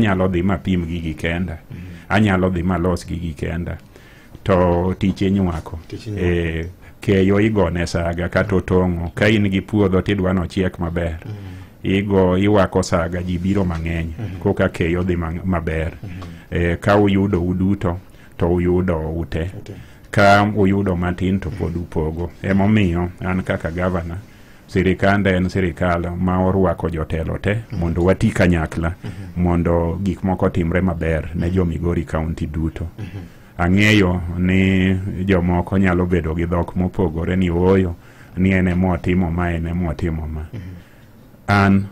Anyalo dhi mapim gigi kenda, anyalo dhi malos gigi kenda, to tich inywako. Tich inywako. Keyo igone saga kata otong'o. Ka in gi puodho tidwa nochiek maber, igo iwako saga, ji biro mang'eny koka keyo dhi maber. Ka uyudo uduto to uyudo ute. Ka uyudo matin to pod upogo. Emomiyo an kaka gavana, sirikanda en sirikal ma orwako jotelo te mondo wati kanyakla mondo gik moko timre maber ne jo Migori County duto. Ang'eyo ni jomoko nyalo bedo gi dhok mopogore ni ooyo ni en emotimo ma, en emotimo ma. An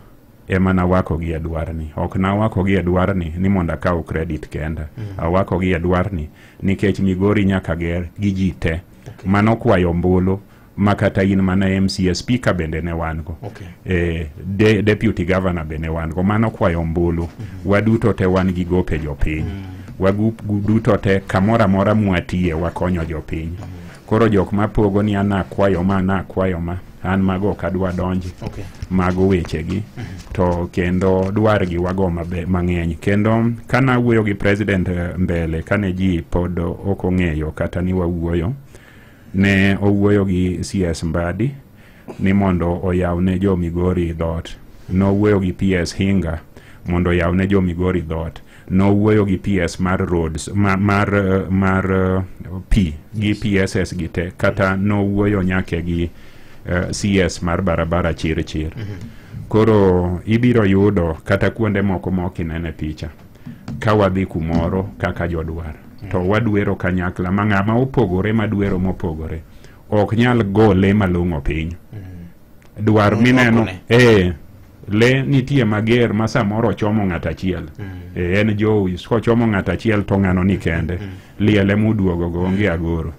ema nawakogi e dwarni. Ok nawakogi e dwarni ni mondo akaw credit kenda. Awakogi e dwarni nikech Migori nyaka ger gi ji te. Mano kwayo ombulu ma kata in mana MCA, speaker bende ne wan go. Deputy governor be ne wan go. Mano kwayo ombulu. Waduto te wan gi gope jopiny. Waduto te kamoro amora mwatiye wakonyo jopiny. Koro jok mapogo ni an akwayo ma, nakwayo ma, an mago ok adwa donji. Mago wechegi to kendo dwargi wago mang'eny. Kendo kana wuoyo gi president mbele kane ji pod ok ong'eyo kata ni wawuoyo, ne owuoyo gi CS Mbadi ni mondo oyaw ne jo Migori dhoot. Nowuoyo gi PS Hinga mondo oyaw ne jo Migori dhoot. Nowuoyo gi PS mar roads mar pi gi PSS gi te, kata nowuoyo nyaka gi CS mar barabara chir chir. Koro ibiro yudo kata kuonde moko ma ok inene picha ka wadhi kumoro kaka jodwar to wadwero kanyakla ma ng'ama opogore madwero mopogore ok nyal gole malong'o piny dwar mineno. Nywakone. Le nitie mager ma samoro chomo ng'at achiel. En jowi kochomo ng'at achiel to ng'ano ni kende liele muduogo go onge agoro.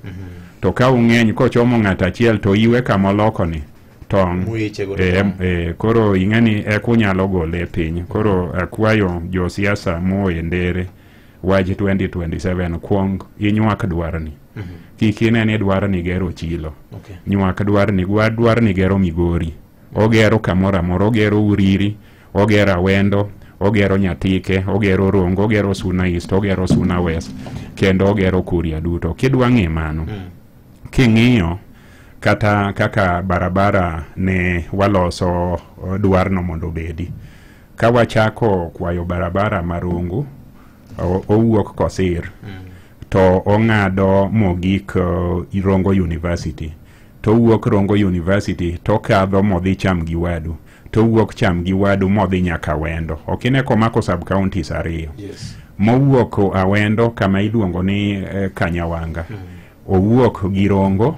To ka ung'eny kochomo ng'at achiel to iwe kamoloko ni tong'. Muiche go to tong'. Koro ing'e ni eka unyalo gole e piny. Koro akwayo josiasa moe ndere wach 2027 kuong inywak dwarni. Kik ine ni dwarni gero chilo. Nywak dwarni, dwarni gero Migori, ogero kamoro amora, ogero Uriri, ogero Awendo, ogero Nyatike, ogero Rongo, ogero Suna East, ogero Suna West, kendo ogero Kuria duto. Kidwa ng'e mano, king'iyo kata kaka barabara ne waloso dwarno mondo obedi ka wachako kwayo barabara marungu owuok Kosir to ong'ado mogik Rongo University, to owuok Rongo University to okadho modhi Cham gi Wadu, to owuok Cham gi Wadu modhi nyaka Awendo. Ok ine komako sub counties ariyo? Yes. Mowuok Awendo kama iluongo ni Kanyawanga. Owuok gi Rongo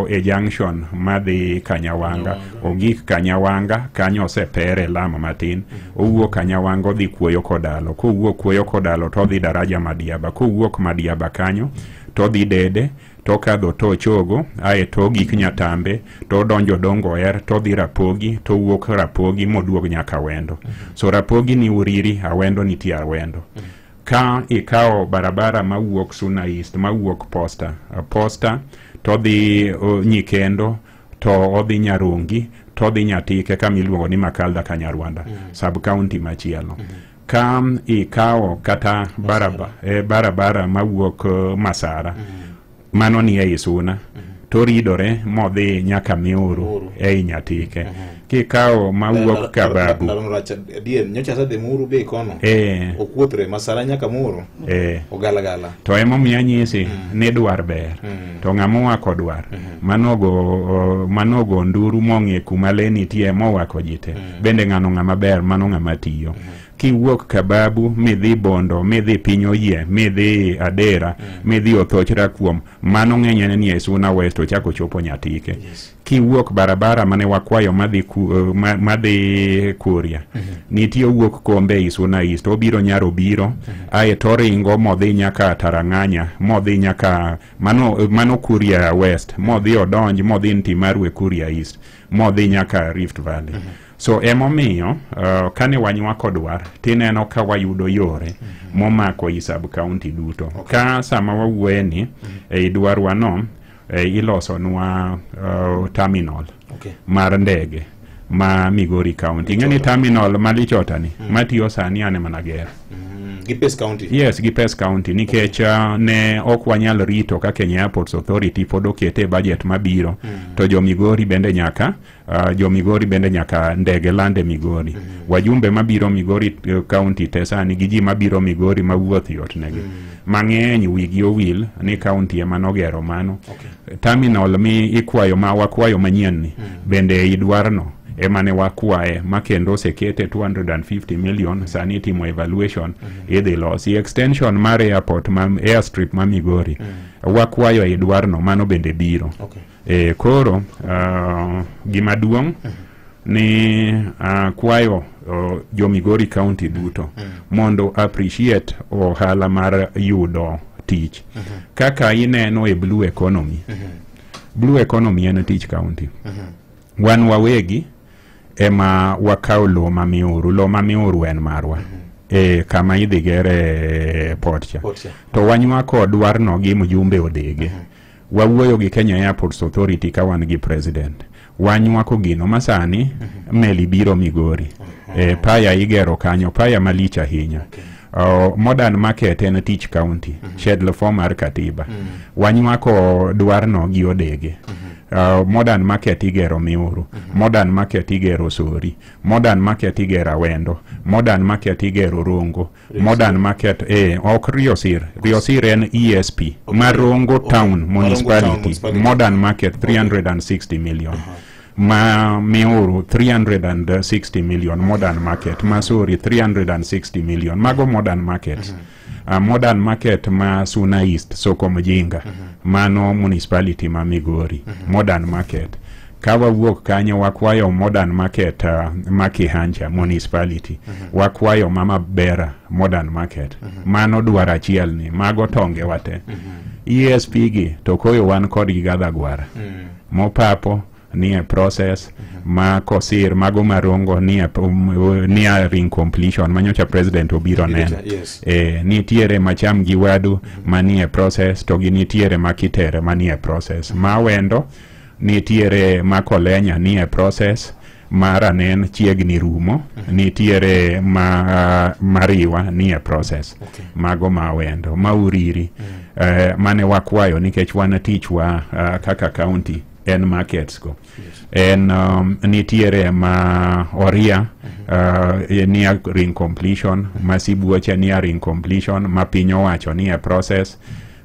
e junction madhi Kanyawanga, ogik Kanyawanga kanyo, osepere lam matin. Owuok Kanyawanga odhi Kuoyo Kodalo. Kowuok Kuoyo Kodalo to odhi daraja Madiaba. Kowuok Madiaba kanyo to odhi Dede, tokadho to Chogo, ae to ogik Nyatambe, to odonjo Dongo Er, to odhi Rapogi, to owuok Rapogi moduog nyaka Awendo. So Rapogi ni Uriri, Awendo nitie Awendo. Ka ikawo barabara mawuok Suna East, mawuok Posta, Posta to dhi Nyikendo, to odhi Nyarungi, to odhi Nyatike kama iluongo ni Makalda Kanyarwanda, sub county machielo. Ka ikawo kata barabara mawuok Masara, mano ni ei Suna, to ridore modhi nyaka Miuru. Muhuru. Ei Nyatike. Kikawo mawuok Kababu. Ndalono rach adier, nyocha asedhi Muhuru be kono. Okuothre Masara nyaka Muhuru. Ogalagala. To emomiyo anyisi ni dwar ber to ng'ama owako dwar manogo manogo nduru mong'e kuma le nitie mowako ji te bende ng'ano ng'ama ber, mano ng'ama tiyo. Kiwuok Kababu midhi Bondo, midhi Piny Oyie, midhi Adera, midhi Othoch Rakuom, mano ng'enyne ni e Suna West ochako chopo Nyatike. Kiwuok barabara mane wakwayo madhi madhi Kuria, nitie owuok Kombe ei Suna East, obiro Nyarobiro, ae to oringo modhi nyaka Tarang'anya, modhi nyaka mano Kuria West, modhi odonj modhi Ntimaru e Kuria East, modhi nyaka Rift Valley. So emomiyo kane wanywako dwar tineno ka wayudo yore momako i sub county duto. Ka sama wawuoye ni ei dwarwa no ilosonwa terminal mar ndege. ma Migori County. Ing'e ni terminal ma Lichota ni matiyo sani an ema nagero. Gi Pes County. Yes, gi Pes County nikech ne ok wanyal rito ka Kenya Airports Authority pod okete e budget mabiro to jo Migori bende nyaka jo Migori bende nyaka ndege lande Migori. Wajumbe mabiro Migori County te sani gi ji mabiro Migori mawuoth yot negi. Mang'eny wigi owil ni county ema nogero mano. Terminal mi ikwayo ma wakwayo manyien ni bende idwarno ema ne wakwaye ma kendo osekete 250 million sani itimo evaluation idhi losi extension mar airport ma airstrip ma Migori wakwayo e dwarno mano bende biro. Koro gima duong' ni kwayo jo Migori County duto mondo appreciate ohala mar yudo tich kaka ineno e blue economy. Blue economy en tich county. Wan wawegi ema wakawo lowo ma Miuru. Lowo ma Miuru en marwa kama idhi gere port cha to wanywako dwarno gi mjumbe Odege. Wawuoyo gi Kenya Airports Authority ka wan gi president. Wanywako gino ma sani meli biro Migori. Paya igero kanyo, paya malich ahinya. Modern market en tich county, schedule 4 mar katiba. Wanywako dwarno gi Odege. Modern market igero Miuru, modern market igero Sori, modern market igero Awendo, modern market igero Rongo, modern market ok Riosir. Riosir en ESP, Marongo Town Municipality, modern market 360 million. Ma Miuru 360 million modern market, Masuri 360 million, mago modern markets. Modern market ma Suna East, Soko Mjinga, mano municipality ma Migori, modern market. Ka wawuok kanyo wakwayo modern market ma Kihancha municipality, wakwayo Mama Bera modern market. Mano dwar achiel ni, mago tonge wate. ESP gi to koyo wan kodgi Gadhagwara. Mopapo nie process, ma Kosir mago Marongo nie ring completion manyocha president obiro neno. Nitiere macham gi wadu manie process to gi nitiere makitere manie process. Ma Wendo nitiere ma Kolenya nie process, ma Ranen chiegni rumo, nitiere ma Mariwa nie process. Mago ma Wendo, ma Uriri mane wakwayo nikech wan tichwa kaka county en markets go. En nitiere ma Oria near ring completion, ma Sibuoche near ring completion, ma piny owacho nie process,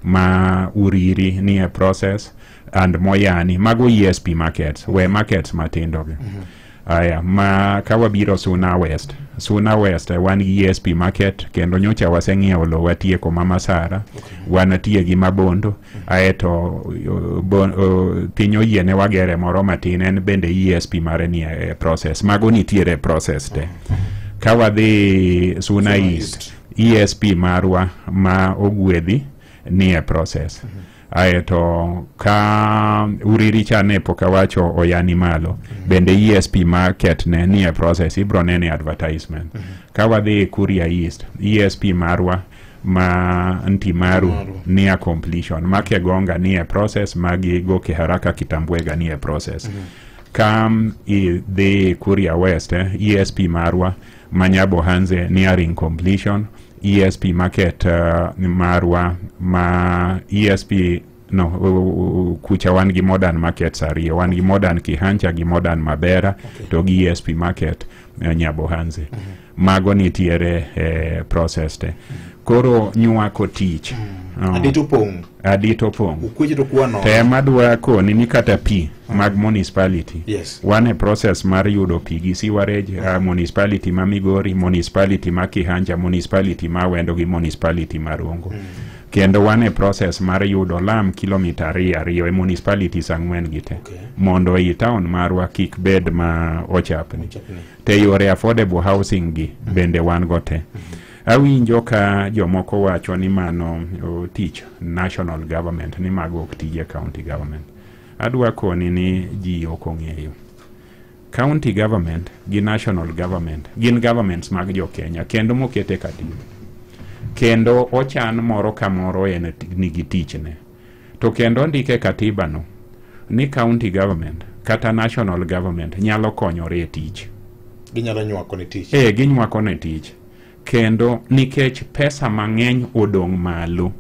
ma Uriri nie process, and Moyani. Mago ESP markets, we markets matindo gi. Aya, ma kawabiro Suna West. Suna West wan gi ESP market kendo nyocha waseng'iewo lowo watieko ma Masara, wanatie gi Mabondo, aeto piny oyiene wagere moro matin en bende ESP mare ni e process. Mago nitiere process te. Ka wadhi Suna East, ESP marwa ma Ogwedhi ni e process. Aeto ka Uriri cha ne pok awacho oyani malo, bende ESP market ne nie process, ibro nene advertisement. Ka wadhi Kuria East, ESP marwa ma Ntimaru near completion, ma Kegonga nie process, magi Goke Haraka Kitambwega nie process. Ka idhi Kuria West, ESP marwa ma Nyabohanze nearing completion, ESP market marwa ma ESP no kucha wan gi modern markets ariyo, wan gi modern Kihancha gi modern Mabera to gi ESP market Nyabohanze. Mago nitiere process te. Koro nywako tich. Adito pong'. Adito pong'. Ukweje to kwano. Te madwa koni ni kata pi mag municipality. Yes. Wan e process mar yudo pi gi sewerage, municipality ma Migori, municipality ma Kihancha, municipality ma Wendo gi municipality ma Rongo. Kendo wan e process mar yudo lam kilomita 2 e municipalities 4 gi te. Mondo ei town marwa kik bed ma ochapni. Te yore affordable housing gi bende wan go te. Awinjo ka jomoko wacho ni mano tich national government, ni mago ok tije county government. Adwa koni ni ji ok ong'eyo. County government gi national government gin governments mag jo Kenya kendo mokete katiba. Kendo ochan moro ka moro en nigi tichne. To kendo ondike katiba no ni county government Kata national government nyalo konyore e tich. Ginyalo nywako ne tich. Ginywako ne tich. Kendo nikech pesa mang'eny odong' malo,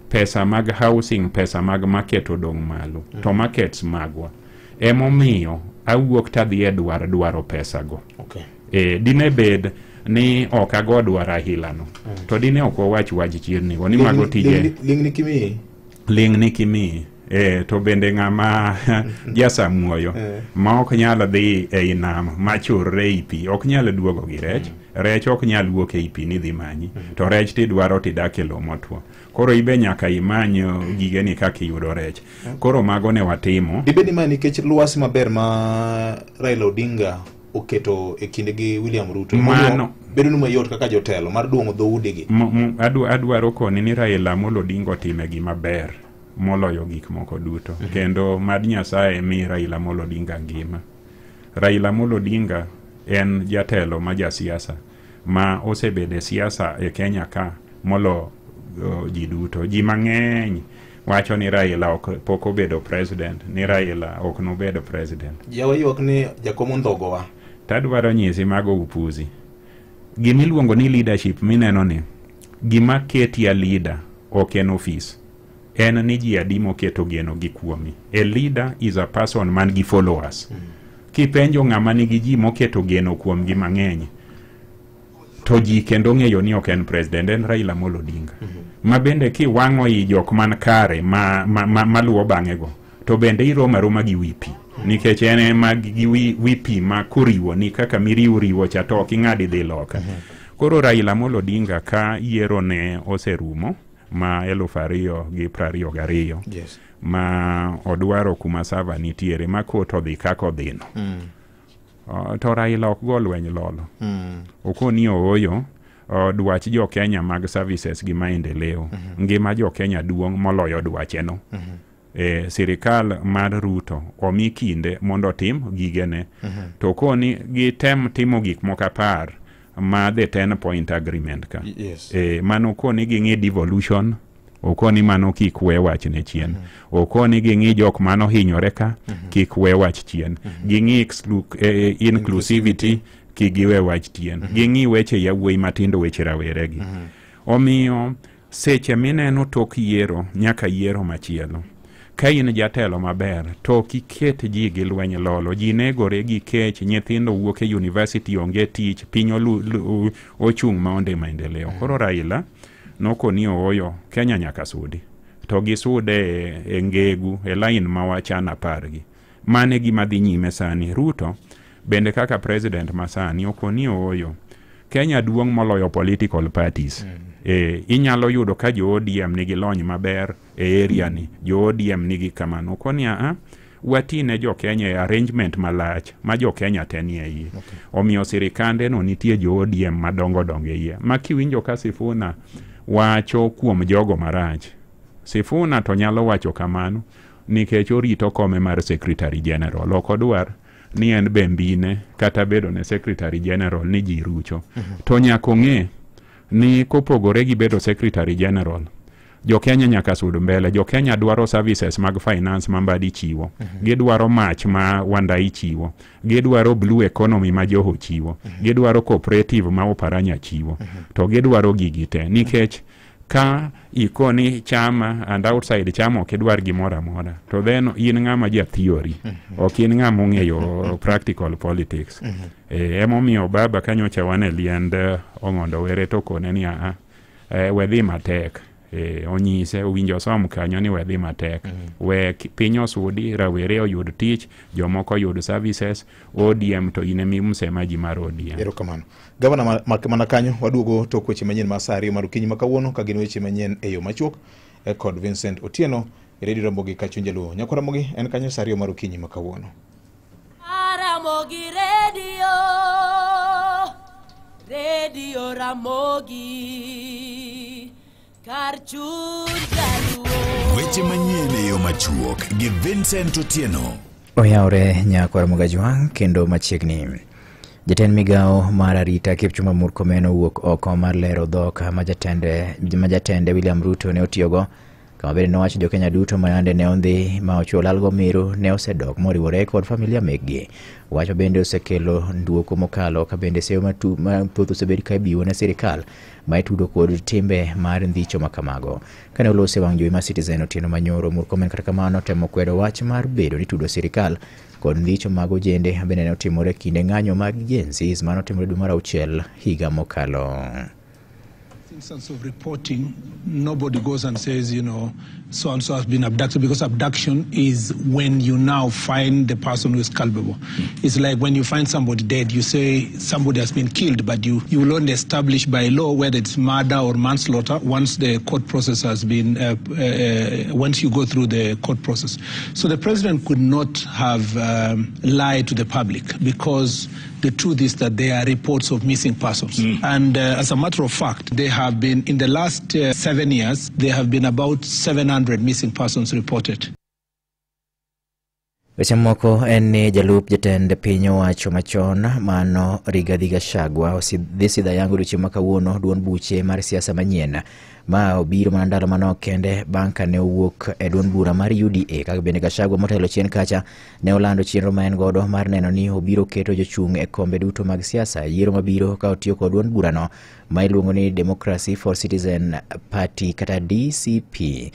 pesa mag housing, pesa mag market odong' malo, to markets magwa. Emomiyo awuok tadhi e dwaro pesago. Okay. Dine bed ni ok ago dwar ahilano, to dine ok wawach wach chirni go ni mago tije. Ling ni kimi. Ling ni kimi. To bende ng'ama jasamuoyo ma ok nyal dhi ei nam machurre ei pi ok nyal duogo gi rech. Rech ok nyal wuok ei pi ni dhi manyi, to rech tidwaro tidak e lowo motwo. Koro ibe nyaka imany gigeni kaka iyudo rech. Koro mago ne watimo. Dibed ni ma nikech lwasi maber ma Raila Odinga oketo e kinde gi William Ruto. Mano bedo ni mayot kaka jotelo mar duong'o dhoudigi. Adwaro koni ni Raila Amolo Odinga otime gima ber moloyo gik moko duto. Kendo mad Nyasaye mi Raila Amolo Odinga ngima. Raila Amolo Odinga en jatelo ma jasiasa ma osebedo e siasa e Kenya ka molo ji duto. Ji mang'eny wacho ni Raila ok pok obedo president, ni Raila ok nobedo president. Jawa ywak ni jakom ondhogowa. Tadwaro nyisi mago upuzi. Gimiluongo ni leadership mineno ni gima keti a leader ok en office. En ni ji adi moketo geno gi kuomi. A leader is a person man gi followers. Kipenjo ng'ama nigi ji moketo geno kuomgi mang'eny, to ji kendo ng'eyo ni ok en president, en Raila Amolo Odinga. Ma bende kiwang'o i jok man kare maluwo bang'e go, to bende iromo aroma gi wi pi. Nikech en ema gi wi pi ma koriwo ni kaka miriwo riwo cha to ok ing'ad idhi loka. Koro Raila Amolo Odinga ka yiero ne oserumo ma 2022, Yes. ma odwaro kuma Sava nitiere ma kot odhi kaka odhino. To Raila ok go lweny lolo. Okoni ooyo, dwach jo Kenya mag services gi maendeleo. Ngima jo Kenya duong' moloyo dwache no. Sirikal mar Ruto omi kinde mondo otim gigene. To koni gitem timo gik moko 10 ma the 10 point agreement ka. Yes. Mano koni ging'i devolution, okoni mano kik we wach ne chien. Okoni ging'i jok mano hinyore ka, kik we wach chien. Ging'i inclusivity, kik giwe wach chien. Ging'i weche yawuoyi matindo, weche raweregi. Omiyo seche mineno tok yiero nyaka yiero machielo, ka in jatelo maber to ok iket ji gi lweny lolo. Ji negore gi kech, nyithindo wuok e university onge tich, piny ochung' maonge maendeleo. Koro Raila nokoni ooyo, Kenya nyaka sudi. To gisude e ngegu, e line ma wachano 10 gi. Mane gima dhi nyime sani. Ruto bende kaka president ma sani okoni ooyo, Kenya duong' moloyo political parties. Inyalo yudo ka jo ODM nigi lony maber e area ni, jo ODM nigi kamano. Okoni a wati ne jo Kenya e arrangement malach ma jo Kenya te nie iye. Omiyo sirikande no nitie jo ODM madongo dongo e iye. Ma kiwinjo ka Sifuna wacho kuom jogo marach, Sifuna to nyalo wacho kamano nikech orito kome mar Secretary General. Ok odwar ni en be mbine kata bedo ne Secretary General ni ji rucho. To nyaka ong'e ni kopogore gi bedo Secretary General, jo Kenya nyaka sud mbele. Jo Kenya dwaro services mag finance ma Mbadi chiwo. Gidwaro mach ma Wandayi chiwo. Gidwaro blue economy ma Joho chiwo. Gidwaro cooperative ma Oparanya chiwo. To gidwaro gigi te nikech ka ikoni chama and outside chama ok idwar gimoro amora, to then in ng'ama ja theory, ok in ng'ama ong'eyo practical politics. Emomiyo baba kanyocha wan e liend Ong'ondo Were to kone ni aa, we dhi matek. Onyise owinjo som kanyo ni we dhi matek. We piny osudi, rawere oyud tich, jomoko oyud services, ODM to in emi msemaji mar ODM. Erokamano. Gavana, mana kanyo waduogo tok weche manyien mar saa 2 mar okinyi ma kawuono ka gin weche manyien e yo machuok kod Vincent Otieno e Radio Ramogi Kachuny Jaluo. Nyakwar Ramogi en kanyo saa 2 mar okinyi ma kawuono. Ramogi Radio, Radio Ramogi, kar chuny Jaluo. Weche manyien e yo machuok gi Vincent Otieno. Oyawre nyakwar Mogajwang' kendo machiegni. Jatend migawo mar arita Kipchumba Murkomen owuok oko mar lero dhok ma jatende William Ruto ne otiyogo Kama bende nowacho jo Kenya duto ma yande ne ondhi ma ochuo lalgo Meru ne osedok moriwore kod familia mekgi. Wach ma bende osekelo nduoko mokalo ka bende seyo mathoth osebed ka ibiwo ne sirikal ma itudo kod timbe mar ndhicho ma kamago. Kane oloso e wang' jowi mar Citizen otieno manyoro, Murkomen kata kamano temo kwedo wach mar bedo ni itudo sirikal kod ndhicho mag ojende bende ne otimore kinde ng'anyo mag Gen Zs manotimore dwe mar auchiel higa mokalo. Instance of reporting, nobody goes and says, so and so has been abducted, because abduction is when you now find the person who is culpable. It's like when you find somebody dead, you say somebody has been killed, but you will only establish by law whether it's murder or manslaughter once the court process has been, once you go through the court process. So the president could not have lied to the public, because the truth is that there are reports of missing persons. And as a matter of fact, there have been, in the last 7 years, there have been about 700 missing persons reported. Weche moko en ni jalup jatend piny owacho machon mano Rigathi Gachagua dhi sidho yango odiochieng' ma kawuono duond buche mar siasa manyien ma obiro mana ndalo manok kende bang' ka ne owuok e duond bura mar UDA. Kaka bende Gachagua motelo chien kacha ne olando chenro ma en godo mar neno ni obiro keto jochung' e kombe duto mag siasa e yiero mabiro ka otiyo kod duond burano ma iluongo ni Democracy for Citizen Party kata DCP.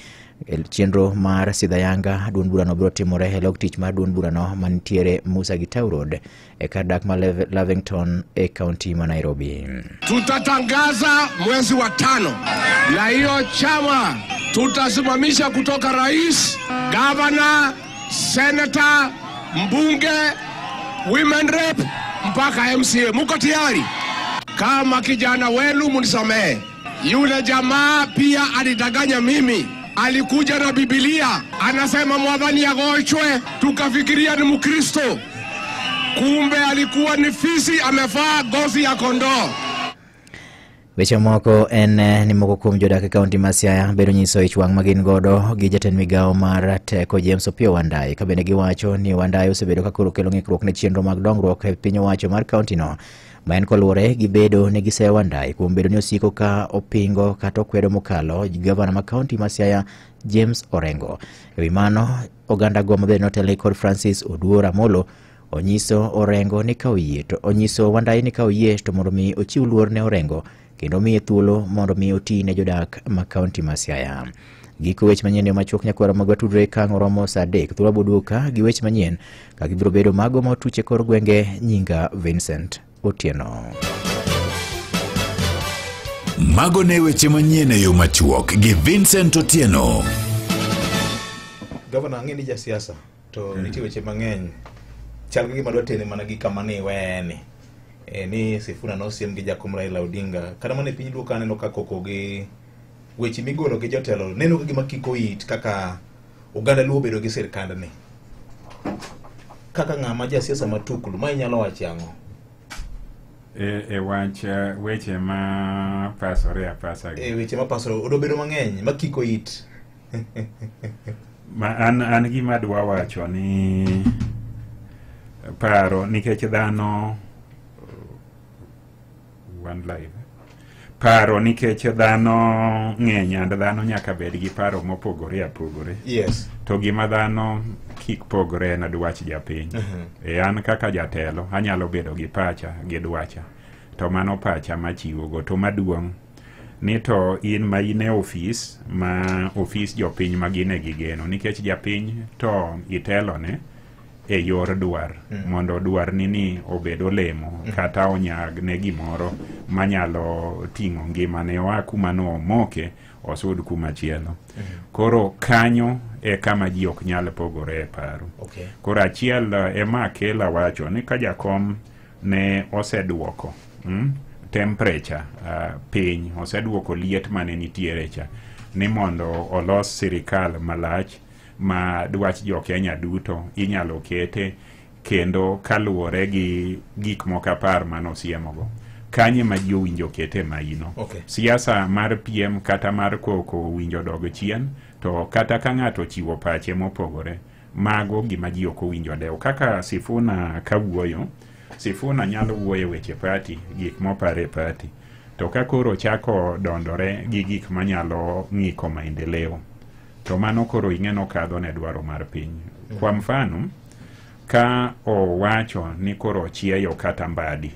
Chenro mar sidho ayanga duond burano biro timore e log tich mar duond burano mantiere Musa Gitau Road e kar dak ma Lavington e kaunti ma Nairobi. Tutatangaza mwezi wa tano, na hiyo chama tutasimamisha kutoka rais, gavana, senator, mbunge, women rep mpaka MCA. Muko tayari? Kama kijana wenu munisamehe. Yule jamaa pia alidanganya mimi. Alikuja na Biblia, anasema mwadhani agochwe, tukafikiria ni Mkristo. Kumbe alikuwa ni fisi amevaa ngozi ya kondoo. Weche moko en ni moko kuom jodak e kaunti ma Siaya bedo nyiso ich wang' ma gin godo gi jatend migawo mar teko James Opiyo Wandayi, ka bende giwacho ni Wandayi osebedo ka koro kelo ng'ikruok ne chenro mag dongruok e piny owacho mar kaunti no, ma en koluwore gi bedo ni giseyo Wandayi kuom bedo ni osiko ka opingo kata okwedo mokalo gavana ma kaunti ma Siaya James Orengo. Ewi mano, oganda go mabende notelne kod Francis Oduor Amolo onyiso Orengo ni ka oyie to onyiso Wandayi ni ka oyie to mondo mi ochiw luor ne Orengo kendo miye thuolo mondo mi oti ne jodak ma kaunti ma Siaya. Giko weche manyien yo machuok nyakwara mag watudre ka ang' oromo saa 3 thuolo boduogo ka gi weche manyien ka gibiro bedo mago ma otuch e kor gwenge. Nyinga Vincent Otieno. Mago ne weche manyien e yo machuok gi Vincent Otieno. Gavana, ang'e ni jasiasa to nitie weche mang'eny chal gi gima dwa tene mana gi kama ni iweyeni ni Sifuna nosiem gi jakom Raila Odinga. Kata mana e piny Luo ka aneno ka koko gi weche migolo gi jotelo neno ka gima kiko it kaka oganda Luo obedo gi sirkandni. Kaka ng'ama jasiasa matuklu, ma inyalo wacho ang'o? E wach weche ma pasore apasa gi. E weche mapasore odobedo mang'eny makiko it. Ma an gima adwa wacho ni paro nikech dhano one live paro nikech dhano ng'eny and dhano nyaka bed gi paro mopogore apogore. To gima dhano kik pogre en dwach japiny. E an kaka jatelo anyalo bedo gi pacha gi dwacha, to mano pacha machiwogo. To maduong' ni to in ma in e ofis ma ofis jopiny ma gine gi geno, nikech japiny to itelone e yor dwar mondo dwarni ni obed olemo kata onyag ne gimoro manyalo ting'o ngimane oa kuma nomoke osud kuma chielo. Koro kanyo e kama ji ok nyal pogore e paro. Koro achiel ema akela wacho ni ka jakom ne oseduoko temperature piny, oseduoko liet mane nitiere cha, ni mondo olos sirikal malach ma dwach jo Kenya duto inyalo kete kendo kaluwore gi gik moko 10 manosiemogo. Kanye ma ji owinjo kete maino. Siasa mar piem kata mar koko owinjo dog chien, to kata ka ng'ato ochiwo pache mopogore, mago gima ji ok owinjo dewo. Kaka Sifuna kawuoyo, Sifuna nyalo wuoyo e weche party, gik mopare e party, to ka koro ochako dondore gi gik manyalo ng'iko maendeleo, To mano koro ing'e nokadho ne dwaro mar piny. Kwa mfano, ka owacho ni koro ochieyo kata Mbadi,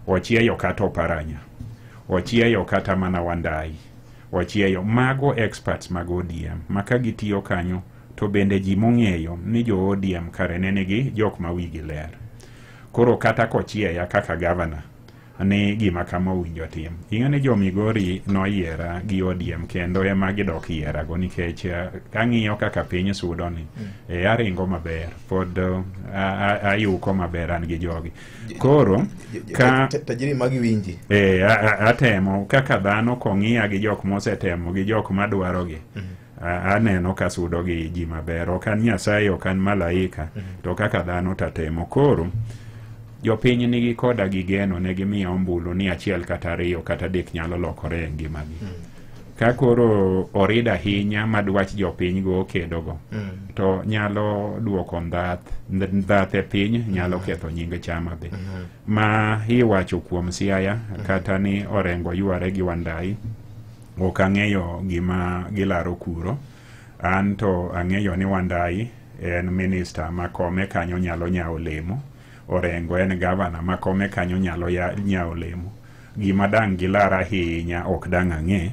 ochieyo kata Oparanya, ochieyo kata mana Wandai, ochieyo mago experts mag ODM ma ka gitiyo kanyo to bende ji mong'eyo ni jo ODM kare ne nigi jok ma wigi ler. Koro kata kochieya kaka gavana ni gima kama owinjo tim. Ing'e ni jo Migori noyiera gi ODM kendo ema gidok yierago nikech ang'iyo kaka piny sudo ni aringo maber pod ayuko maber an gi jogi. Koro ka tajiri magi winji atemo kaka dhano kong'iya gi jok mosetemo gi jok madwarogi. Aneno ka sudo gi ji maber. Ok an Nyasaye, ok an malaika, to kaka dhano tatemo. Koro jopiny nigi koda gi geno ne gimiya ombulu ni achiel kata ariyo kata adek nyalo lokore e ngimagi. Ka koro orid ahinya ma dwach jopiny go okedogo, to nyalo duoko ndhath e piny, nyalo ketho nying chama be. Ma iwacho kuom Siaya kata ni Orengo yware gi Wandai, ok ang'eyo gima gilaro kuro. An to ang'eyo ni Wandai en minista ma kome kanyo nyalo nyawo lemo, Orengo en gavana ma kome kanyo nyalo nyawo lemo. Gima dang' gilar ahinya ok dang' ang'e,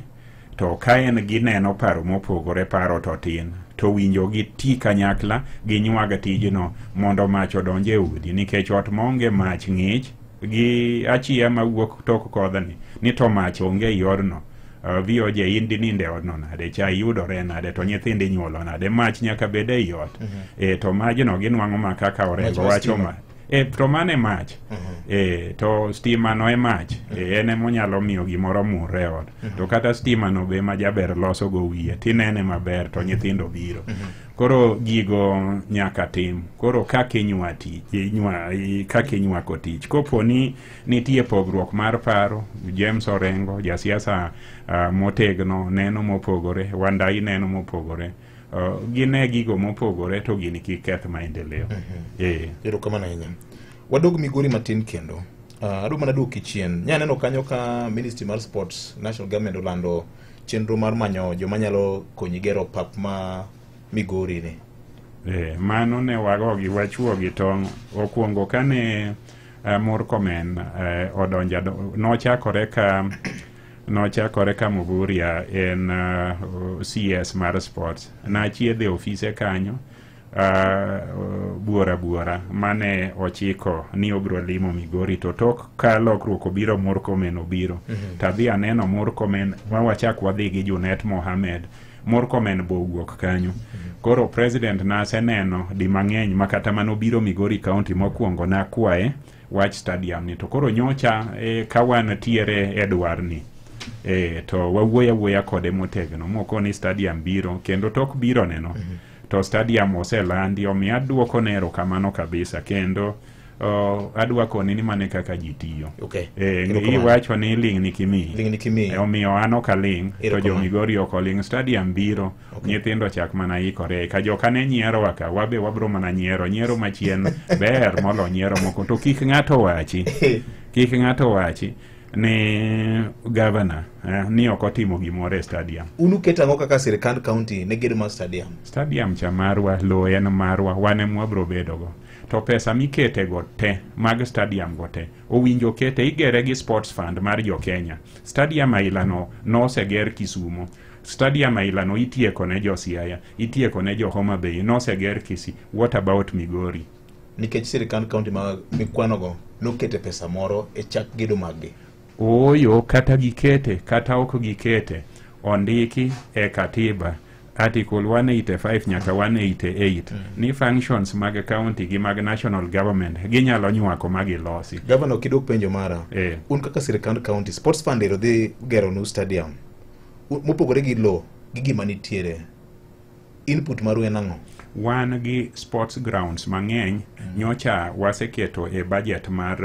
to ka en gineno paro mopogore, paro to tin, to winjo gi ti kanyakla ginywag tijno mondo mach odonj e udi, nikech ot maonge mach ng'ich gi achia mawuok tok kodhni ni to mach onge ei odno. VOJ in dininde e odno nade, chai yudore nade, to nyithindo inyuolo nade, mach nyaka bed ei ot. To majno ginwang'o ma kaka Orengo wacho ma to mane mach. To stima no e mach. En emonyalo miyo gimoro murre e ot. To kata stima no be ma jaber loso go wiye tinene maber to nyithindo biro. Koro gigo nyaka tim. Koro kaka inywa tich, kaka inywako tich. Kopo ni nitie pogruok mar paro, James Orengo jasiasa motegno neno mopogore, Wandai neno mopogore. Gine gigo mopogore to gini kik keth maendeleo. Erokamano ahinya. Wadog Migori matin kendo. Adwa mana duoki chien. Nyaneno kanyo ka Ministry mar Sports, National Government olando chenro mar manyo joma nyalo konyi gero pap ma Migori ni. Mano ne wagogi wachuo gi tong'. Okuongo kane Murkomen odonjo, nochakore ka Muguria en CS mar sports. Nachiedhe ofise kanyo buora buora mane ochiko ni obiro limo Migori, to tok ka lokruok obiro Murkomen obiro. Tadhi aneno Murkomen, wawachak wadhi gi Junet Mohamed. Murkomen bo owuok kanyo. Koro president naseneno di mang'eny ma kata manobiro Migori County mokwongo nakwaye wach stadium ni. To koro nyocha ka wan tiere e dwarni, to wawuoyo awuoya kode motegno mokoni stadium biro, kendo tok biro neno to stadium oselandi, omiyo aduoko ne erokamano kabisa. Kendo adwa koni ni mane kaka ji tiyo. Iwacho ni ling' ni kimiyi. Ling' ni kimiyi. Omiyo an ok aling', to jo Migori ok oling'. Stadium biro, nyithindo chak mana ikore. Ka joka ne nyierowa ka, wabe wabro mana nyiero. Nyiero machien ber molo nyiero moko. To kik ng'ato wachi, kik ng'ato wachi ni governor ni ok otimo gimoro e stadium. Un uketo ang'o kaka sirkand county ne gedo mar stadium? Stadium cha marwa, lowo en marwa, wan ema wabro bedogo. To pesa mikete go te mag stadium go te owinjo kete igere gi sports fund mar jo Kenya. Stadium ailano noseger Kisumo. Stadium ailano itieko ne jo Siaya, itieko ne jo Homa Bay, noseger Kisii. What about Migori? Nikech sirkand county ma mikwanogo nokete pesa moro e chak gedo maggi. Ooyo, kata gikete kata ok gikete, ondiki e katiba Article 185 nyaka 188 ni functions mag county gi mag national government ginyalo nywako ma gilosi. Governor, kidok penjo mara, un kaka sirkand county sports fund ero dhi gero nu stadium mopogore gi lowo gi gima nitiere, input maru en ang'o? Wan gi sports grounds mang'eny. Nyocha waseketo e budget mar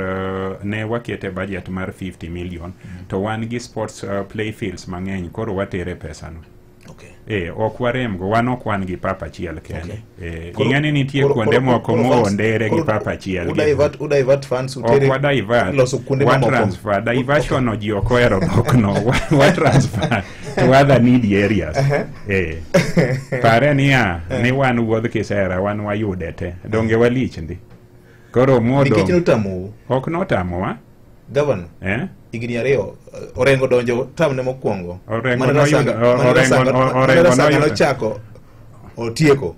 ne wakete budget mar 50 million, to wan gi sports playfields mang'eny, koro watere pesano. Okay. Ok waremgo, wan ok wan gi pap achiel kende. Ing'e ni nitie kuonde moko moondere gi pap achiel. U divert funds utere Ok wa divert, loso kuonde wa mamoko. transfer. Diversion no ji ok ohero dhokno. Wa transfer to other needy areas. Pare niya, ni wan wuodh kisera, wan wayude te. Donge walich ndi? Koro Nikech modong' notamou. Ok notamowa. Governor, higni 2 Orengo donjo term ne mokwongo. Orengo Mane noyudo- Rasanga- mane Orengo- Rasanga- mane Orengo Rasanga noyudo- nochako otieko.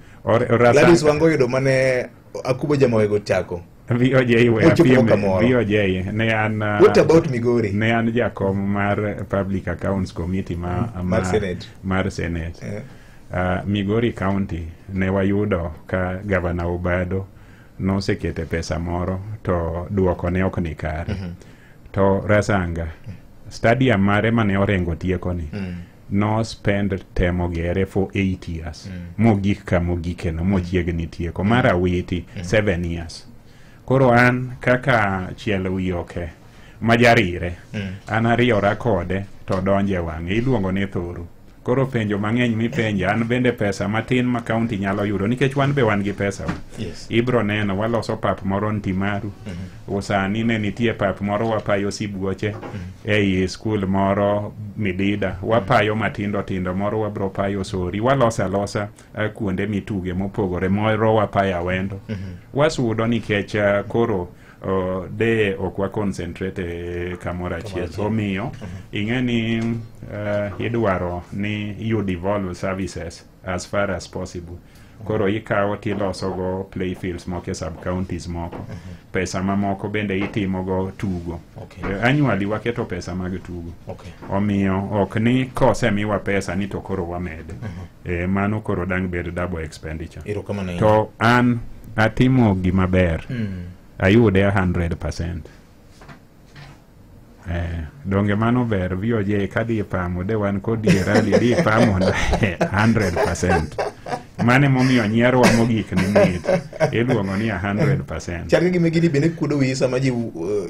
Gladys Wanga oyudo mane Akubo Jamawego chako. VOJ we Ochopo apiem kamoro. VOJ ne an What about Migori? Ne an jakom mar Public Accounts Committee ma, Mar Senate. Mar Senate. Migori County ne wayudo ka Gavana Obado nosekete pesa moro to duoko ne ok ni kare. To Rasanga, stadium mare mane Orengo tieko ni, no spend temo gere for 8 years mogik kamogikeno mochiegni tieko. Mar Awiti 7 years. Koro an kaka chiel wi oke majarire, an ariyora kode to donje wang'e iluongo ni thuru. Koro penjo mang'eny mipenja, an bende pesa matin ma county nyalo yudo nikech wan be wan gi pesa wa. Ibro neno waloso pap moro Ntimaru. Sani ne nitie pap moro wapayo sibuoche ei skul moro Midida, wapayo matindo tindo moro, wabro payo Sori, waloso alosa kuonde mituge mopogore, moro wapayo Awendo. Wasudo nikech koro de ok wa concentrate e kamoro achiel. Achiel. Omiyo ing'e ni idwaro ni you devolve services as far as possible. Koro ikawo tilosogo playfields moko e sub counties moko, pesa mamoko bende itimogo tugo. Annually waketo pesa mag tugo. Omiyo ok ni kosemiwa pesa ni to koro wamede. Mano koro dang' bed double expenditure. Erokamano ahinya. To an atimo gima ber, ayude 100%. Donge mano ber? VOJ kadhi pamo de wan kodi e rally dhi pamo 100%. Mano emomiyo nyierwa mogik ni mit iluongo ni 100%. Chal ka gima gini bende kuodo wiyi sama ji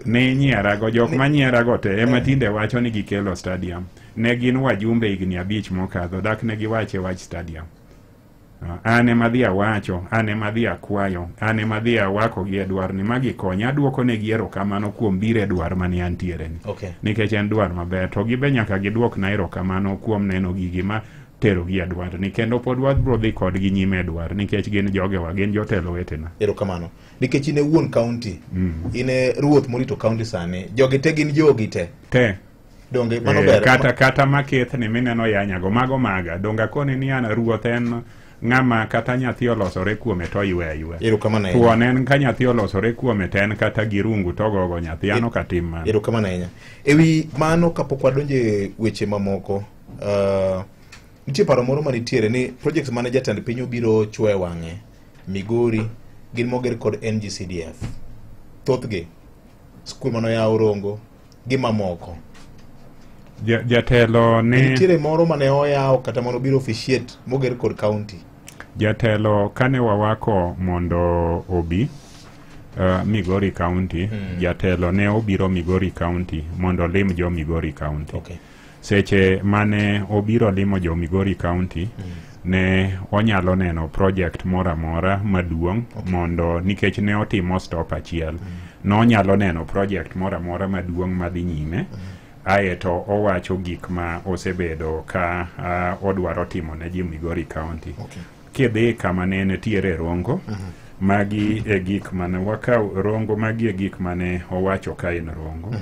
Ne nyierago, jok ma nyierago te ema tinde wacho ni gikelo stadium. Ne gin wajumbe higni 5 mokadho, dak ne giwache wach stadium. An ema dhi awacho, an ema dhi akwayo, an ema dhi awako gi e dwar ni ma gikonya. Aduoko negi erokamano kuom biro e dwar mane antiere ni. Nikech en dwar maber, to gibe nyaka giduokna erokamano kuom neno gigi ma terogi e dwar ni, kendo pod wabro dhi kodgi nyime e dwar nikech gin jogewa, gin jotelo wetena. Erokamano. Nikech in e wuon county, in e ruoth morito county sani, jogi te gin jogi te. Te. Donge mano ber? Kata makethni mineno yanyago mago maga donge akoni ni an ruoth en ng'ama kata nyathi olosore kuome to ywe aywa. Erokamano ahinya. Thuon en ka nyathi olosore kuome to en kata gi rungu togogo nyathi, an ok atim mano. Erokamano ahinya. Ewi mano, kapok wadonjo e weche mamoko, nitie paro moro manitiere ni project mane jatend piny obiro chwoyo e wang'e Migori gin moger kod NGCDF. Thothgi skul manoyaw Rongo gi mamoko. Jatelo ne Nitiere moro mane oyaw kata mane obiro officiate moger kod county. Jatelo kane wawako mondo obi Migori County, jatelo ne obiro Migori County mondo olim jo Migori County. Seche mane obiro limo jo Migori County, ne onyalo neno project moro amora maduong' mondo nikech ne otimo stop achiel, nonyalo neno project moro amora maduong' madhi nyime, aeto owacho gik ma osebedo ka odwaro timo ne ji Migori County. Kidhi kama ne nitiere Rongo, magi e gik mane wakaw Rongo, magi e gik mane owacho ka en Rongo.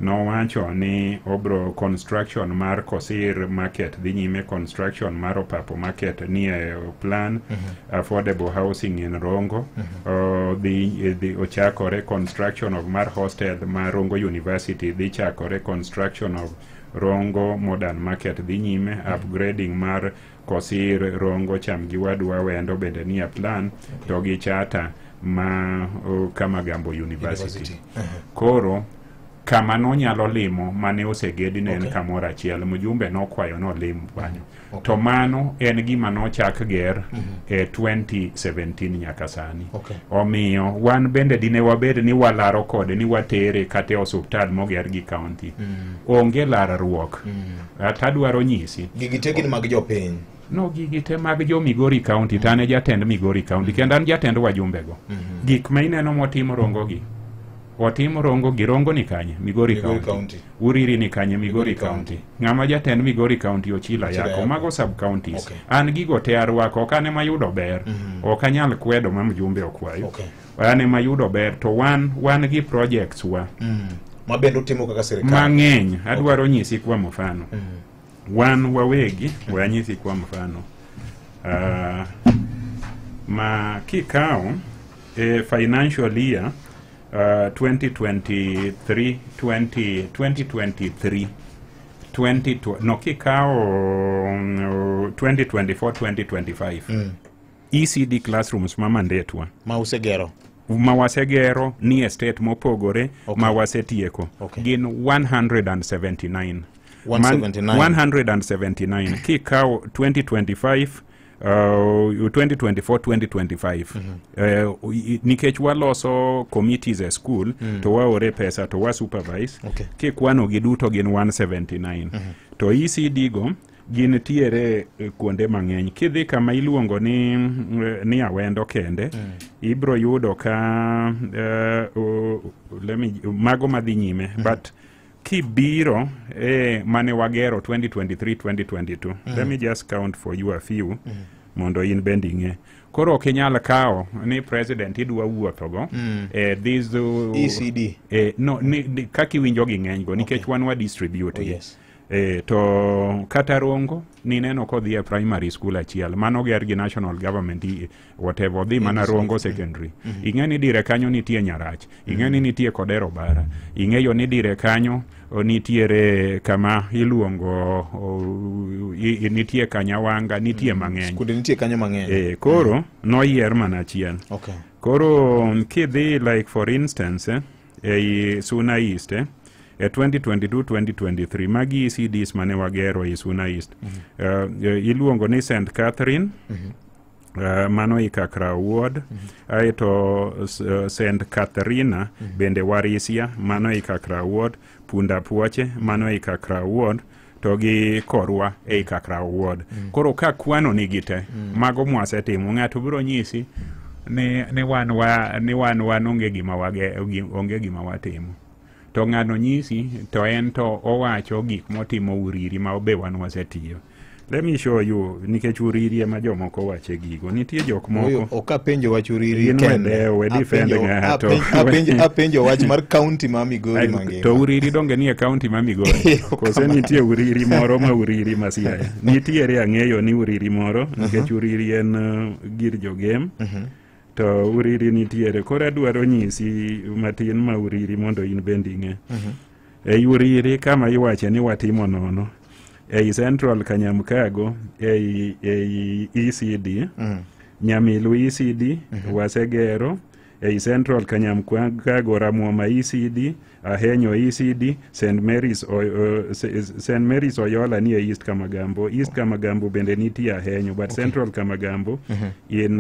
Nowacho ni obro construction mar Kosir Market dhi nyime, construction mar Opapo Market nie plan, affordable housing in Rongo dhi ochakore, construction of mar hostel mar Rongo University dhi chakore, construction of Rongo Modern Market dhi nyime, upgrading mar Kosir, Rongo, Cham gi Wadwa, Wendo bende nie plan, to gi chata ma Kamagambo University. University. Koro kama nonyalo limo mane osegedi ne en kamoro achiel, mjumbe nokwayo nolim kanyo. To mano en gima nochak ger e 2017 nyaka sani. Omiyo wan bende dine wabed ni walaro kode ni watere kata e osuptal moger gi county. Onge larruok. Atadwaro nyisi. Gigi te gin mag jopiny. No, gigi te mag jo Migori County, to an e jatend Migori County kendo an jatend wajumbe go. Gik ma ineno motim Rongo gi, otim Rongo gi, Rongo ni kanye? Migori, Migori County. County. Uriri ni kanye? Migori, Migori County. Ng'ama jatend Migori County? Ochila Ochila Yako. Yako. Mago sub counties. Okay. An gigo te arwako, ok an ema yudo ber. Ok anyal kwedo ma mjumbe okwayo. An ema yudo ber to wan gi projects wa Ma bende utimo kaka sirikal. Mang'eny. Adwaro nyisi kwa mfano. Wan wawegi, we anyisi kwa mfano. Ma kikawo e financial year 2023 20, 2023 20, no, kikawo 2024 2025 ECD classrooms ma mandate wa Ma usegero. Ma wasegero ni e state mopogore ma wasetieko gin 179. 179. 179 kikawo 2025, 2024 2025, nikech waloso committees e school to waore pesa to wa supervise. Kikwano gi duto gin 179. To ECD go gin tiere kuonde mang'eny. Kidhi kama iluongo ni Awendo kende, ibro yudo ka let me, mago madhi nyime. But kibiro e mane wagero 2023 2022, let me just count for you a few mondo in bende ing'e. Koro ok inyal kawo ni president idwa wuothogo this ECD. No, ni kaka iwinjo gi ng'eny go nikech wan wa distribute Oh, gi. yes. To kata Rongo nineno kodhi e primary school achiel mano ger gi national government, whatever, odhi mana Rongo secondary. Ing'e ni dire kanyo nitie Nyarach, ing'e ni nitie Kodero Bara, ing'eyo ni dire kanyo nitiere kama iluongo nitie Kanyawanga, nitie mang'eny. Skunde nitie kanyo mang'eny. Koro noyier mana achiel. Koro kidhi, like for instance, ei Suna East, e 2022-2023, magi ECDs mane wagero ei Suna East. Iluongo ni St Catherine, mano Ikakra Ward, aeto St Catherina bende Warisia, mano Ikakra Ward, Punda Puoche, mano Ikakra Ward, to gi Korwa e Ikakra Ward. Koro ka kwano nigi te, mago mwasetimo, ng'ato biro nyisi ni wan onge gima onge gima watimo. To ng'ano nyisi to en to owacho gik motimo Uriri ma be wan wasetiyo. Let me show you, nikech Uriri ema jomoko wache gigo. Nitie jok Oyo, moko ok apenjo wach Uriri Gin kende. we defend ng'ato. Apenjo wach mar county ma Migori mangima. To Uriri donge nie county ma Migori? Kose nitie Uriri moro ma Uriri ma Siaya? Nitiere, ang'eyo ni Uriri moro, nikech Uriri en gir jogem. To Uriri nitiere. Koro adwaro nyisi matin ma Uriri mondo in bende ing'e. Ei Uriri kama iwache ni watimo nono. Ei Central Kanyamkago, ei ECD, Nyamilu ECD, wasegero, ei Central Kanyamkago Ramuoma ECD, Ahenyo ECD, St Mary's, St Mary's Oyola ni e East Kamagambo. East Kamagambo bende nitie Ahenyo, but Central Kamagambo in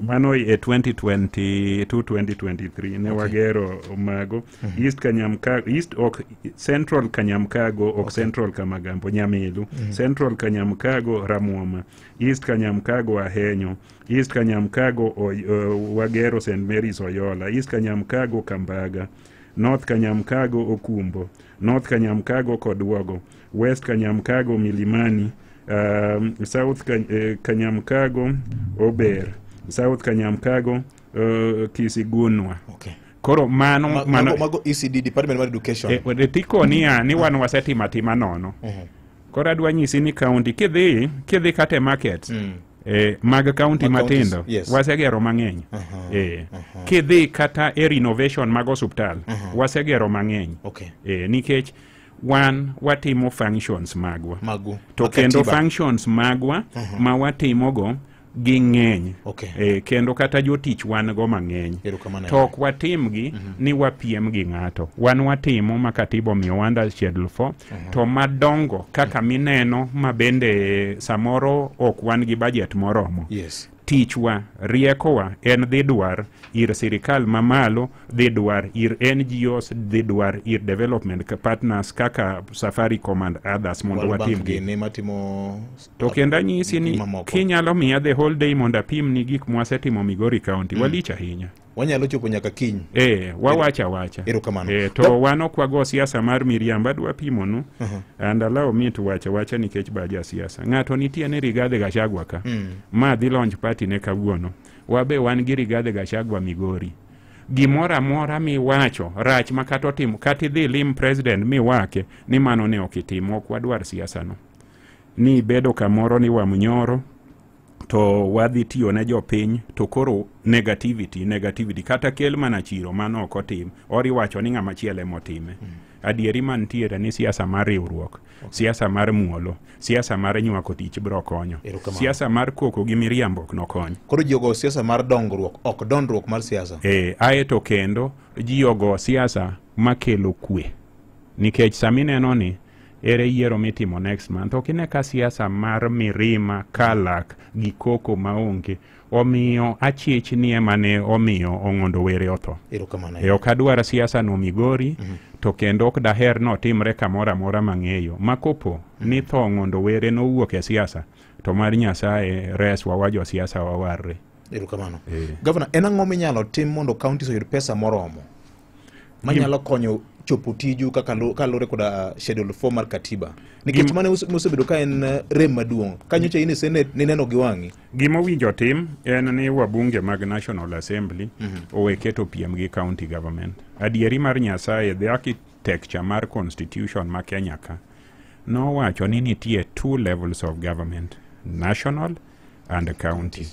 mano e 2022 2023 ne wagero mago. East Kanyamkago, East ok Central Kanyamkago, ok Central Kamagambo, Nyamilu, Central Kanyamkago Ramuoma, East Kanyamkago Ahenyo, East Kanyamkago wagero St Mary's Oyola, East Kanyamkago Kambaga, North Kanyamkago Okumbo, North Kanyamkago Kodwogo, West Kanyamkago Milimani, South Kanyamkago Ober, South Kanyamkago Kisigunwa. Koro mano mano Mago ECD, Department mar Education. Tikonia ni wan wasetimo atima nono. Koro adwa nyisi ni county kidhi kata e market mag county Mag counties, matindo wasegero mang'eny. Kidhi kata e renovation mag osuptal wasegero mang'eny. Nikech wan watimo functions magwa. Magu. To Ma kendo katiba. functions magwa ma watimogo ging'eny. Kendo kata jotich wan go mang'eny. Erokamano. To ok watimgi ni wapiem gi ng'ato. Wan watimo ma katiba omiyo under Schedule 4 to madongo kaka mineno ma bende samoro ok wan gi budget moromo. Tichwa, riekowa en dhi dwar ir sirikal mamalo, dhi dwar ir NGOs, dhi dwar ir development partners kaka Safaricom and others mondo World Bank watim gi. gini matimo. To kendo anyisi ni mamoko. Kinyalo miya the whole day mondo apim ni gik mwasetimo Migori County, walich ahinya. Wanyalo chopo nyaka kiny. Wawacha wacha. Erokamano. To wan ok wago siasa mar miriambo. Adwa pimonu and allow me to wacha wacha nikech baja siasa. Ng'ato nitie ni Rigathi Gachagua ka ma dhi launch party ne kawuono. Wabe wan gi Rigathi Gachagua Migori. Gimoro amora miwacho rach ma kata otimo, kata idhi lim president miwake ni mano ne ok itimo. Ok wadwar siasa no ni bedo kamoro ni wamnyoro to wadhi tiyo ne jopiny, to koro negativity, negativity, kata kel mana chiro mano ok otim ori wacho ni ng'ama chielo emotime. Adieri mantiere ni siasa mar riwruok, siasa mar muolo, siasa mar nywako tich biro konyo. Erokamano. Siasa mar koko gi miriambo ok nokony. Koro ji ogo siasa mar dongruok, ok dondruok mar siasa. Ae to kendo ji ogo siasa makelo kwe, nikech sami neno ni ere yiero mitimo next month, ok ine ka siasa mar mirima kalak gi koko maonge omiyo achich ni ema ne omiyo Ong'ondo Were otho. Erokamano. Ok adwar siasa no Migori, to kendo ok daher notimre kamoro amora mang'eyo ma kopo ni tho Ong'ondo Were nowuok e siasa, to mar Nyasaye reswa wa josiasa wawarre. Erokamano. Gavana, en ang'o minyalo tim mondo counties oyud pesa moromo manyalo konyo chopo tiju kaka kaluwore koda schedule 4 mar katiba? Nikech mano mosebedo ka en rem maduong' ka nyocha in e senate nineno gi wang'i. Gima owinjo tim en ni wabunge mag National Assembly owe keto piem gi county government. Adieri mar Nyasaye, the architecture mar constitution ma Kenya ka nowacho ni nitie two levels of government, national and county.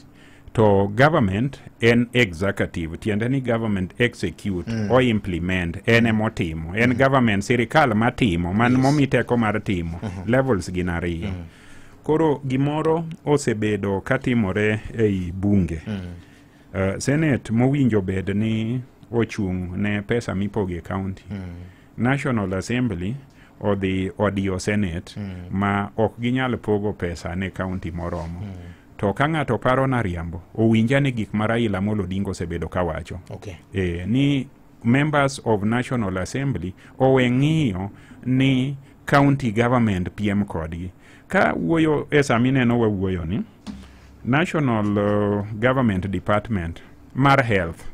To government en executive, tiende ni government execute o implement, en emotimo en government, sirikal matimo man momi teko mar timo. Levels gin ariyo. Koro gimoro osebedo katimore ei bunge. Senate mowinjo bed ni ochung' ne pesa mipogo e county. National Assembly odhi odiyo Senate ma ok ginyal pogo pesa ne county moromo. To ka ng'ato paro na riambo, owinja ni gik ma Raila Amolo Odinga osebedo kawacho. Ni members of National Assembly owe ng'iyo ni county government piem kodgi. Ka wuoyo e sami neno wawuoyo ni National Government Department mar Health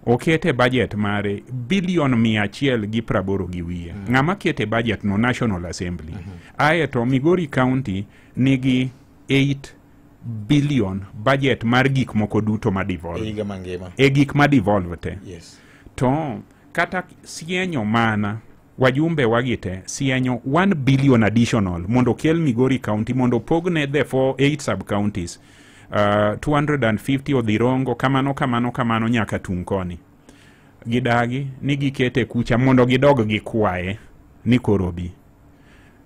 okete budget mare bilion 180 gi wiye. Ng'ama kete budget no? National Assembly. Ae to Migori County nigi 8 billion budget mar gik moko duto ma e devolve higa mangima. E gik ma devolve te. To kata sienyo mana wajumbe wagi te sienyo 1 billion additional mondo okel Migori County mondo opogne the 4 8 sub counties, 250 odhi Rongo, kamano kamano kamano nyaka tung' koni. Gidagi ni gikete kucha mondo gidog gikwaye ni koro bi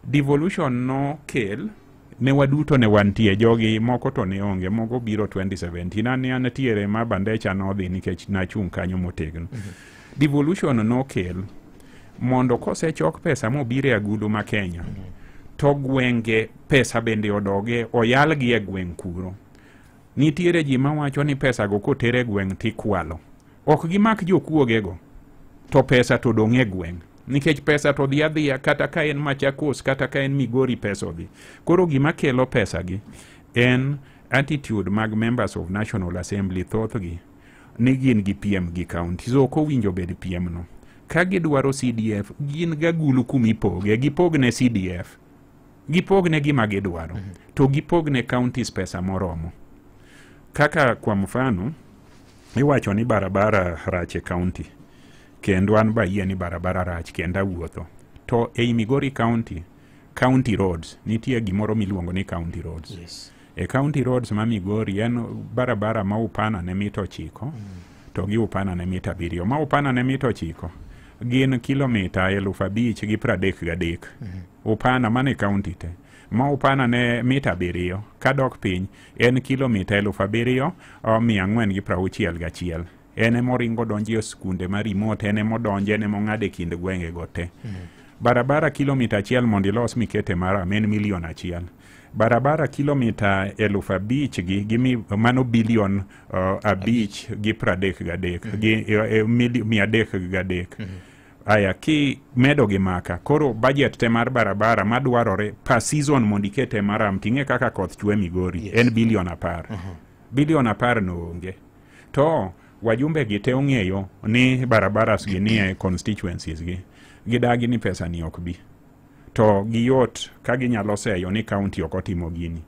devolution nokel ne waduto ne wantie. Jogi moko to ne onge, moko biro 2017. An ne antiere ma bandecha nodhi nikech nachung' kanyo motegno. Devolution nokel mondo kosechok pesa mobiro e agulu ma Kenya, to gwenge pesa bende odoge oyalgi e gweng' kuro. Nitiere ji mawacho ni pesa go koter e gweng' tikwalo. Ok gimak jokuogego, to pesa to dong' e gweng', nikech pesa to dhi adhiya kata ka en Machakos, kata ka en Migori, pesa odhi. Koro gima kelo pesa gi en attitude mag members of National Assembly, thothgi ni gin gi piem gi counties. Ok owinjo bed piem no. Ka gidwaro CDF, gin gagulu kumipoge, gipogne CDF, gipogne gima gidwaro, to gipogne counties pesa moromo. Kaka kwa mfano, iwacho ni barabara rach e county, kendo an bayie ni barabara rach kendo awuotho. To ei Migori County, county roads nitie gimoro miluongo ni county roads. E county roads ma Migori en barabara ma upana ne mita 9 to gi upana ne mita 7. Ma upana ne mita 9 gin kilomita 5,033. Upana mane county te. Ma upana ne mita 7 kadok piny en kilomita 7,461. En emoringo donjo e skunde ma remote, en emodonjo, en emong'ado e kind gwenge go te. Barabara kilomita 1 mondo ilos mikete maram en milion 1. Barabara kilomita 5,000 gi mano bilion 5 gi 33 gi 303. Aya, ki medo gi maka, koro budget te mar barabara madwarore per season mondo ikete maram, ting'e kaka koth chwe Migori, en bilion 10. Bilion 10 no onge. To wajumbe gi te ong'eyo ni barabaras gi nie constituencies gi. Gidagi ni pesa ni ok bi. To giyot ka ginyalo seyo ni county ok otimo gini.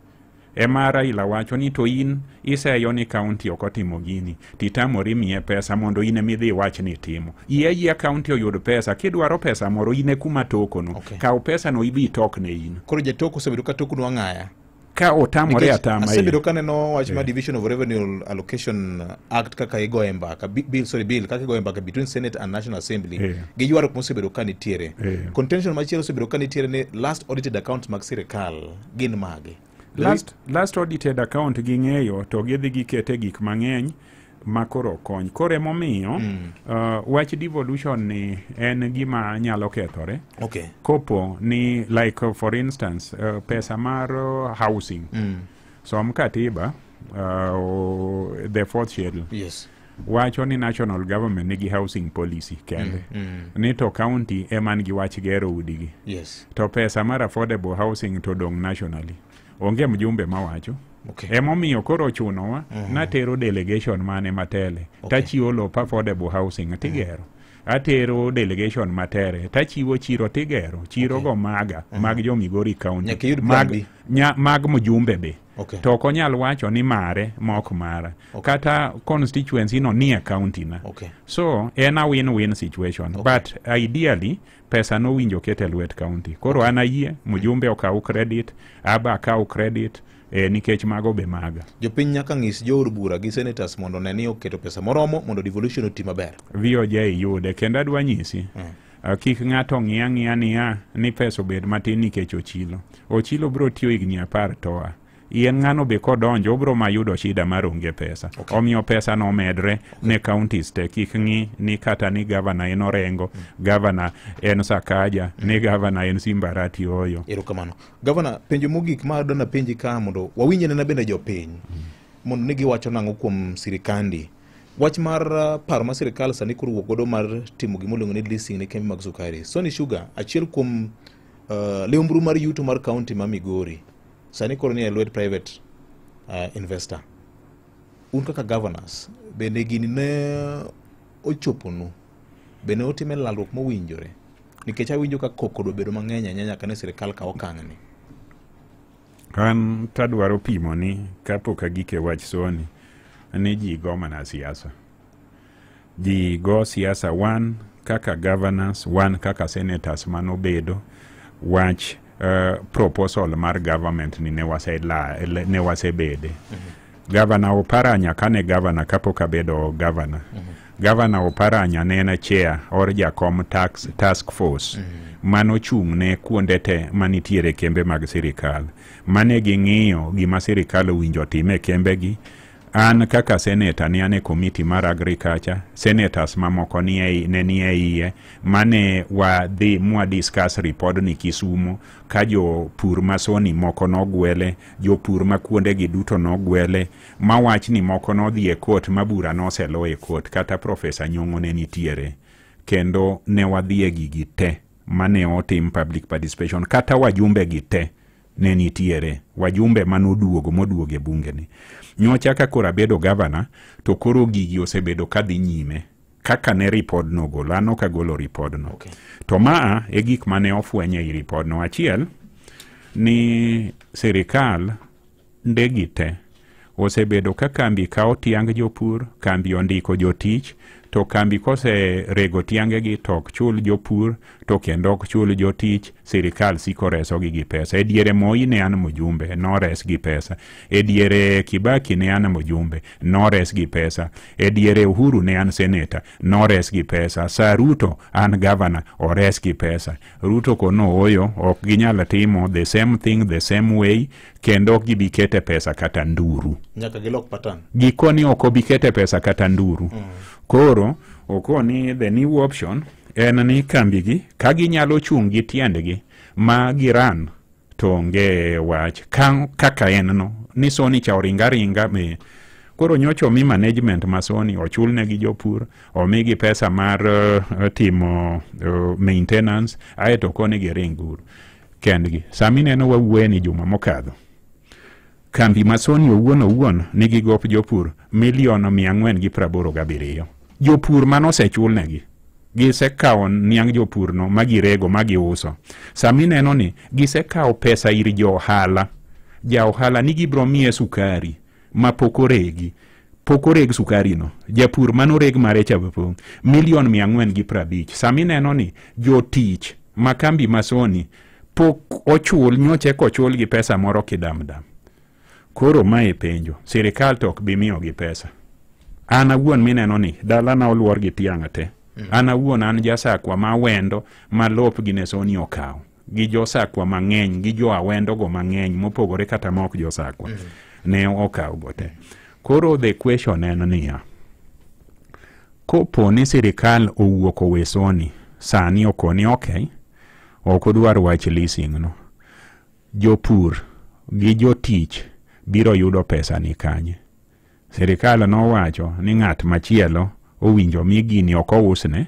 Ema Raila wacho ni to in iseyo ni county ok otimo gini, titamori miye pesa mondo in emidhi iwach ni itimo. Yie county oyud pesa, kidwaro pesa moro in e kuma tokono. Okay. Kaw pesa no ibi itokne in. Koro jatoko osebedo ka tokono ang'aya. Ka otamore atama. Asebedo kaneno wach ma Division of Revenue Allocation Act kaka igoye mbaka, bill kaka igoye mbaka between Senate and National Assembly. Gi ywaruok mosebedo ka nitiere. Contention machielo osebedo ka nitiere ni last audited accounts mag sirikal gin mage? Last audited account ging'eyo to gidhi gikete gik mang'eny ma koro kony. Koro emomiyo wach devolution ni en gima nyalo kethore. Okay. Kopo ni like for instance pesa mar housing. Som katiba the fourth schedule. Yes. Wacho ni national government nigi housing policy kende. Ni to county ema nigi wach gero udigi. Yes. To pesa mar affordable housing to dong nationally. Onge mjumbe mawacho. Okay. Emomiyo koro ochunowa natero delegation mane matele. Tachiwo lop affordable housing tigero. Atero delegation matere tachiwo chiro tigero. Chiro go maga mag jo Migori County. Mag, mag mjumbe be. Okay. To ok onyal wacho ni mare mok mara. Kata constituency no nie county na. Okay. So en a win-win situation. But ideally pesa no winjo kete lwet county. Koro an ayie mjumbe okaw credit, aba akaw credit, nikech mago be maga. Jopiny nyaka ng'is jood bura gi senators mondo ne ni oketo pesa moromo mondo devolution oti maber. VOJ yude kendo adwa nyisi. Kik ng'ato ng'iya ng'iya niya ni pesa obed matin nikech Ochilo. Ochilo bro tiyo higni 10 toa. Ien ng'ano be kodonjo obro mayudo shida mar onge pesa. Omiyo pesa no omedre ne counties te. Kik ng'i ni kata ni governor en Orengo, governor en Sakaja, ni governor en Simbarati Oyo. Erokamano. Governor, penjo mogik ma adwa napenji ka mondo wawinj nena bende jopiny mondo ni giwacho nang'o kuom sirikandi. Wach mar paro ma sirikal sani koro wuok godo mar timo gima iluongo ni leasing ne kembe mag sukari. Sony Sugar, achiel kuom leumbru mar yuto mar county ma Migori, sani koro ni e lwet private investor. Un kaka governors, bende gini ne ochoponu? Bende otime lalruok mowinjore? Nikech awinjo ka koko obedo mang'eny ahinya nyaka ne sirikal kaw okang' ni. An tadwaro pimo ni kapok agik e wach Sony ni ji go mana siasa. Ji go siasa wan kaka governors, wan kaka senators manobedo wach proposal mar government ni ne wasebede. Governor Oparanya kane governor kapok abedo governor. Governor Oparanya ne en chair or jakom task force manochung' ne kuonde te manitiere kembe mag sirikal. Mane ging'iyo gima sirikal owinjo tim e kembegi. An kaka senator ne an e committee mar agriculture, senators mamoko ne nie iye, mane wadhi mwa discuss report ni Kisumu, ka jopur ma Sony moko nogwele, jopur ma kuondegi duto nogwele, ma wachni moko nodhi e court ma bura noselo e court, kata Professor Nyong'o ne nitiere. Kendo ne wadhi e gigi te mane otim public participation, kata wajumbe gi te ne nitiere, wajumbe manoduogo moduogo e bunge ni. Nyocha ka koro abedo governor, to koro gigi osebedo kadhi nyime kaka ne report no golo, an ok agolo report no. To maa e gik mane ofweny ei report no. Achiel, ni sirikal ndegi te osebedo ka kambi kawo tiang jopur, kambi ondiko jotich, to kambi koserego tiangegi to ok chul jopur, to kendo ok chul jotich, sirikal siko resogi gi pesa. E diere Moi ne an mjumbe, nores gi pesa. E diere Kibaki ne an mjumbe, nores gi pesa. E diere Uhuru ne an seneta, nores gi pesa. Sa Ruto an governor, ores gi pesa. Ruto kono oyo, ok ginyal timo the same thing the same way, kendo ok gibi kete pesa kata nduru. Nyaka gilok pattern. Gikoni ok obi kete pesa kata nduru. Koro okoni the new option En ni kambigi ka ginyalo chung' gi tiendgi ma giran to onge wach kaka en no ni Sony cha oringa ringa me. Koro nyocha omi management ma Sony ochulnegi jopur, omigi pesa mar timo maintenance, aeto koni giring uru kendgi. Sami neno wawuoye ni juma mokadho kambi ma Sony owuon owuon nigi gop jopur milion 487. Jopur manosechulnegi gisekawo niang' jopur no magirego magiuso. Sami neno ni gisekawo pesa ir jo ohala, ja ohala ni gibro miye sukari ma pok oregi, pok oreg sukari no, japur manoreg mare cha milion 450. Sami neno ni jotich ma kambi ma Sony pok ochul, nyocha kochul gi pesa moro kidamdam. Koro mae penjo, sirikal to ok bi miyogi pesa. An awuon mineno ni dalana oluor gi tiang' te. An awuon an jasakwa ma wendo ma lop gi ne Sony okawo, gi josakwa mang'eny, gi jo awendo go mang'eny mopogore kata ma ok josakwa ne okawo go te. Koro the question en niya, kopo ni sirikal owuok owe Sony sani okoni okay, ok odwar wach leasing no, jopur gi jotich biro yudo pesa ni kanye? Sirikal nowacho ni ng'at machielo owinjo mi gini ok ousne,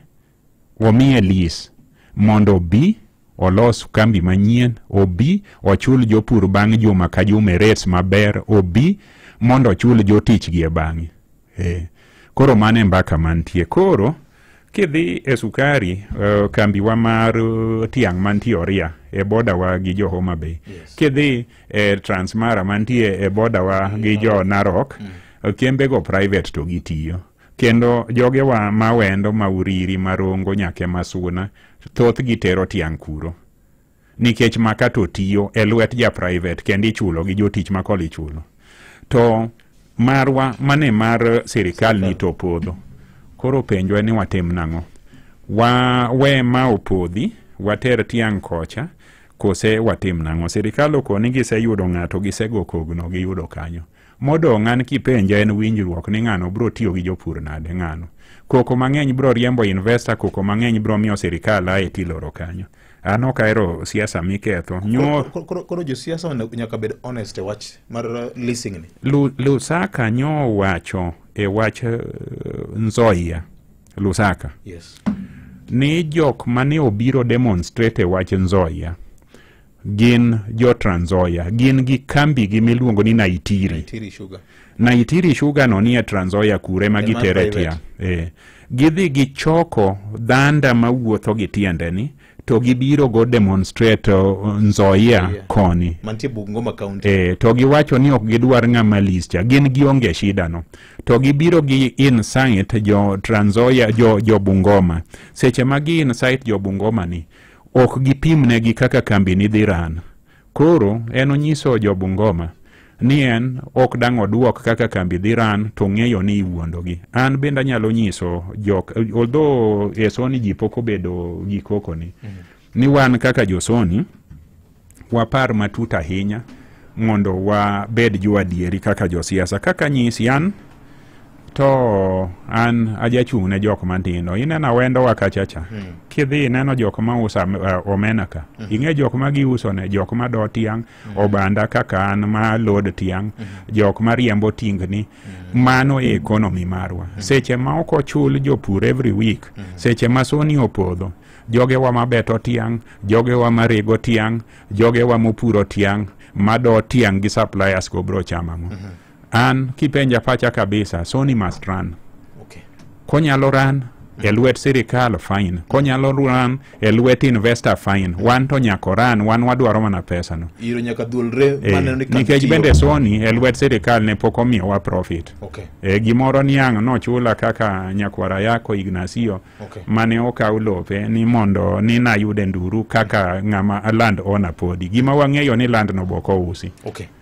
omiye lease mondo obi olos kambi manyien, obi ochul jopur bang' juma ka juma e rates maber, obi mondo ochul jotich gi e bang'e. Koro mano e mbaka mantie. Koro kidhi e sukari, kambiwa mar tiang' mantie Oria e boda wa gi jo Homa Bay, kidhi e Transmara mantie e boda wa gi jo Narok, kembego private to gitiyo. Kendo jogewa mawendo mauriri marongo nyaka Masuna thothgi tero tiang' kuro, nikech maka to tiyo e lwet ja private kendo ichulo gi jotich makol ichulo. To marwa mane mar sirikal ni to podho. Koro penjo en ni watim nang'o? Wawe ma opodhi, water tiang' kocha, kose watim nang'o? Sirikal okoni giseyudo ng'ato, gisego kogno, giyudo kanyo. Modong' an kipenja en winjruok ni ng'ano bro tiyo gi jopur nade ng'ano. Koko mang'eny bro riembo investor, koko mang'eny bro miyo sirikal ae tiloro kanyo. An ok ahero siasa miketho. Koro josiasa nyaka bed honest e wach mar leasing ni. Lusaka nyo wacho e wach Nzoia, Lusaka. Yes. Ni jok mane obiro demonstrate e wach Nzoia gin jo Trans Nzoia, gin gi kambi gi miluongo ni Naitiri. Naitiri Sugar. Naitiri Sugar no nie Trans Nzoia kure ma gitere tiang'. Gidhi gichoko dhanda mawuotho gi tiende ni to gibiro go demonstrate Nzoia koni. Mantie Bungoma County. To giwacho ni ok gidwar ng'ama lease cha, gin gionge shida no. To gibiro gi incite jo Trans Nzoia, jo Bungoma. Seche ma gi incite jo Bungoma ni ok gipimnegi kaka kambi ni dhi ran. Koro en onyiso jo Bungoma ni en ok dang' oduok kaka kambi dhi ran to ng'eyo ni iwuondogi. An bende anyalo nyiso jok, although e Sony ji pok obedo gi koko ni, ni wan kaka jo Sony wapar matut ahinya mondo wabed jo adieri kaka josiasa. Kaka nyisi an to an ajachung' ne jok matindo. Ineno awendo wa kachacha. Kidhi ineno jok ma uso omena ka. Ing'e jok ma giuso ne, jok ma do tiang', obanda kaka an ma load tiang', jok ma riembo tingni. Mano e economy marwa. Seche ma ok ochul jopur every week, seche ma Sony opodho, jogewa mabeto tiang', jogewa marego tiang', jogewa mopuro tiang', mado tiang' gi suppliers go bro chamo ang'o? An kipenja pacha kabisa, Sony must run. Konyalo run e lwet sirikal, fine. Konyalo run e lwet investor, fine. Wan to nyaka run, wan wadwaro mana pesa no. Iro nyaka dhuolre maneno ni kambi Nikech tiyo. Bende Sony e lwet sirikal ne pok omiyowa profit. Gimoro niang' nochula kaka nyakwara yako Ignacio mane okaw lope ni mondo ni nayude nduru kaka ng'ama land owner podi. Gima wang'eyo ni land no bok ousi.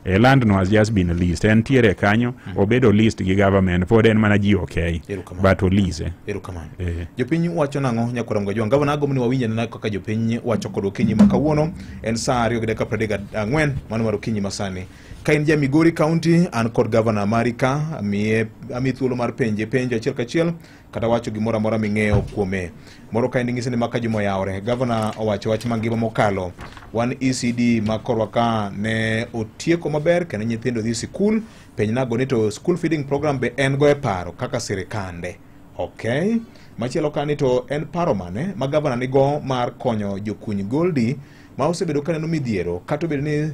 Land no has just been leased. Entiere kanyo, obedo leased gi government, pod en mana ji okay. Erokamano. But olise. Erokamano. Jopiny wacho nang'o nyakwar Mgajwang'? Gavana agombo ni wawinj anena kaka jopiny wacho kod okinyi ma kawuono. En saa 2:34 mano mar okinyi masani. Ka in ja Migori County, an kod gavana mari ka, amiyi thuolo mar penje penjo achiel kachiel kata wacho gimoro amora ming'eyo kuome. Moro ka ng'isi ni maka juma oyawre. Gavana owacho wach mangima mokalo. Wan ECD ma korwa ka ne otieko maber kendo nyithindo dhi sikul. Penj nago ni to school feeding program be en go e paro kaka sirikande. Okay. Machielo ka ni to en paro mane ma gavana nigo mar konyo jokuny goldi ma osebedo ka neno midhiero kata obedo ni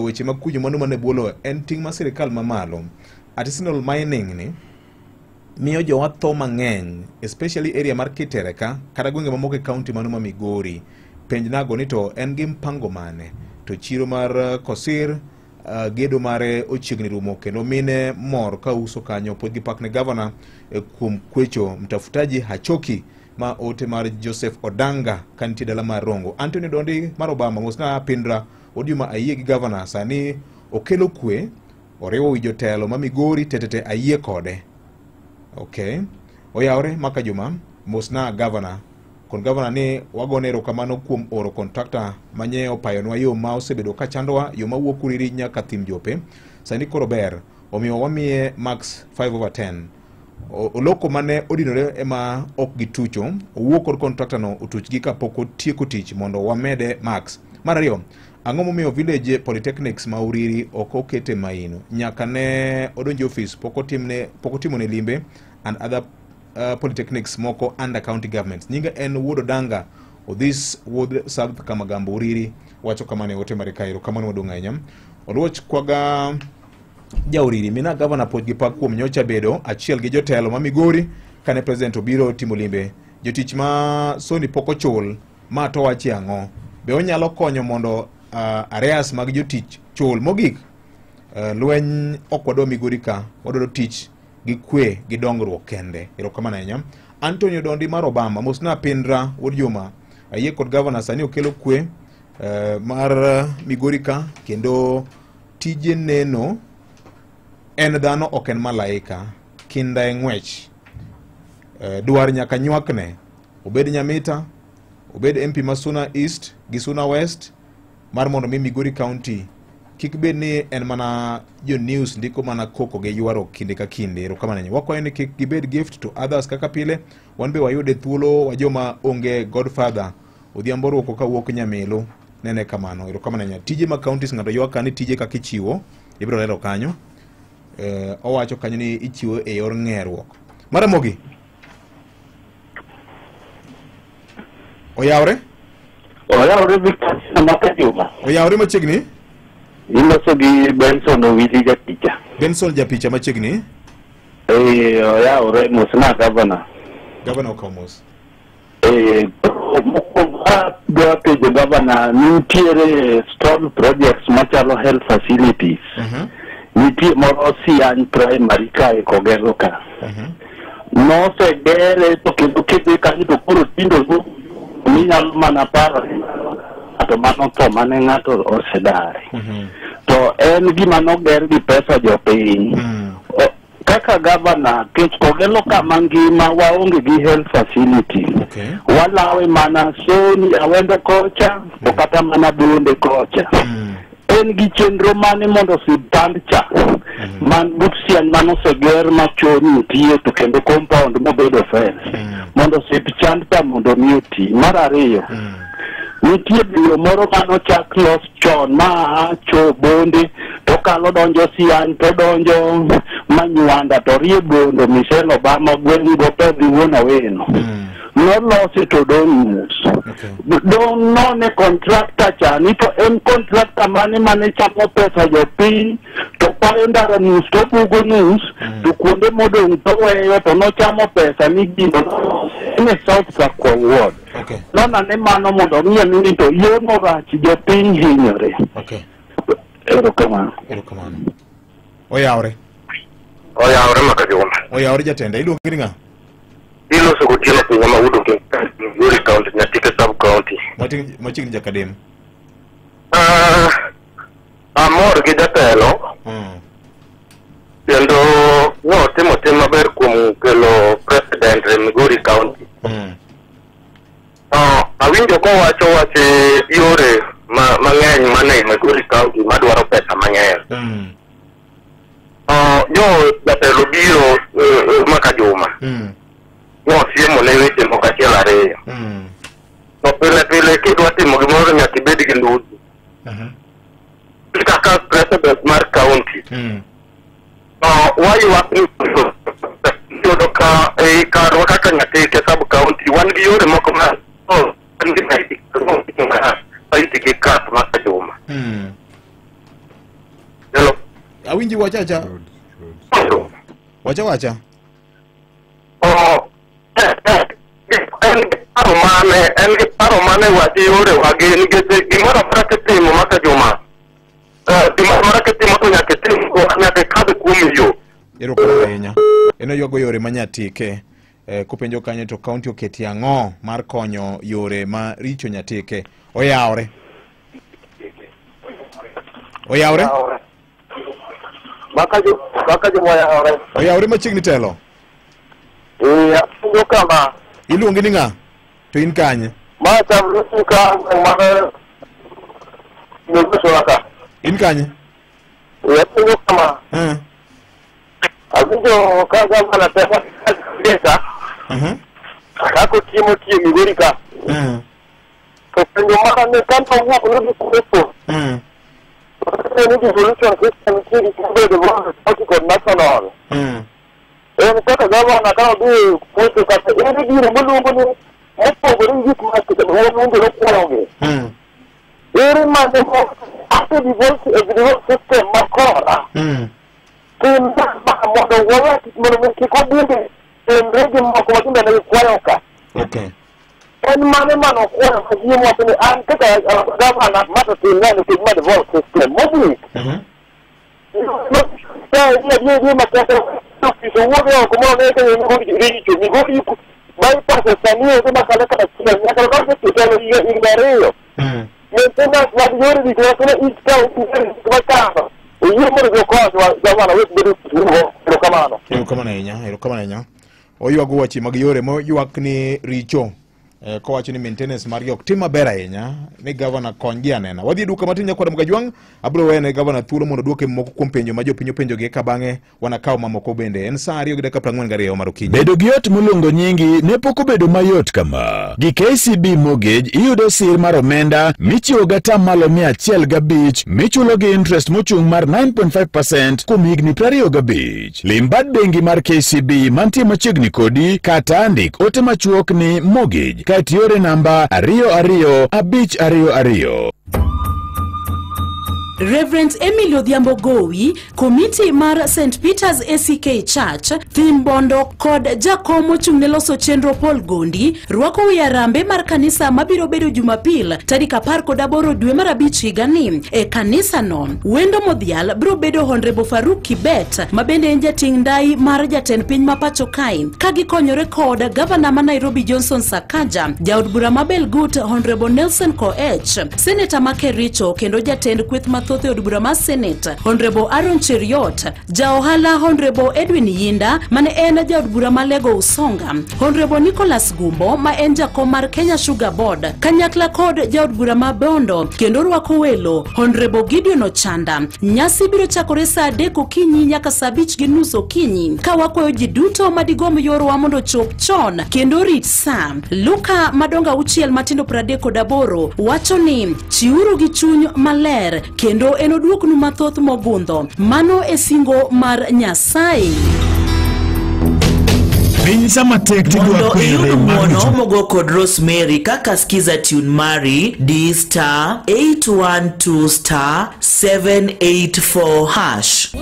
weche mag kunyo mwandu man e bwo lowo en ting' mar sirikal mamalo. Artisanal mining ni miyo jowa tho mang'eny especially area mar Kitereka kata gwenge mamoko e county mano ma Migori. Penj nago ni to en gi mpango mane to chiro mar Kosir gedo mare ochiegni rumo kendo mine mor ka uso kanyo. Pod gipak ne gavana kuom kwecho mtafutaji hachoki. Ma ote mar Joseph Odanga kantie dala mar Rongo. Anthony Dondi mar Obama mosna Pindra Odiuma ayie gi gavana sani okelo kwe oriwo wi jotelo ma Migori tetete ayie kode. Okay. Oyawre maka juma mosna gavana. Kon gavana ni wagone erokamano kuom oro kontrakta manye opayonwa yo ma osebedo ka chandowa yo mawuok Uriri nyaka Thim Jope. Sani koro ber omiyo wamiye max 5/10. Oloko mane odinore ema ok gitucho owuok kod kontrakta no otuchgi kapok otieko tich mondo wamede max. Mar ariyo, ang'o momiyo village polytechnics ma Uriri ok okete maino nyaka ne odonjo office pok otimone limbe and other polytechnics moko under county governments. Nyinga en Wuod Odanga Odhis Wuod South Kamagambo Uriri wacho kamano e ote mare kaero. Kamano maduong' ahinya. Oluoch kwaga jauriri mina gavana puoch gi pak kuom nyocha bedo achiel gi jotelo ma Migori kane president obiro timo limbe. Jotich ma Sony pok ochul ma to wachi ang'o? Be onyalo konyo mondo areas mag jotich chul? Mogik lweny ok wadwa Migori ka, wadwaro tich gi kwe gi dongruok kende. Erokamano ahinya. Antonio Dondi mar Obama mosna Pindra Wuod Juma ayie kod gavana sani okelo kwe mar Migori ka kendo tije neno en dhano ok en malaika. Kinda e ng'wech. Dwar nyaka nywakne. Obed Nyamita, obed MP ma Suna East gi Suna West mar mondo mi Migori County kik bed ni en mana jo news ndiko mana koko gi ywaruok kinde ka kinde. Erokamano ahinya. Wakwayo ni kik gibed gift to others kaka pile. Wan be wayude thuolo wa joma onge godfather. Odhiambo ruoko kawuok Nyamelo. Nene kamano. Erokamano ahinya. Tije mag counties ng'ato ywak ka ni tije kaka ichiwo ibiro lero kanyo. Owacho kanyo ni ichiwo e yor ng'eruok. Maramogi. Oyawre? Oyawre Victor Maka Juma. Oyawre machiegni? Iloso gi Benson Owili Japicha. Benson Japicha machiegni? Oyawre mosna gavana. Gavana okawo mos. Mokwongo adwa penjo gavana nitiere stone projects machalo health facilities. Nitie moro Siany Primary kae Kogelo ka. Nosegere to kendo kidhi kanyo to koro tindo minyalo mana paro to mano tho mane ng'ato osedare. To en gima noger gi pesa jopiny. Kaka gavana kech Kogelo kama ngima waonge gi health facility. Walawe mana Soni Awendo kocha to kata mana Bonde kocha. En gi chenro mane mondo osiptand cha man but Siany manoseger machon nitie to kendo compound mobedo fence mondo osiptand cha mondo mi oti. Mar ariyo, nitie biro moro manochak los chon ma cho Bonde to kalo donjo Siany to donjo Manywanda to rie Bondo Michelle Obama gweng' go to dhi Wuon Aweno. Nolosi to dong' nus. Dong' none contractor cha ni to en contractor mane chamo pesa jopiny to payo ndara nus to bugo nus to kuonde modong' to weyo to nochamo pesa ni gino nolosi e South Kakwa Ward. Nona ne mano mondo ng'iyo ni to yo rach jopiny hinyore. Erokamano. Erokamano. Oyawre. Oyawre Maka Juma. Oyawre jatenda. Iluongi ni ng'a? Iloso gotieno piny ma Wudo Migori County, Nyatike sub county. Machiegni Jakadem. Amor gi jatelo. Kendo notimo tim maber kuom kelo president e Migori County. mang'eny. Jo jatelo biro maka juma. Nosiemo ne weche moko achiel ariyo. To pile pile kidwa timo gimoro nyaka ibed gi nduthi. Kaka president mar county. Waywak ni yudo ka ei karwa kaka Nyatike sub county wan gi yore moko ma gi kat maka juma. Hello. Awinji wachacha. Wacha wacha. En gi paro mane wach yore wagi nikech gimoro amora kitimo maka juma. Gimoro amora kitimo to nyaka itim nyaka ikadh kuom yo. Erokamano ahinya. En oywago yore ma Nyatike. Kopenjo kanyo to county oketi ang'o mar konyo yore ma richo Nyatike. Oyawre. Oyawre? Maka juma oyawre. Oyawre machiegni telo. Apenjo kama. Iluongi ni ng'a? To in kanye? Ma ka mar ka. In kanye? Apenjo kama. Awinjo ka gavana temo pesa. Kako chiemo tiyo Migori ka. To penjo mara ni kanto wuok nodhi kueso. Ni devolution system nitie gi bedo county kod national. En kaka gavana ka odhi kueso kata ere gino moluongo ni mopogore gi gik ma oluongo nokwongo. Ere mane after devolution system makora. Mondo wawe mondo kik obunde timre gi moko matindo ne gikwayo ka. Okay. En mane mano kwayo ka ji wacho ni an kaka gavana mato timne nikech ma devolve system mogik. Richo Migori bypass sani onge makalo kata achiel nyaka lokre telo higni ariyo. Maintenance mag yore gik moko ne each county makalo. Oyie mondo jokonywa gavana wek bedo erokamano. Erokamano ahinya, erokamano ahinya. Oywago weche mag yore moywak ni richo. Kowacho ni maintenance margi ok tim maber ahinya ni gavana konygi anena. Wadhi e duka matin nyakwar Mgajwang', abiro wene gavana thuolo mondo oduoke moko kuom penjo ma jopiny openjogi eka bang'e wanakaw mamoko bende. En saa 2:42 mar okinyi. Bedo gi ot moluongo nyingi ne pok obedo mayot kama. Gi KCB Mortgage iyudo sir mar omenda michiwo gi atamalo 105 michulo gi interest mochung' mar 9.5% kuom higni 25. Lim bad bengi mar KCB mantie machiegni kodi kata ndik ote machuok ni mortgage ka itiore namba 22522. Reverend Emilio Odhiambo Gowi, komiti mar St. Peter's ACK Church, Thimbondo kod jakom mochung' ne loso chenro Paul Gondi, rwako wi arambe mar kanisa mabiro bedo Jumapil tarik 18 dwe mar 5 higani e kanisano. Wendo modhial biro bedo Honorable Faruk Kibet ma bende en jating' ndai mar jatend piny ma pacho kae ka gikonyore kod gavana ma Nairobi Johnson Sakaja, jaod bura ma Belgut Honorable Nelson Koech, seneta ma Kericho kendo jatend kweth mathoth e od bura mar Senate Honorable Aaron Cheriot, jaohala Honorable Edwin Yinda mane en jaod bura ma Lego Usonga, Honorable Nicholas Gumbo ma en jakom mar Kenya Sugar Board kanyakla kod jaod bura ma Bondo kendo rwako welo Honorable Gideon Ochanda. Nyasi biro chakore saa 3 okinyi nyaka saa 5:30 okinyi ka wakwayo ji duto madigomb yorwa mondo ochop chon kendo rit saa. Luka madongo 6 matindo 38 wacho ni chiuru gi chuny maler kendo enoduoknu mathoth mogundho. Mano e singo mar Nyasaye. Piny sama tek tidwa kwere ng'uono mogo kod Rosemary kaka skiza tune mari D star 812 star 784 hash.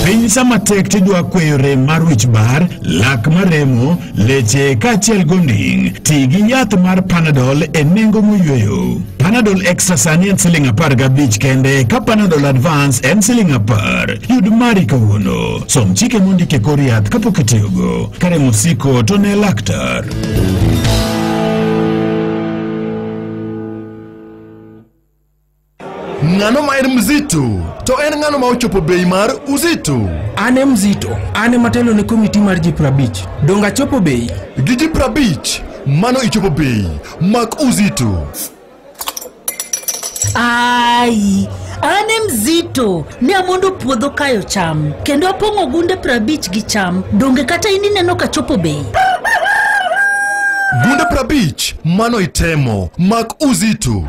Piny sama tek tidwa kweyo rem mar wich bar, lak maremo, leche kaachiel gonding. Ti gi yath mar Panadol e nengo moyweyo. Panadol Extra sani en siling 15 kende, ka Panadol Advance en siling 10. Yud mari kawuono. Som chike mondiki e kor yath kapok itiyogo. Ka rem osiko to ne laktar. Ng'ano ma en mzito? To en ng'ano ma ochopo bei mar uzito? An e mzito. An ema telo ne komiti mar ji 50. Donge achopo bei? Gi ji 50, mano ichopo bei. Mak uzito. Ai, an e mzito ne amondo puodho kayo cham kendo apong'o gunde 50 gi cham. Donge kata in ineno ka chopo bei? Gunde 50, mano itemo. Mak Uzito.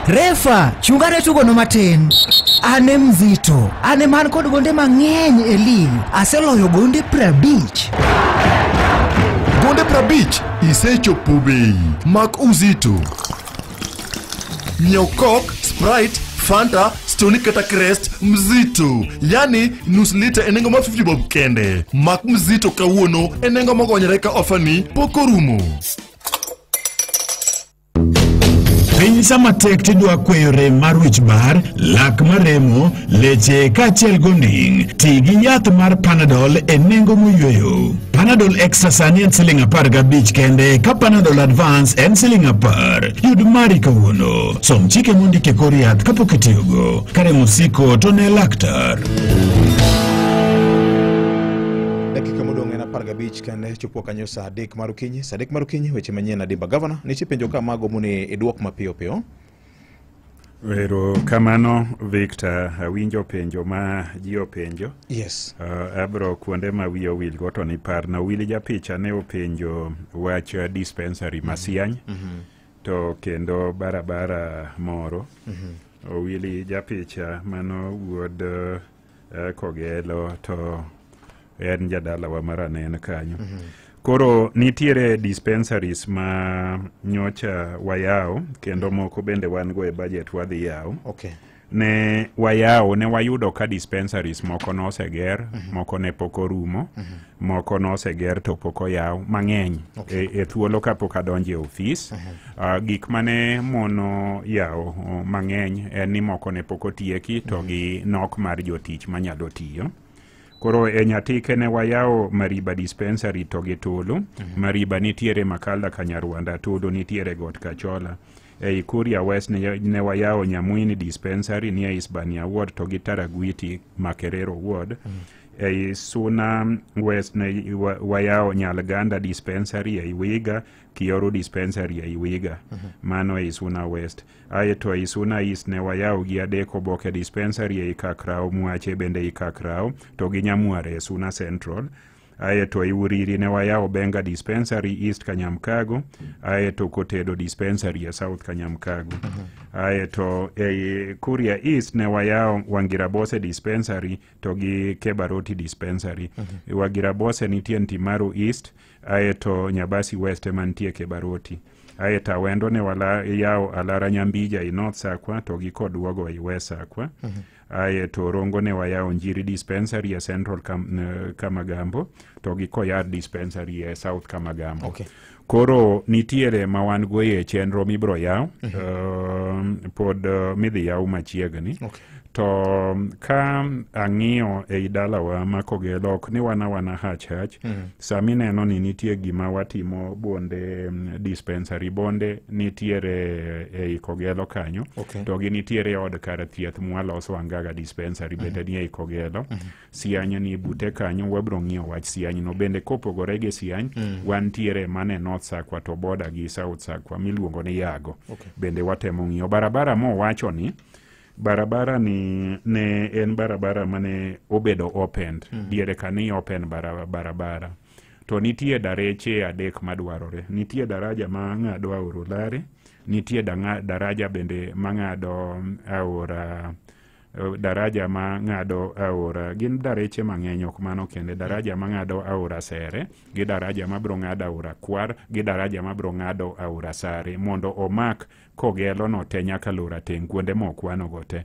Refa, chungane tugono matin. An e mzito, an e man kod gonde mang'eny e lig. Aseloyo gonde 50. Gonde 50, isechopo bei. Mak Uzito. Nyiew Coke, Sprite, Fanta, Stony kata Crest, Mzito. Yani nus lita e nengo mar 50 bob kende. Mak Mzito kawuono e nengo mogonyore ka ofani pok orumo. Piny sama tek tidwa kweyo rem mar wich bar, lak maremo, leche kaachiel gonding. Ti gi yath mar Panadol e nengo moyweyo. Panadol Extra sani en siling 15 kende, ka Panadol Advance en siling 10. Yud mari kawuono. Som chike mondiki e kor yath kapok itiyogo. Ka rem osiko to ne laktar. Dakika modong' en 15 kende chopo kanyo saa 3 mar okinyi. Saa 3 mar okinyi weche manyien Adimba. Gavana, nitie penjo ka mago mune iduok mapiyo piyo. Ero kamano Victor, awinjo penjo ma ji openjo. Yes. Abro kuonde ma wiya owilgo to ni parna. Wili japicha ne openjo wach dispensary ma Siany to kendo barabara moro. Owili japicha mano wuod Kogelo to en jadalawa mar Anen kanyo. Koro nitiere dispensaries ma nyocha wayawo kendo moko bende wan go e budget wadhi yawo. Okay. Ne wayawo, ne wayudo ka dispensaries moko noseger, moko ne pok orumo, moko noseger to pok oyaw mang'eny. Okay. E thuolo kapok adonjo e ofis. Gik mane mono yawo mang'eny en ni moko ne pok otieki to gi nok mar jotich manyalo tiyo. Koro e Nyatike ne wayawo Mariba dispensary to gi Tulu. Mariba nitiere Makalda Kanyarwanda, Tulu nitiere Got Kachola. Ei Kuria West ne wayawo Nyamwini dispensary nie Isbania ward to gi Taragwiti Makerero ward. Ei Suna West ne wayawo Nyalganda dispensary ei Wiga, Kioro dispensary ei Wiga. Mano ei Suna West. Aeto ei Suna East ne wayawo gi Adek Oboke dispensary ei Kakrao, Mwache bende ei Kakrao to gi Nyamware e Suna Central. Aeto ei Uriri ne wayawo Benga dispensary East Kanyamkago, aeto Kotedo dispensary e South Kanyamkago. Aeto ei Kuria East ne wayawo Wangirabose dispensary to gi Kebaroti dispensary. Wangirabose nitie Ntimaru East, aeto Nyabasi West ema nitie Kebaroti. Aeto Awendo ne wayawo Alara Nyambija i North Sakwa to gi Kodwogo i West Sakwa. Aeto Rongo ne wayawo Njiri dispensary e Central Kamagambo to gi Koyar dispensary e South Kamagambo. Okay. Koro nitiere ma wan go e chenro mibro yaw, pod midhi yaw machiegni. Okay. To ka ang'iyo ei dalawa ma Kogelo, ok ni wana hach hach. Sami neno ni nitie gima watimo Bonde dispensary. Bonde nitiere ei Kogelo kanyo. Okay. To gi nitiere od kar thieth mwaloso Angaga dispensary bende ni ei Kogelo. Siany ni bute kanyo, wabro ng'iyo wach Siany no bende. Kopogore gi Siany, wantiere mane North Sakwa to boda gi South Sakwa miluongo ni Yago. Okay. Bende watemo ng'iyo barabara mowacho ni barabara ni ne en barabara mane obedo opened. Diere ka ni open barabara to nitie dareche 3 madwarore. Nitie daraja ma ng'ado aora Olare, nitie daraja bende ma ng'ado aora, daraja ma ng'ado aora, gin dareche mang'eny ok mano kende, daraja ma ng'ado aora Sere, gi daraja mabiro ng'ado aora Kwar, gi daraja mabiro ng'ado aora Sare, mondo omak Kogelo no te nyaka Lora Teng' kuonde mokwanogo te.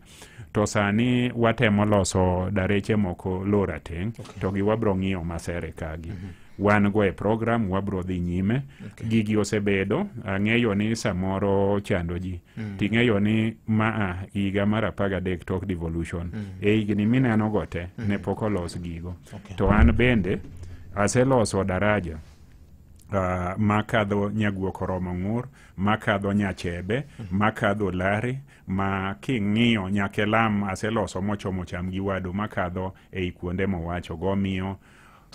To sani watemo loso dareche moko Lora Teng', to gi wabro ng'iyo Masere kagi. Wan go e program, wabro dhi nyime. Gigi osebedo, ang'eyo ni samoro chando ji. Ting'eyo ni maa higa mar 13 tok devolution. E higni mineno go te, ne pok olos gigo. To an bende aseloso daraja makadho Nyaguok oromo Ng'ur, makadho Nyachebe, makadho Lare, ma king'iyo nyaka e lam aseloso mochomo cham gi wadu makadho ei kuonde mowacho go. Miyo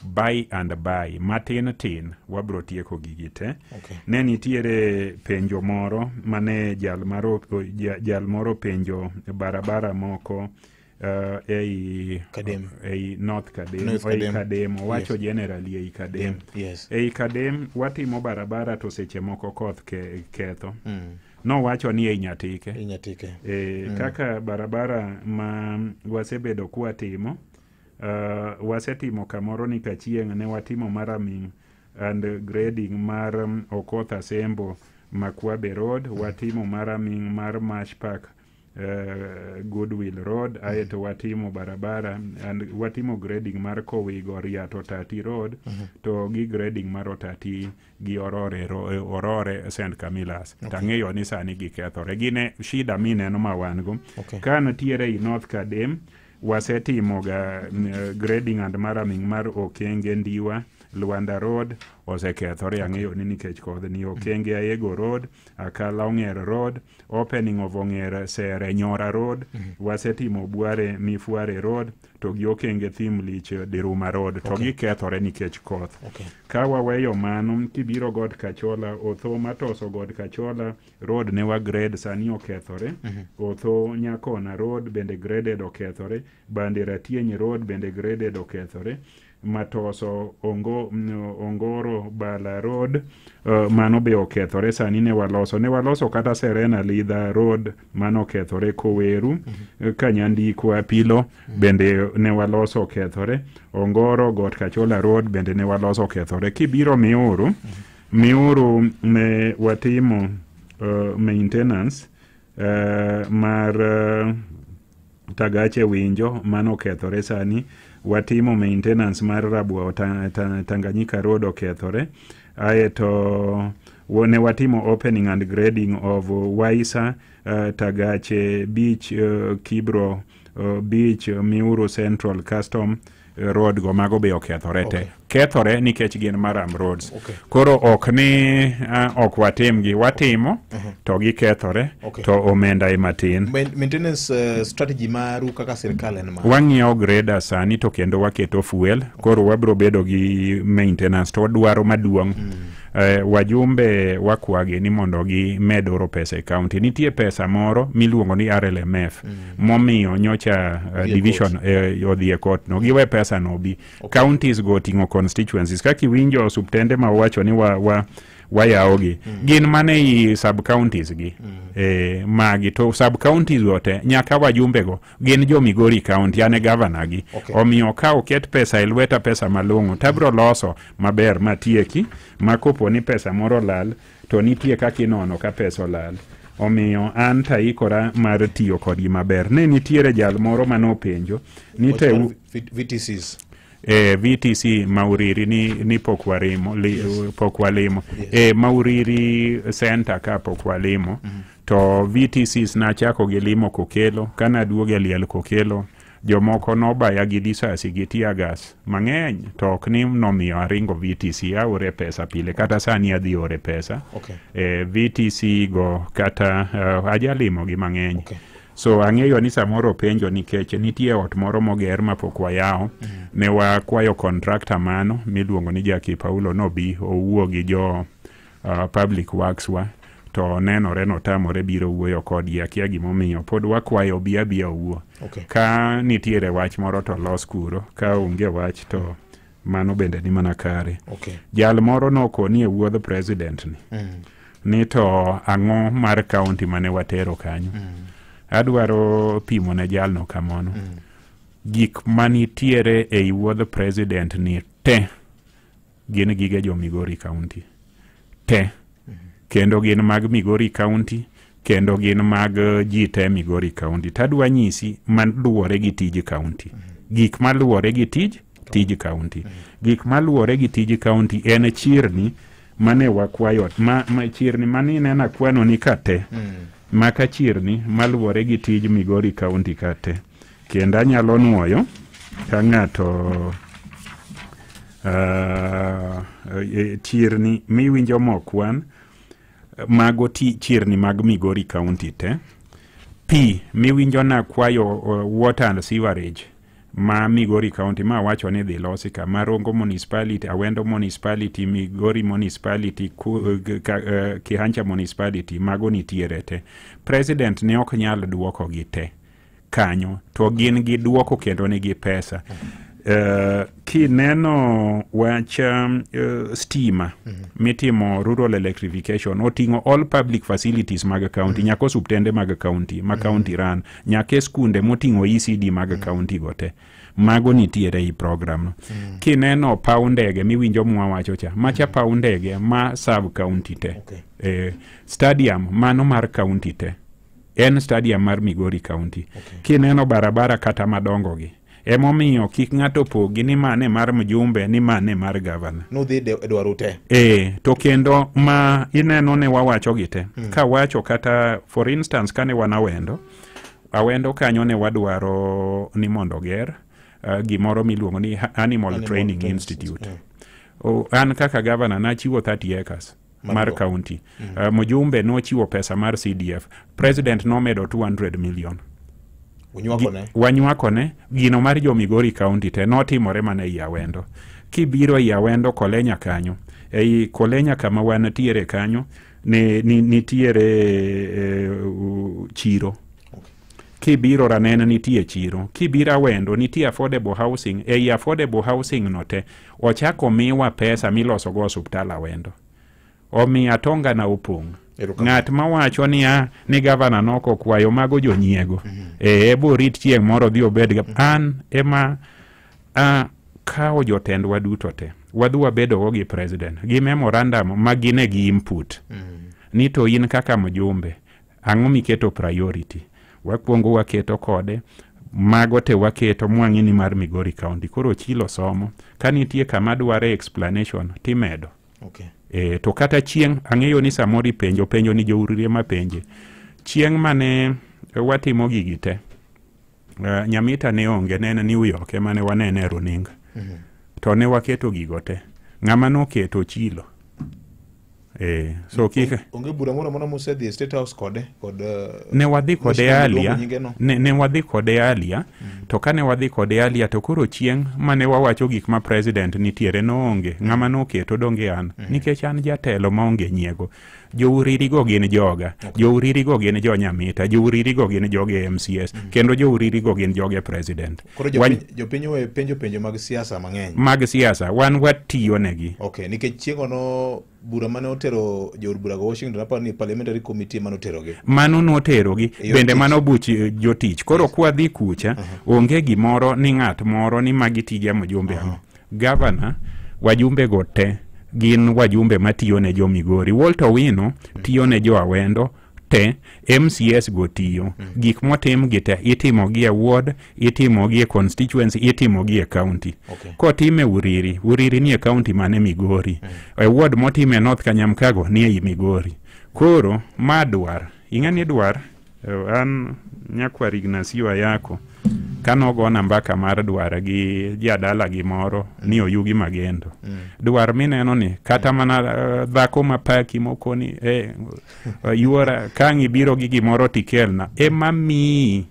By and by, matin tin, wabro tieko gigi te. Okay. Ne nitiere penjo moro mane jal moro penjo barabara moko ei Kadem. Ei North Kadem, North ei Kadem. Kadem owacho Yes. generally ei Kadem. Yes. Ei Kadem watimo barabara to seche moko koth ketho. Nowacho ni ei Nyatike. Ei Nyatike. Kaka barabara ma wasebedo kwatimo, wasetimo kamoro ni kachieng' ne watimo maraming and grading mar Okoth Asembo Makwabe Road, watimo maraming mar Mash Park Goodwill Road, aeto watimo barabara and watimo grading mar Kowigo Riato Tati Road, to gi grading mar Otati gi Orore, Orore St. Camillus. Tang'eyo ni sani gikethore. Gine shida mineno ma wan go. Ka nitiere i North Kadem, wasetimo ga grading and maraming mar Okenge Ndiwa, Luanda Road osekethore. Ang'eyo ni nikech kodhni Okenge Aego Road, Akala Ong'er Road, opening of Ong'er Sere Nyora Road, wasetimo Bware Mifuare Road, to gi Okenge Thim Lich Diruma Road, to gikethore nikech koth. Ka waweyo mano, kibiro God Kachola, Otho Matoso God Kachola Road ne wa grade sani okethore. Otho Nyakona Road bende graded okethore. Bande Ratieny Road bende graded okethore. Matoso Ongoro Bala Road mano be okethore sani ne waloso kata Serena Lidha Road mano okethore Koweru. Kanyandikwa Pilo bende ne waloso okethore. Ongoro Got Kachola Road bende ne waloso okethore. Kibiro Miuru, Miuru ne watimo maintenance mar Tagache Winjo mano okethore sani. Watimo maintenance mar Rabwa Tanganyika Road okethore. Aeto ne watimo opening and grading of Waisa, Tagache Beach, Kibro Beach, Miuru Central Custom Road go mago be okethore te. Kethore nikech gin maram roads. Koro ok ni ok watimgi, watimo to gikethore to omenda ema tin. Maintenance strategy maru kaka sirkal en ma? Wang'iewo grader sani to kendo waketo fuel. Koro wabro bedo gi maintenance to wadwaro maduong'. Wajumbe wakwagi ni mondo gimed oro pesa e county. Nitie pesa moro miluongo ni RLMF momiyo nyocha division odhi e court no. Giwe pesa no bi. Counties go oting'o constituencies. Kaka iwinjo osuptende ma wawacho ni wayawogi gin mane i sub counties gi magi to sub counties go te nyaka wajumbe go gin jo Migori County ane governor gi. Omiyo ka oket pesa e lweta, pesa malong'o, tabro loso maber matieki ma kopo ni pesa moro lal to nitie kaka inono ka pesa olal. Omiyo an taikora mar tiyo kodgi maber. Ne nitiere jal moro manopenjo ni te VTCs. VTC Mauriri ni pok warimo, pok walimo. Mauriri Center ka pok walimo. To VTCs nachako gi limo Kokelo, kana duogo e liel Kokelo, jomoko nobaya gi lisasi gi tear gas mang'eny, to ok ni nomiyo aringo VTC, aore pesa pile, kata sani adhi ore pesa. VTC go kata ajalimo gi mang'eny. So ang'eyo ni samoro penjo nikech nitie ot moro moger mapok wayawo. Ne wakwayo contractor mano miluongo ni Jackie Paulo nobi owuo gi jo public works wa, to nenore notamore biro wuoyo kodgi, akia gimomiyo pod wakwayo bi abia owuo. Ka nitiere wach moro to los kuro, ka onge wach to mano bende ni mana kare. Jal moro nokoni e wuodh president ni ni to ang'o mar county mane watero kanyo. Adwaro pimo ne jalno kamano. Gik manitiere ei wuodh president ni te gin gige jo Migori County te. Kendo gin mag Migori County, kendo gin mag ji te Migori County. Tadwa nyisi maluwore gi tij county. Gik maluwore gi tij county. Gik maluwore gi tij county en chirni mane wakwayo, ma chirni mane ineno akwano ni ka te. Maka chirni maluwore gi tij Migori County ka te. Kendo anyalo nuoyo ka ng'ato chirni miwinjo mokwan mago chirni mag Migori County te. Pi miwinjo nakwayo water and sewerage Ma Migori County ma wacho ni dhi losi ka Marongo Municipality, Awendo Municipality, Migori Municipality, Kihancha Municipality, mago nitiere te. President ne ok nyal duoko gi te kanyo, to gin gi duoko kendo nigi pesa. Kineno wach stima mitimo rural electrification, oting'o all public facilities mag county, nyaka osuptende mag county ma county run, nyaka e skunde moting'o ECD mag county go te, mago nitiere ei program no. Kineno paw ndege miwinjo mwawacho cha, macha paw ndege ma sub county te. Stadium mano mar county te en stadium mar Migori County. Kineno barabara kata madongo gi, emomiyo kik ng'ato pogi ni mane mar mjumbe ni mane mar gavana. Nudhi e dwaro te. To kendo ma ineno ne wawacho gi te. Kawacho kata for instance kane wan Awendo, Awendo kanyo ne wadwaro ni mondo oger gimoro miluongo ni Animal Training Institute. An kaka gavana nachiwo 30 acres mar county. Mjumbe nochiwo pesa mar CDF. President nomedo 200 million. Wanywakone gino mar jo Migori County te notimore mana ei Awendo. Kibiro ei Awendo Kolenya kanyo, ei Kolenya kama wantiere kanyo ne nitiere chiro. Kibiro Ranena nitie chiro. Kibiro Awendo nitie affordable housing. Ei affordable housing no te ochako miwa pesa miloso go osuptal Awendo. Omiyo atonga na opong'. Ng'at mawacho niya ni gavana noko kwayo mago jonyiego. Ebo rit chieng' moro dhi obed an ema kawo jotendwa duto te wadhi wabedogo gi president gi memorandum ma gine gi input. Ni to in kaka mjumbe ang'o miketo priority, wakwongo waketo kode mago te waketo mwang'i ni mar Migori County. Koro chilo somo ka nitie kama dware explanation timedo. To kata chieng' ang'eyo ni samoro ipenjo penjo ni jouririe mapenje. Chieng' mane watimo gigi te, Nyamita ne onge, ne en New York ema ne wanene e runinga. To ne waketo gigo te. Ng'ama noketo chilo. So kik onge bura moro amora mosedhi e State House kode kod ne wadhi kode alia, ne wadhi kode alia. To kane wadhi kode alia to koro chieng' mane wawacho gik ma president nitiere noonge. Ng'ama noketo donge an, nikech an jatelo maonge nyiego. Jouririgo gin joga, jouririgo gin jo Nyamita, jouririgo gin joge MCS, kendo jouririgo gin joge president. Koro jopiny owe penjo penjo mag siasa mang'eny. Mag siasa, wan watiyo negi. Okay, nikech chieng'ono bura mane otero jood bura go Washington, aparo ni parliamentary committee mane oterogi. Mano noterogi, bende mano buch jotich. Koro kwadhi kucha, onge gimoro ni ng'at moro ni magi tije mjumbe ang'o. Governor, wajumbe go te gin wajumbe matiyo ne jo Migori. Walter Owino tiyo ne jo Awendo te, MCS go tiyo. Gik motim gi te itimo gi e ward, itimo gi e constituency, itimo gi e county. Kotime Uriri, Uriri ni e county mane Migori. E ward motime North Kanyamkago ni ei Migori. Koro ma dwar, ing'e ni dwar, an nyakwar Ignacio Ayako kanogona mbaka mar dwar gi jadala gi moro ni Oyugi Magendo. Dwar mineno ni kata mana dhako mapaki mokoni yuora kang' ibiro gi gimoro tikelna ema miyi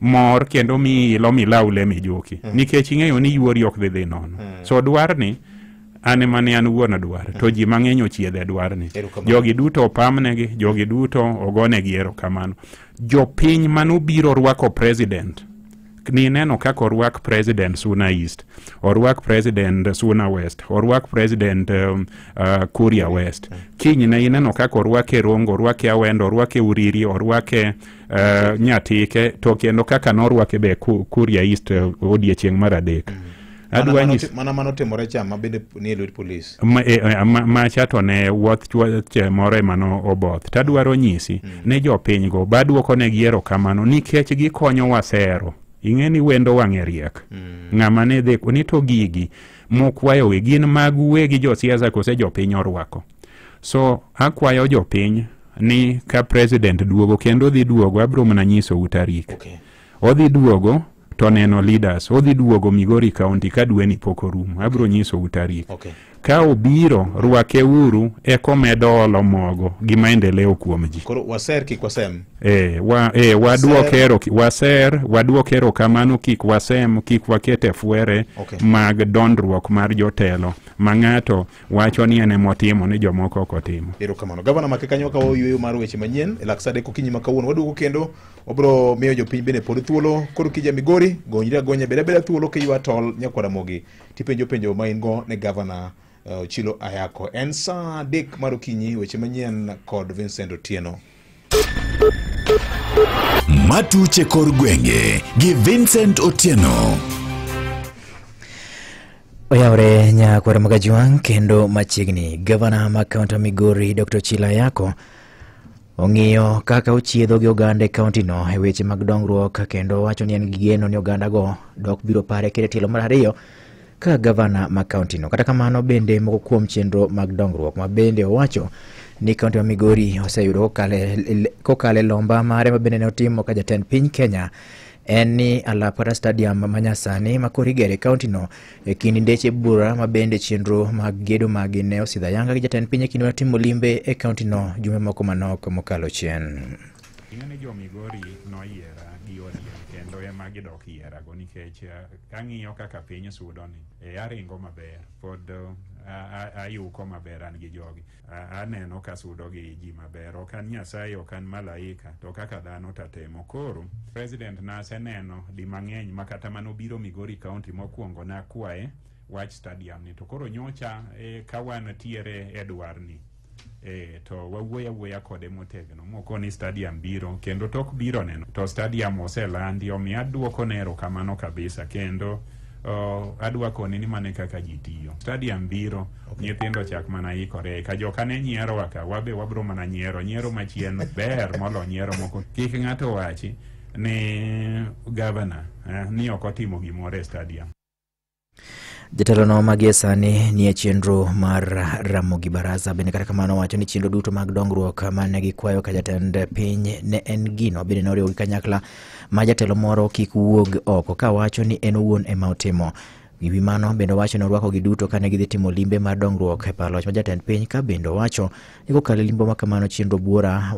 mor kendo miyi ilo milaw le mijuki. Nikech ing'eyo ni yuori ok dhi nono. So dwar ni an ema ne an wuon dwar, to ji mang'eny ochiedhe dwarni. Jogi duto opamnegi, jogi duto ogonegi erokamano. Jopiny manobiro rwako president, ni neno kaka orwak president Suna East, orwak president Suna West, orwak president Kuria West. Kiny ne ineno kaka orwake Rongo, orwake Awendo, orwake Uriri, orwake Nyatike, to kendo kaka norwake be Kuria East odiechieng' mar adek. Mana mano timore cha ma bende ni e lwet polis. Macha to ne wuoth moro ema oboth. Tadwaro nyisi ne jopiny go baduoko negi erokamano nikech gikonyowa sero. Ing'e ni wendo wang'e riek. Ng'ama ne dhi ni to gigi mokwayogi gin mag wegi josiasa kose jopiny orwako. So akwayo jopiny ni ka president duogo kendo dhi duogo, abiro mana nyisou tarik. Odhi duogo to neno leaders, odhi duogo Migori County ka dweni pok orumo, abiro nyisou tarik. Ka obiro, rwake uru, eko medo olo mogo gi maendeleo kuom ji. Koro waser kik wasem. Waduok waser, waduok erokamano, kik wasem, kik waket e fwere mag dondruok mar jotelo ma ng'ato wacho ni en emotimo ni jomoko ok otimo. Erokamano. Gavana make kanyo ka wayueyo mar weche manyien e lak sa 3 okinyi ma kawuono waduogo kendo wabiro miyo jopiny bende pod thuolo. Koro kija Migori, gonyri agonya, bed abeda thuolo kiywa tol nyakwar Ramogi tipenjo penjo ma in go ne gavana Ochilo Ayako. En saa 3 mar okinyi, weche manyien kod Vincent Otieno. Matuche kor gwenge gi Vincent Otieno. Oyawre nyakwar Magajuang' kendo machiegni. Gavana ma kaunti Migori Dr. Ochilo Ayako ong'iyo kaka ochiedho gi oganda e kaunti no e weche mag dongruok kendo wacho ni en gi geno ni oganda go dok biro pare kendo tielo mar 2 ka gavana ma kaunti no. Kata kamano bende moko kuom chenro mag dongruok ma bende owacho ni kaunti ma Migori oseyudo kokalo e lomba mare ma bende ne otimo ka jatend piny Kenya en ni alap kata stadium ma nyasani ma koro igero e kaunti no e kind ndeche bura ma bende chenro mag gedo magi ne osidho ayanga gi jatend piny e kinde matimo limbe e kaunti no jumbe moko manok mokalo chien. Ing'e jo Migori noyiera gi ODM kendo ema gidok yierago nikech kang'iyo kaka piny sudo ni aringo maber, pod ayuko maber an gi jogi. Aneno ka sudo gi ji maber, ok an Nyasaye, ok an malaika, to kaka dhano tatemo. Koro president naseneno di mang'eny ma kata manobiro Migori County mokwongo nakwaye wach stadium ni, to koro nyocha ka wan tiere e dwarni to wawuoyo awuoya kode motegno mokoni stadium biro, kendo tok biro neno to stadium oselandi, omiyo aduoko ne erokamano kabisa kendo adwa koni ni mane kaka ji tiyo. Stadium biro, nyithindo chak mana ikore ka joka ne nyierowa ka wabe wabro mana nyiero machien ber molo nyiero moko. Kik ng'ato wachi ni gavana ni ok otimo gimoro e stadium. Jatelo no magie sani nie chenro mar Ramogi Baraza bende kata kamano wacho ni chenro duto mag dongruok mane gikwayo ka jatend piny ne en gino bende noriwo gi kanyakla ma jatelo moro kik wuog oko ka wacho ni en owuon ema otimo. Ewi mano bende owacho ni orwakogi duto kane gidhi timo limbe mar dongruok e par loch ma jatend piny ka bende owacho ni kokalo e limbe ma kamano chenro buora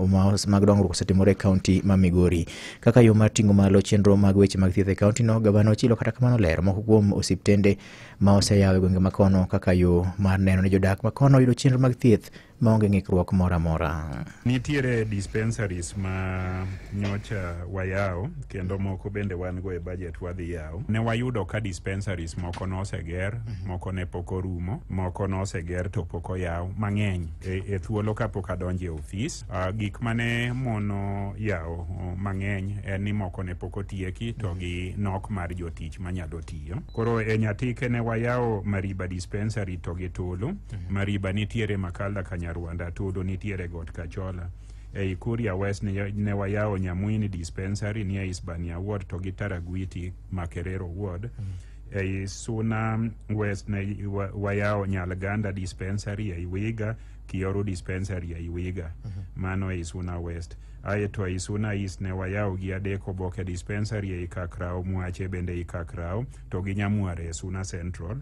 mag dongruok osetimore e kaunti ma Migori. Kaka yo mar ting'o malo chenro mag weche mag thieth e kaunti no, gavana Ochilo kata kamano lero moko kuom osiptende ma oseyaw e gwenge makono kaka yo mar neno ni jodak makono yudo chenro mag thieth maonge ng'ikruok moro amora. Nitiere dispensaries ma nyocha wayawo kendo moko bende wan go e budget wadhi yawo. Ne wayudo ka dispensaries moko noseger, moko ne pok orumo, moko noseger to pok oyaw mang'eny e thuolo kapok adonjo e ofis. Gik mane mono yawo mang'eny en ni moko ne pok otieki to gi nok mar jotich manyalo tiyo. Koro e Nyatike ne wayawo Mariba dispensary to gi Tulu. Mariba nitiere Makalda Kanyarwanda, Tulu nitiere Got Kachola. Ei Kuria West ne wayawo Nyamuini dispensary nie Isbania ward to gi Taragwiti Makerero ward. Ei Suna West ne wayawo Nyalganda dispensary ei Wiga, Kioro dispensary ei Wiga. Mano ei Suna West. Aeto ei Suna East ne wayawo gi adek Oboke dispensary ei Kakrao, Mwache bende ei Kakrao to gi Nyamware e Suna Central.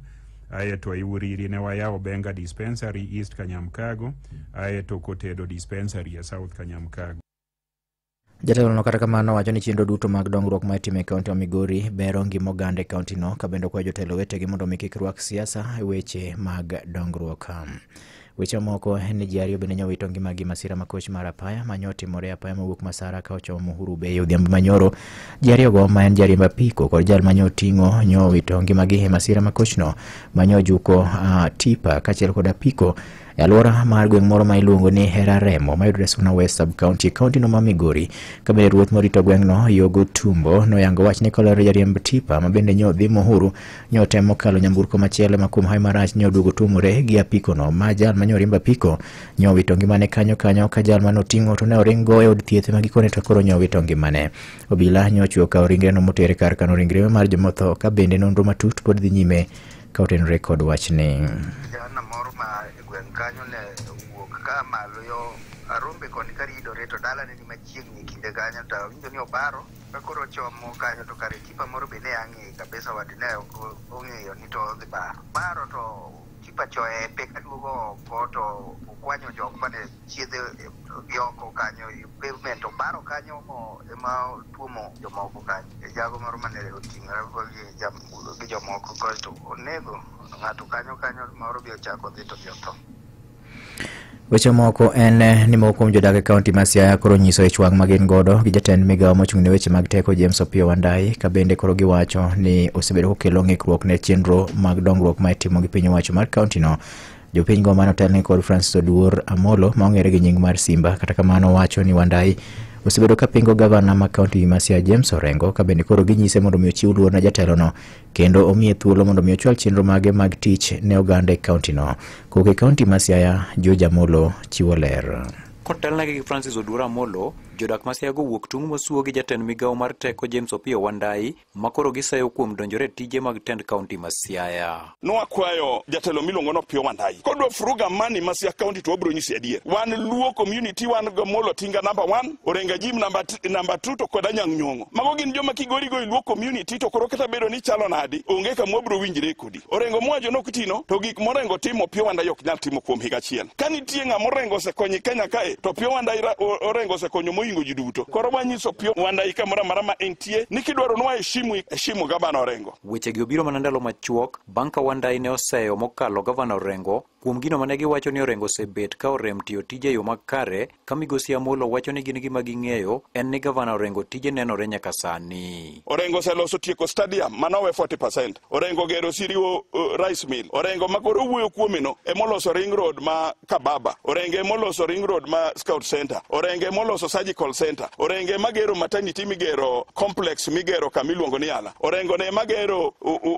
Aeto ei Uriri ne wayawo Benga dispensary East Kanyamkago, aeto Kotedo dispensary e South Kanyamkago. Jatelo no kata kamano wacho ni chenro duto mag dongruok ma itimo e kaunti ma Migori bero ngima oganda e kaunti no, ka bende okwayo jotelo wetegi mondo mi kik rwak siasa e weche mag dongruok. Weche moko en ni ji ariyo bende nyowito ngimagi masira ma koch mar apaya manyo otimore apaya mowuok Masara ka ochomo Uhuru Bay odhiambo manyoro. Ji ariyogo ma en jariemb apiko kod jal manyo oting'o nyowito ngimagi e masira ma kochno manyo ojuko tipa kaachiel kod apiko e alwora mar gweng' moro ma iluongo ni Hera Remo mayudore Suna West Sub County, kaunti no ma Migori. Ka bende ruoth morito gweng'no Yogo Tumbo noyango wach ni kolero jariemb tipa ma bende nyo dhi Muhuru nyo temo kalo nyamburko machielo ma kuom hawi marach nyo oduogo tuomore gi apiko no ma jal manyo riembo apiko nyo owito ngimane kanyo kanyo ka jal manoting'o to ne oringo e od thieth ma gikone to koro nyo owito ngimane. Obila nyo ochiwo kawo ringreno motere kar kano ringre mar jomotho ka bende nonro matut pod dhi nyime ka otenore kod wachni. Jana moro ma gweng' kanyo ne owuok ka malo yo Arombe koni karidore to dalane ni machiegni kinde kanyo to awinjo ni obaro ka koro ochomo kanyo to kare tipa moro be ne ang'e kabisa wad ne ok ong'eyo ni to odhi baro to tipa cha ohepe kaduogo oko to okwanyo jok mane chiedhe gi oko kanyo pavement obaro kanyo mo ema otuomo jomoko kanyo. Jago moro mane oting'ore gi jomoko kasto onego ng'ato kanyo kanyo moro bi ochako dhi to dhi otho. Weche moko en ni moko kuom jodak e kaunti ma Siaya koro nyiso ich wang' ma gin godo gi jatend migawo mochung' ne weche mag teko James Opiyo Wandayi, ka bende koro giwacho ni osebedo kokelo ng'ikruok ne chenro mag dongruok ma itimo gi piny owacho mar kaunti no. Jopiny go mane otelne kod Francis Oduor Amolo ma ong'ere gi nying mar Simba, kata kamano wacho ni Wandayi osebedo ka pingo gavana ma kaunti ma Siaya James Orengo, ka bende koro ginyise mondo mi ochiw luor ne jatelo no kendo omiye thuolo mondo mi ochwal chenro mage mag tich ne oganda e kaunti no. Kowuok e kaunti ma Siaya, George Amolo chiwo ler. Kotelnegi gi Francis Oduor Amolo, jodak ma Siaya go wuok tung' mosuo gi jatend migawo mar teko James Opiyo Wandayi, ma koro giseyo kuom donjore e tije mag tend kaunti ma Siaya. Nwakwayo jatelo miluongo ni Opiyo Wandayi kodwa furuga mani ma Siaya County to wabiro nyisi adier. Wan Luo community, wan Amolo Tinga number 1, Orenga Jim number 2 to kod Anyang' Nyong'o. Mago gin joma kigorigo e Luo community to koro kata bedo ni chalo nadi, onge kama wabiro winjre kodi. Orengo mwajo nokutino to gik morengo timo Opiyo Wandayi ok nyal timo kuom higa achiel. Ka nitie ng'ama Orengo osekonyo Kenya kae to Opiyo Wandayi Orengo osekonyo mohingo ji duto. Koro wanyiso Opiyo Wandayi kamoro amora ma entie ni kidwaro nwa heshimu gavana Orengo. Wechegi obiro mana ndalo machuok bang' ka Wandayi ne oseyo mokalo gavana Orengo kuom gino mane giwacho ni Orengo osebet ka orem tiyo tije e yo makare, ka migosi Amolo wacho ni gin gima ging'eyo en ni gavana Orengo tije nenore nyaka sani. Orengo oseloso tieko stadium manowe 40%. Orengo gero Siriwo rice mill. Orengo ma koro wuoyo kuome no emoloso ring road ma Kababa. Orengo emoloso ring road ma Scout Center. Orengo emoloso surgical center. Orengo ema gero maternity migero complex migero kamiluongo ni Yala. Orengo ne ema gero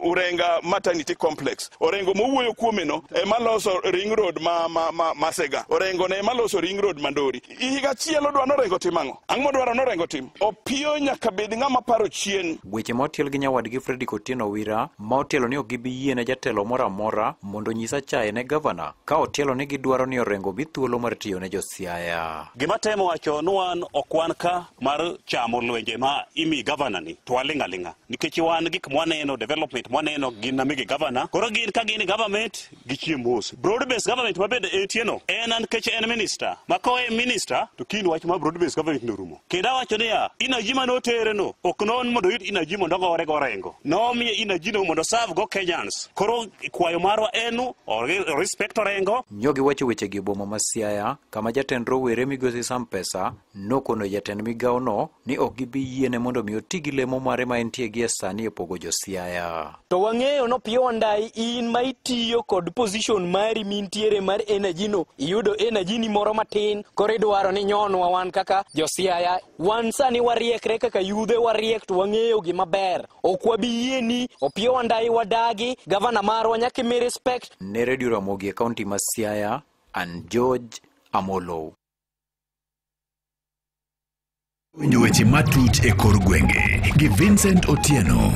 Urenga maternity complex. Orengo mowuoyo kuome no ema loso ring road ma Masega. Orengo ne ema loso ring road Mandori. Higa achiel odwa norengo tim ang'o? Ang'o modwaro norengo tim? Opiyo nyaka bed ng'ama paro chien. Weche ma otiel gi nyawadgi Fredrick Otieno Wira ma otielo ni ok gibi yie ne jatelo moro amora mondo onyis achaye ne gavana, ka otielo ni gidwaro ni Orengo bi thuolo mar tiyo ne jo-Siaya. Gima temo wacho ni wan ok wan ka mar chamo lwenje ma imi gavana ni to waling' aling'a nikech wan gik mwaneno development mwaneno gin namigi gavana. Koro gin ka gin government gichiem mos. Broad based government mabende entie no en nikech en minister ma ko en minister to kiny wach ma broad based government norumo. Kendo awacho niya, energy manotere no ok non mondo oyud energy mondo ogore go Orengo, nomiye energy no mondo serve go Kenyans. Koro kwayo marwa en respect Orengo. Nyogi wacho wechegi e boma ma Siaya kama jatend rowere migosi Sam Pesa nokono jatend migawo no ni ok gibi yiene mondo mi oti gi lemo mare ma entie gie sani e pogo jo-Siaya. To wang'eyo no Opiyo Wandayi in ma itiyo kod position mari mintiere mar energy no, iyudo energy ni moro matin, koro idwaro ni nyonwa wan kaka jo-Siaya. Wan sani wariekre kaka yudhe wariek to wang'eyo gima ber. Ok wabi yie ni Opiyo Wandayi wadagi, gavana marwa nyaka imi respect. Ne Radio Ramogi e kaunti ma Siaya, an George Amolo. Winjo weche matut e kor gwenge gi Vincent Otieno.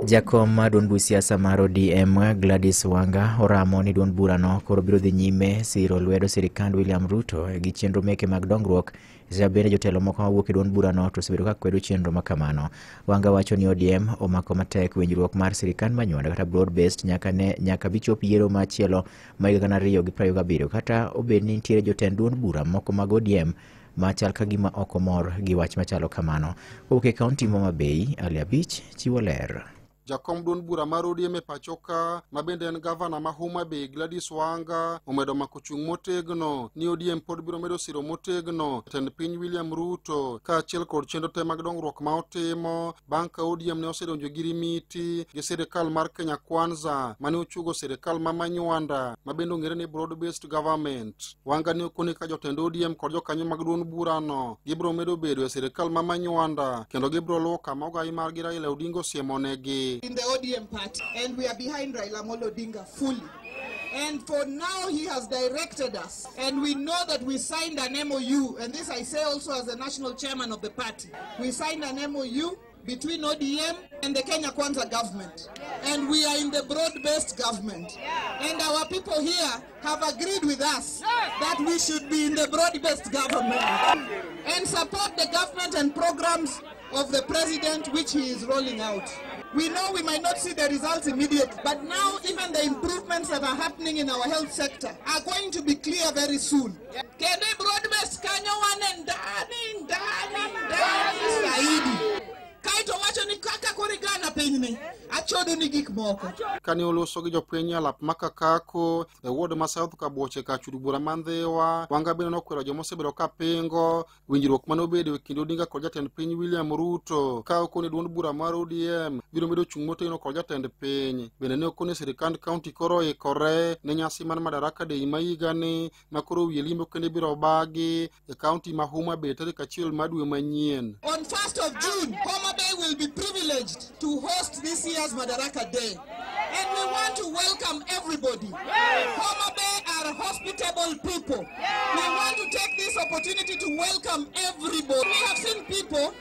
Jakom mar duond buch siasa mar ODM Gladys Wanga oramo ni duond burano koro biro dhi nyime siro lwedo sirikand William Ruto gi chenro meke mag dongruok. Bende jotelo moko mawuok e duond burano to osebedo ka kwedo chenro makamano. Wanga wacho ni ODM omako matek winjruok mar sirikand Manywanda kata broad based nyaka bichop yiero machielo ma higa 2027, kata obed ni nitiere jotend duond bura moko mag ODM machal ka gima ok omor gi wach machalo kamano. Kowuok e kaunti ma Homa Bay, Ali Abich chiwo ler. Jakom duond bura mar ODM e pacho ka ma bende en gavana ma Homa Bay Gladys Wanga omedo mako chung' motegno ni ODM pod biro medo siro motegno jatend piny William Ruto kaachiel kod chenro te mag dongruok ma otimo bang' ka ODM ne osedonjo gi rimiti gi sirikal mar Kenya Kwanza mane ochugo sirikal ma Manywanda ma bende ong'ere ni broad based government. Wanga ne okone ka jotend ODM kod jokanyo mag duond burano gibiro medo bedo e sirikal ma Manywanda kendo gibiro luwo kama ogai margi Raila Odinga osiemonegi. In the ODM party, and we are behind Raila Amolo Odinga fully. And for now he has directed us, and we know that we signed an MOU, and this I say also as the national chairman of the party. We signed an MOU between ODM and the Kenya Kwanza government, and we are in the broad-based government. And our people here have agreed with us that we should be in the broad-based government and support the government and programs of the president which he is rolling out. We know we might not see the results immediately, but now even the improvements that are happening in our health sector are going to be clear very soon. Kendo broad-based kanyo wane ndani ndani ndani zaidi. Kaito wacho ni kaka korigana pinyni achodo ni gik moko. Kane oloso gi jopiny e alap ma Kakako e ward ma South Kabuoche kachud bura ma Ndhiwa, Wanga bende nokwero joma osebedo ka pingo winjruok mane obedo e kind Odinga kod jatend piny William Ruto ka okone duond bura mar ODM biro medo chung' motegno kod jatend piny. Bende ne okone sirikand kaunti koro oikore ne nyasi mar Madaraka Day ma higani ma koro wiye limbo kende biro bagi e kaunti ma Homa Bay tarik 1 mar dwe manyien. On 1st of June, Homa Bay will be privileged to host this year's Madaraka Day. And we want to welcome everybody. Homa Bay are hospitable people. We want to take this opportunity to welcome everybody. We have seen people,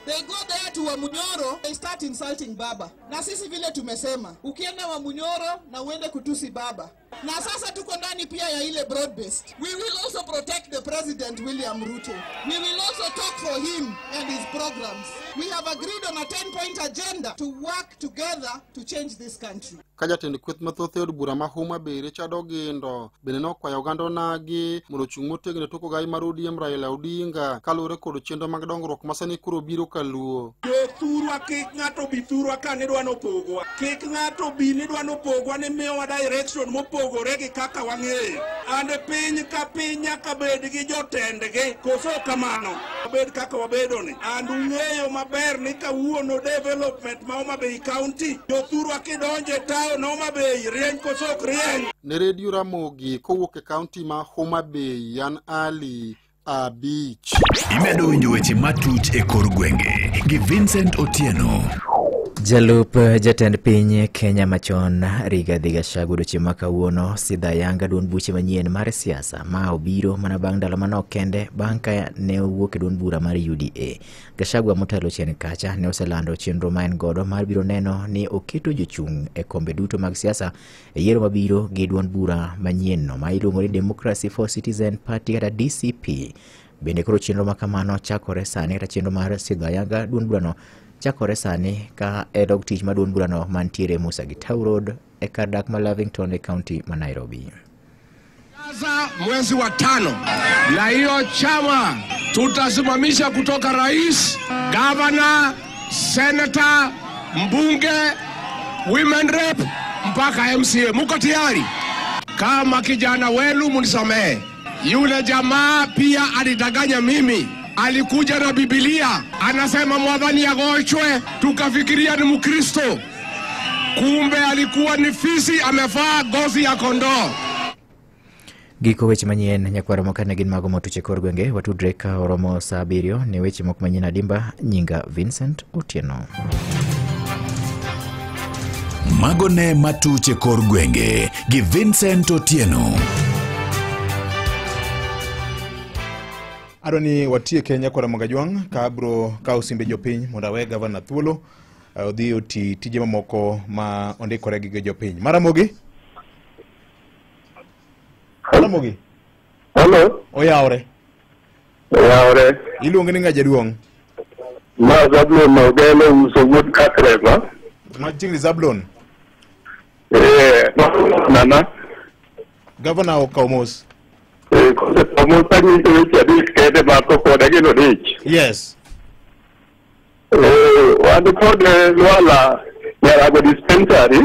they go there to Wamunyoro, they start insulting Baba. Na sisi vile tumesema, ukienda Wamunyoro na uende kutusi Baba. Na sasa tuko ndani pia ya ile broad-based. We will also protect the President William Ruto. We will also talk for him and his programs. We have agreed on a 10-point agenda to work together to change this country. Ka jatend kweth mathoth e od bura ma Homa Bay Richard Ogindo bende nokwayo oganda onagi mondo ochung' motegno tok ogai mar ODM Raila Odinga kaluwore kod chenro mag dongruok ma sani koro biro kaluo. Jothurwa kik ng'ato bi thurwa ka ne dwa nopogwa. Kik ng'ato bi ni dwa nopogwa ni miyowa direction mopogore gi kaka wang'eyo. And piny ka piny nyaka bed gi jotendgi koso kamano. Wabed kaka wabedoni. And ung'eyo maber ni kawuono development ma Homa Bay County jothurwa kidonje town Homa Bay rieny koso ok rieny. Ne Radio Ramogi kowuok e kaunti ma Homa Bay, Yan Ali Abich. Imedo winjo weche matut e kor gwenge gi Vincent Otieno. Jalup jatend piny Kenya machon Rigathi Gachagua odiochieng' ma kawuono sidho ayanga duond buche manyien mar siasa ma obiro mana bang' ndalo manok kende bang' ka ne owuok e duond bura mar UDA. Gachagua motelo chien kacha ne oselando chenro ma en godo mar biro neno ni oketo jochung' e kombe duto mag siasa e yiero mabiro gi duond bura manyien no ma iluongo ni Democracy for Citizen Party kata DCP. Bende koro chenro ma kamano chakore sani kata chenro mar sidho ayanga duond burano chakore sani ka e dog tich ma duond burano mantiere Musa Gitau Road e kar dak ma Lavington e kaunti ma Nairobi. Sasa mwezi wa 5 na hiyo chama tutasimamisha kutoka rais, governor, senator, mbunge, women rep mpaka MCA. Muko tayari? Kama kijana wenu munisamehe. Yule jamaa pia alidanganya mimi. Alikuja na Biblia, anasema mwadhani agochwe, tukafikiria ni Mkristo. Kumbe alikuwa ni fisi amevaa ngozi ya kondoo. Giko weche manyien nyakwaro mokane gin mago motuche kor gwenge watudre ka oromo saa 7 ne weche moko manyien adimba. Nyinga Vincent Otieno. Mago ne matuche kor gwenge gi Vincent Otieno. Adwa ni watieke nyakwara Mogajwang' ka abro kawo simbe jopiny mondo awe gavana thuolo odhi oti tije mamoko ma ondikore gi jopiny. Maramogi? Maramogi? Hello? Oyawre. Oyawre. Iluongi ni ng'a jaduong'? Ma Zablon Maugelo uso wuod Kakreba. Machiegni Zablon? Nana. Gavana okawo mos. Yes. Wan kod Lwala Nyarago dispensary.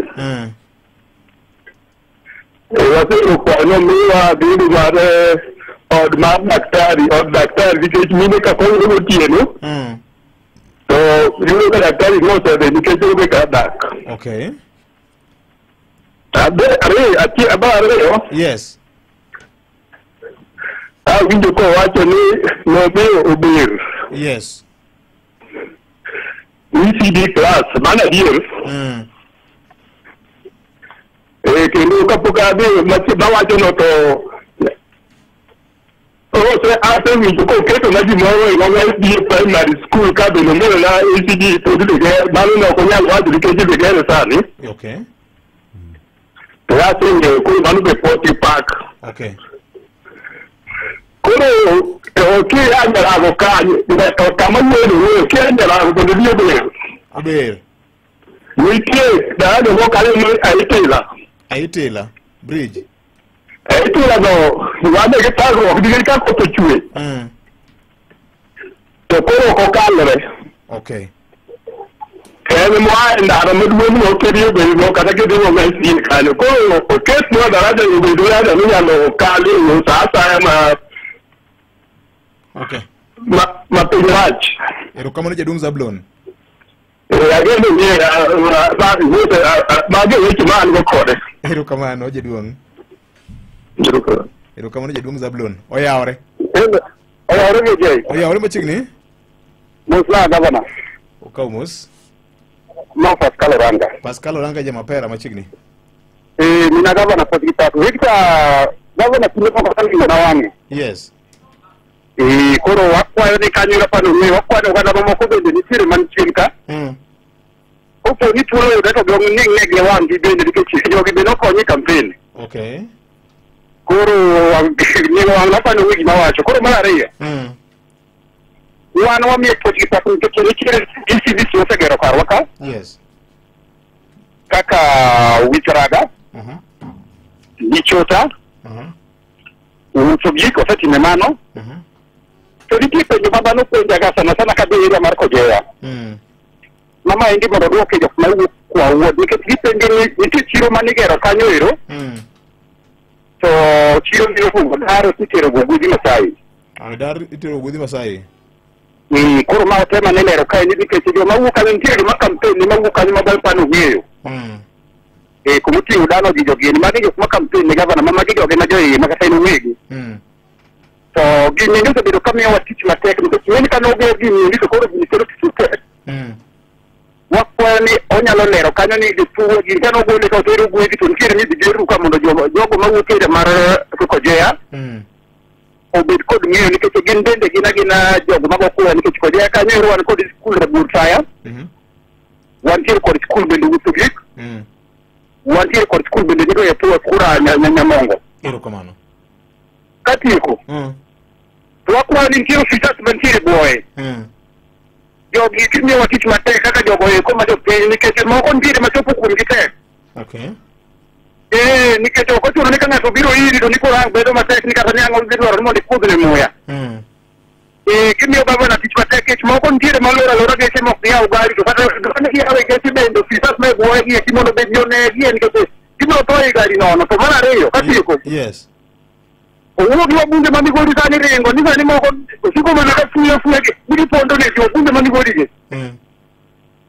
Waseyudo kwayo miwa bedo mar od mar daktari, od daktari nikech mine ka konyore gotieno to yudo ka daktari nosedhi nikech onge kar dak. Okay. Ariyo. Yes. Awinjo kowacho ni nomiyo Ober. Yes. ECD class, mano adier. Kendo kapok adhi mawachono to asewinjo koketona gimoro e Lwanga SDA primary school ka bende omolona ECD pod idhi ger, mano ne ok onyal wacho nikech idhi gere sani. Okay. To aseng'eyo koro mano be pok ipak. Okay. Koro kia Nyarago kanyo, kama wuoyo wuoyo, kia Nyarago bende dhi Ober. Ober. Nitie daraja mokalo ni Aitila. Aitila bridge. Aitila no wan gi thagruok nikech ka koth ochwe. To koro ok okalre. Okay. En moa e ndara maduong' mokedi obedo kata kidhi masin kanyo. Koro oketnwa daraja obed daraja minyalo kal e yo sa asaya ma Okay. ma piny rach. Erokamano jaduong' Zablon. Ageno ni mago e weche ma an go kode. Erokamano jaduong'. Erokamano jaduong' Zablon. Oyawre. Oyawre gi Jay. Oyawre machiegni. Mos na gavana. Okaw mos. Ma Pascal Oranga. Pascal Oranga jamapera machiegni. Mina gavana pod gi pak. Victor gavana kinde moko kalingo na wang'e. Yes. Koro wakwayo ni kanyo rapano ni wakwayo oganda mamoko bende nitiere man chien ka. Kopo ni thuolo oyudore to ging'e gi wang'gi bende nikech jogi bende okonyo e campaign. Okay. Koro ng'eyo wang' napano ni gima wacho. Koro mar ariyo. Wan wamiye puoch gi pak nikech nitiere ECDC osegero karwa ka. Yes. Kaka Wichraga. Gichota. Uso gik osetime mano. To nitie penjo ma dhano penjaga sana sana kadhi e area mar Kojea. Mama endi mondo oduoke jok mawuok kwa wuod nikech gipenjo ni nitie chiro manigero kanyo ero. To chiro biro fungo dar titero go gwedhi Masai. Dar itero gwedhi Masai. Koro ma otema ne lero kae ni nikech joma wuok kanyo nitiere joma campaign ma wuok kanyo ma bang' pano ng'eyo. Kuma oting'o dhano gi jogini magi jok ma campaign ne gavana ma magi joge ma joiye ma kata en owegi. To gini osebedo ka miyowa tich matek nikech ing'eni ka noger gini endi to koro gini kelo tich matek. Wakwayo ni onyalo lero kanyo ni jotuo gini ka nogole ka otero gwegi to nitiere ni idhi geru ka mondo jogo mawuok e area mar Kojea obed kod ng'eyo nikech gin bende gin agina jogo mago kura nikech Kojea kanyo ero wan kod skul Rabuor Taya. Wantiere kod skul bende Wuotho Gik. Wantiere kod skul bende nigo e Pua Kura Nyamongo. Erokamano. Katieko. To wakwayo ni nitie ofisas mantiere buoye. Jogi gimiyowa tich matek kaka jogo eko ma jopiny nikech moko nitiere machopo kuomgi tek. Okay. Nikech ok ochuno ni ka ng'ato obiro iri to ni koro ang' bedo matek ni kata ni ang' odhi dwaro ni mondo ikudhne muya. Gimiyo gavana tich matek nikech moko nitiere maloro alora geche mok giyaw gari to kata ne giyawe geche bende ofisas ma e buoye gi eki mondo obed ni onegi nikech gibiro tho e gari nono. To mar ariyo katieko. Yes. Owuok gi wabunge ma Migori sani ringo ni sani moko osiko mana ka fuyo fuyo gi gipondo ne ji wabunge ma Migori gi.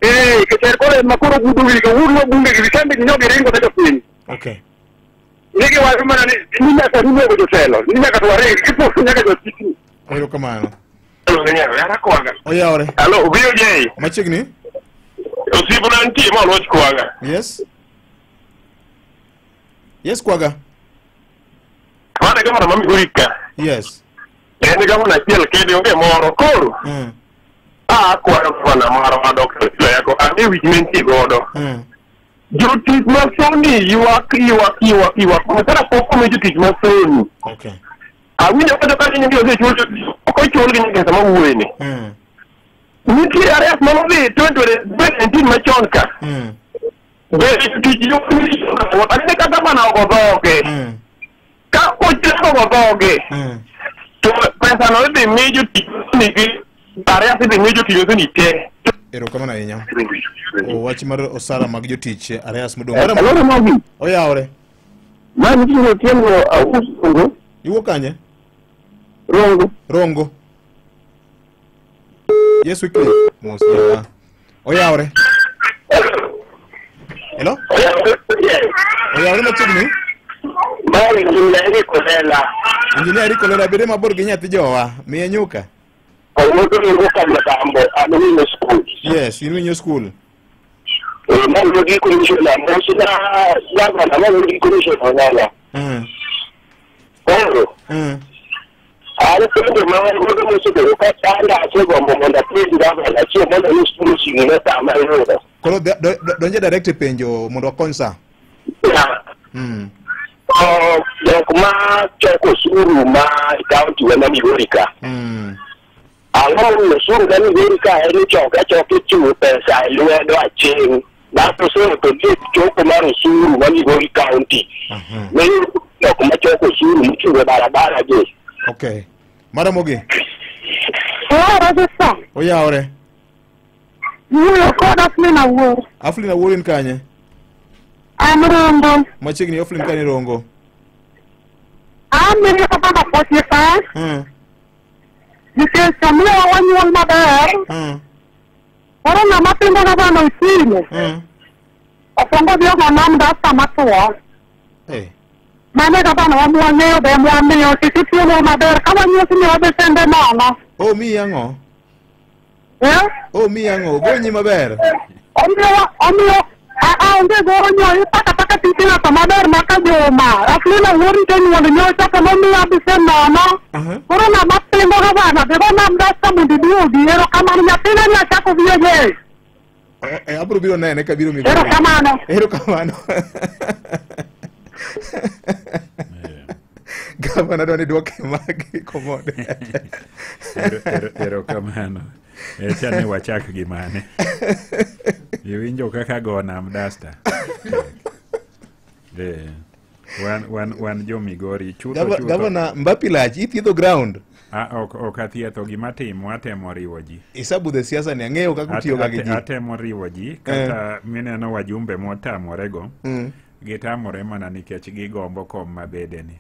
Nikech koro en ma koro gudo wigi owuok gi wabunge gi wisembe gi nyogi ringo ne jopiny. Okay. Ni giwacho mana ni nyaka rinego jotelo ni nyaka to waring gipondo nyaka jotich. Erokamano. Oyawre. Alo, VOJ. Machiegni. Osiepna nitie ma oluoch Kwaga. Yes. Yes Kwaga. Mano e gavana ma Migori ka. Yes. En gavana achiel kende onge moro. Koro akwayo gavana marwa Dr. Ochilo Ayacko ang'e wich mentie godo. Jotich ma Sony ywak ywak ywak ywak. Kata pok omi jotich ma Sony. Okay. Awinjo kacho ka ni osechul jotich. Ok ochulgi nyaka sama wuoyeni. Nitie arias manodhi 2019 machon ka. Be jotich ywak ni anene ka gavana ogo dhoge. Ka ochako go dhoge. To pesa no idhi mi jotich nigi arias idhi mi jotich ni te. Erokamano ahinya. Wach mar osara mag jotich arias modong'. Oyawre. Ma nitie Otieno awuok Iwuok kanye? Rongo. Rongo. Yes, Wycliffe. Mos jawa. Oyawre. Hello? Oyawre machiegni. Mar Engineer Eric Olela. Engineer Eric Olela bede mabor gi nyathi jowa. Miye nyuka. Owuok ni wuok Kambo, an winyo school. Yes, in winyo school. Mano gi commissioner, mosina gavana mano gi commissioner Olela. Koro. An penjo ma wan godo mosebedo ka chanda asegombo mondo apenj gavana achiel mondo ni skul oching'ne sama iyudo. Koro donje direct e penjo mondo wakony sa. Jok ma choko osuru ma kaunti wa ma Migori ka. Ang'o momiyo osuru ma Migori ka en ichoke achoka ichiwo pesa e lwedo aching'. Ng'ato oseoto choko mar osuru ma Migori County. Ne jok machoko osuru mochungo e barabara gi. Okay. Maramogi. Oyawore. Oyawore. Wuoyo kod Aflin Awuor. Aflin Awuor in kanye? An Rongo. Machiegni Aflin kanye Rongo? An miyo baba Potifa. Nikech amiyo wanyuol maber. Koro ng'ama pingo gavana Okinyo. Okwongo dhi ogo nam dasta matuo. Mano e gavana wa mwang'eyo be mwamiyo kik itiyogo maber ka wanyuosi ni wadhi sende nono. Oh, miyi ang'o? Eh? Oh, miyi ang'o? Ogonyi maber? Omiyo aonge gonyo ipaka paka tich ng'ato maber maka juma. Aflin Awuor nitie nyuol nyocha to nomiya bise nono. Koro ng'ama pingo gavana dhi go nam dasta mondo iduogi. Erokamano nyathina ni achako winjo. Abiro biro nene kabiro Migori. Erokamano. Erokamano. Gavana dwa ni duoke magi komode. Erokamano. Chani wachak gi mane. Iwinjo kaka go nam dasta. Wan jo Migori chutho. Gavana Mbapi lach ithiedho ground. Ok athietho gima timo atemo riwo ji. Isabudhe siasa ni ang'eyo kaka utiyo ga gi ji. Atemo riwo ji kata mineno wajumbe motamorego. Gitamore mana nikech gigombo kom mabedeni.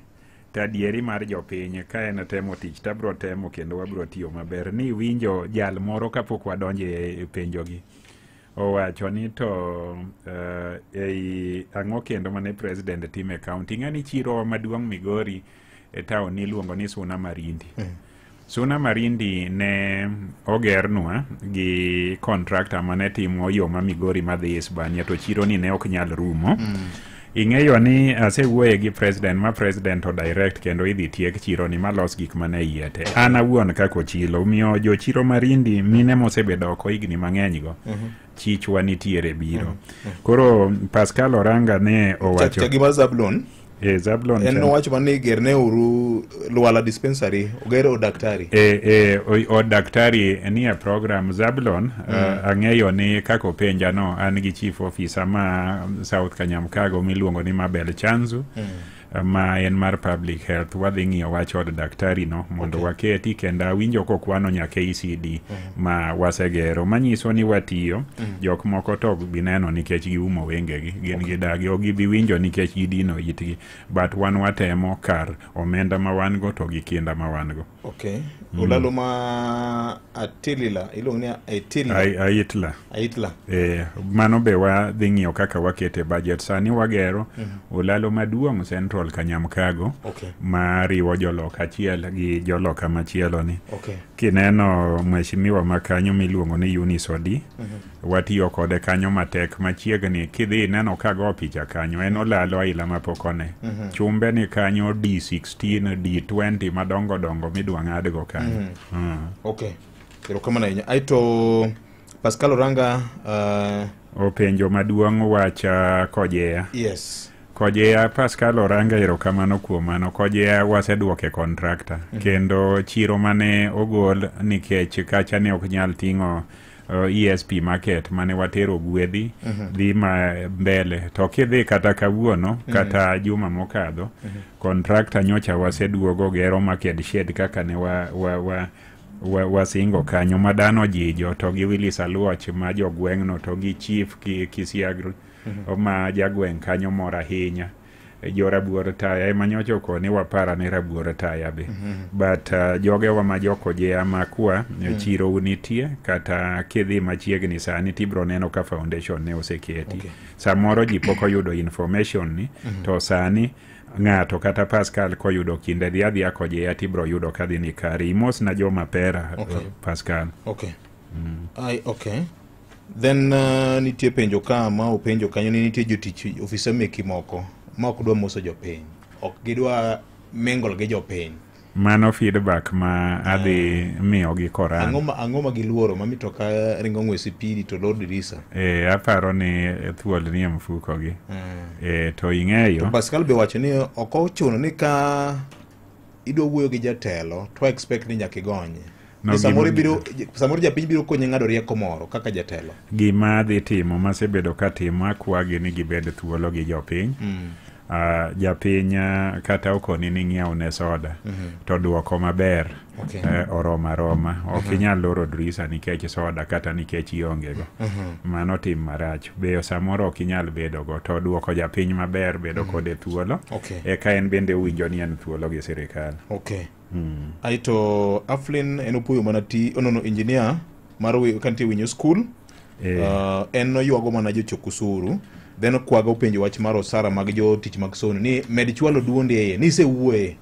To adieri mar jopiny ka en temo tich tabro temo kendo wabro tiyo maber. Ni winjo jal moro kapok wadonjo e penjogi. Owacho ni to ei ang'o kendo mane president time county. Ng'ani chiro maduong' Migori e town iluongo ni Suna Marindi. Suna Marindi ne ogernwa gi contractor mane timo yo ma Migori madhi Hispania to chiro ni ne ok nyal rumo. Ing'eyo ni asewuoye gi president ma president o direct kendo idhi tiek chiro ni malos gik mane iye te. An awuon kaka ochilo omiyo jo chiro Marindi mine mosebedo oko higni mang'eny go chichwa nitiere biro. Koro Pascal Oranga ne owacho Chak gima Zablon. Zablon en nowacho mana ni gerne uru Lwala dispensary oger od daktari. Od daktari nie program Zablon. Ang'eyo ni kaka openja no an gi chief officer ma South Kanyamkago miluongo ni Mabel Chanzu. Ma en mar public health wadhi ng'iyo wach od daktari no mondo waketi kendo awinjo kokwano nyaka ECD ma wasegero manyiso ni watiyo. Jok moko to ok bi neno nikech giumo wengegi gin gidagi ok gibi winjo nikech gidino itgi but wan watemo kar omenda ma wan go to gi kinda ma wan go. Okay. Olalo ma Atilila iluongo ni Aitila. Aitla. Aitla. Mano be wadhi ng'iyo kaka wakete budget sani wagero olalo maduong' Central Kanyamkago ma riwo joloka achiel gi joloka machielo ni. Kineno mheshimiwa ma kanyo miluongo ni Eunice Odi, watiyo kode kanyo matek machiegni kidhi neno ka go picha kanyo en olalo aila mapok one. Chumbe ni kanyo D16, D20 madongo dongo midwa ng'adgo kanyo. Okay. Erokamano ahinya. Aito Pascal Oranga openjo maduong' wach Kojea. Yes. Kojea Pascal Oranga erokamano kuom mano. Kojea waseduoke contractor kendo chiro mane ogol nikech kacha ne ok nyal ting'o ESP market mane watero gwedhi dhi ma mbele to kidhi kata kawuono kata juma mokadho contractor nyocha waseduogo gero market shed kaka ne wasingo kanyo ma dhano jijo to gi Willis Aluoch ma jogweng'no to gi chief Kisiagro ma jagweng' kanyo mor ahinya. Jo Rabuor Taya ema nyocha okoni wapara ni Rabuor Taya be. But jogewa ma jokojea makwa chiro nitie kata kidhi machiegni sani tibro neno ka foundation ne oseketi. Samoro ji pok oyudo information ni to sani ng'ato kata Pascal koyudo kinde dhi adhiya Kojea tibro yudo kadhi ni kare. Imos na joma pera Pascal. Okay. Okay. Then nitie penjo ka ma openjo kanyo ni nitie jotich ofisa meki moko ma ok dwa moso jopiny, ok gidwa mingle gi jopiny. Mano feedback ma adhi miyogi koran. Ang'o ma giluoro ma mitoka ringo ng'we sipidi to lor dirisa? Aparo ni thuol nie mfuko gi. To ing'eyo. To Pascal be wacho ni ok ochuno ni ka idwa wuoyo gi jatelo to expect ni nyaka igonye. No, samoro biro samoro japiny biro konyi ng'ado rieko moro kaka jatelo. Gima adhi timo masebedo katimo akwagi ni gibed thuolo gi jopiny. Japiny kata okoni ni ng'iew soda to duoko maber oromo aroma. Ok inyal loro drisa nikech soda kata nikech ionge go. Mano tim marach. Be samoro ok inyal bedo go to duoko japiny maber bedo kode thuolo. Eka en bende owinjo ni en thuolo gi sirikal. Aito Aflin en opuoyo mana ti onono engineer mar kantie Winyo School. En noywago mana jochok osuru. Then okwago penjo wach mar osara mag jotich mag Sony ni med chwalo duondi eiye ni isewuoye.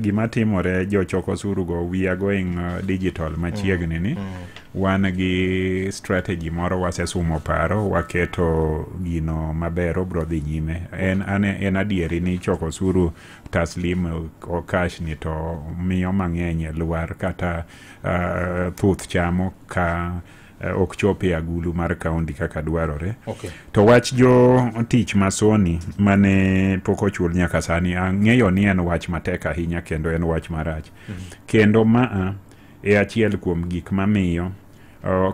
Gima timore jochok osuru go, we are going digital machiegni ni. Wan gi strategy moro wasesumo paro waketo gino maber obro dhi nyime. En adieri ni choko osuru taslim o cash ni to miyo mang'eny lwar kata thuth chamo ka ok chopi e agulu mar kaunti kaka dwarore. To wach jo tich ma Sony mane pok ochul nyaka sani ang'eyo ni en wach matek ahinya kendo en wach marach. Kendo maa e achiel kuom gik mamiyo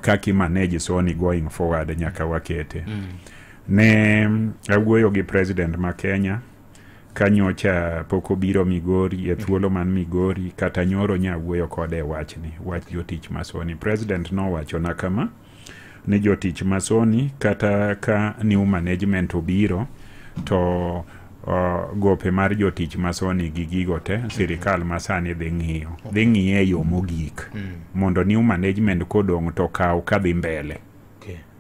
kaka i manage Sony going forward nyaka wakete. Ne awuoyo gi president ma Kenya kanyocha pok obiro Migori e thuolo man Migori kata nyoro nya wuoyo kode e wachni, wach jotich ma Sony. President nowachona kama ni jotich ma Sony kata ka new management obiro to gope mar jotich ma Sony gi gigo te sirikal masani dhi ng'iyo. Dhi ng'iye e yo mogik mondo new management kodong' to kaw kadhi mbele.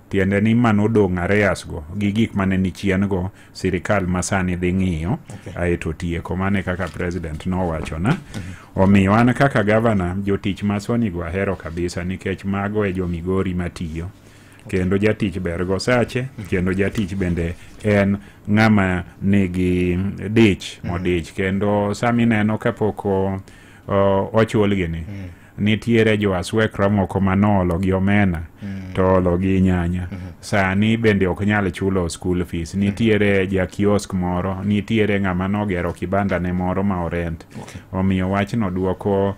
Tiende ni manodong' arrears go gi gik mane ni chien go sirikal masani dhi ng'iyo aeto tieko. Mane kaka president nowachona. Omiyo an kaka governor jotich ma Sony go ahero kabisa nikech mago e jo Migori matiyo. Kendo jatich ber go sache kendo jatich bende en ng'ama nigi dich modich kendo samineno kapok ochulgi ni nitiere jo aswekra moko manoolo gi omena to olo gi nyanya. Sani bende ok nyal chulo school fees. Nitiere ja kiosk moro, nitiere ng'ama nogero kibanda ne moro ma orent. Omiyo wachno duoko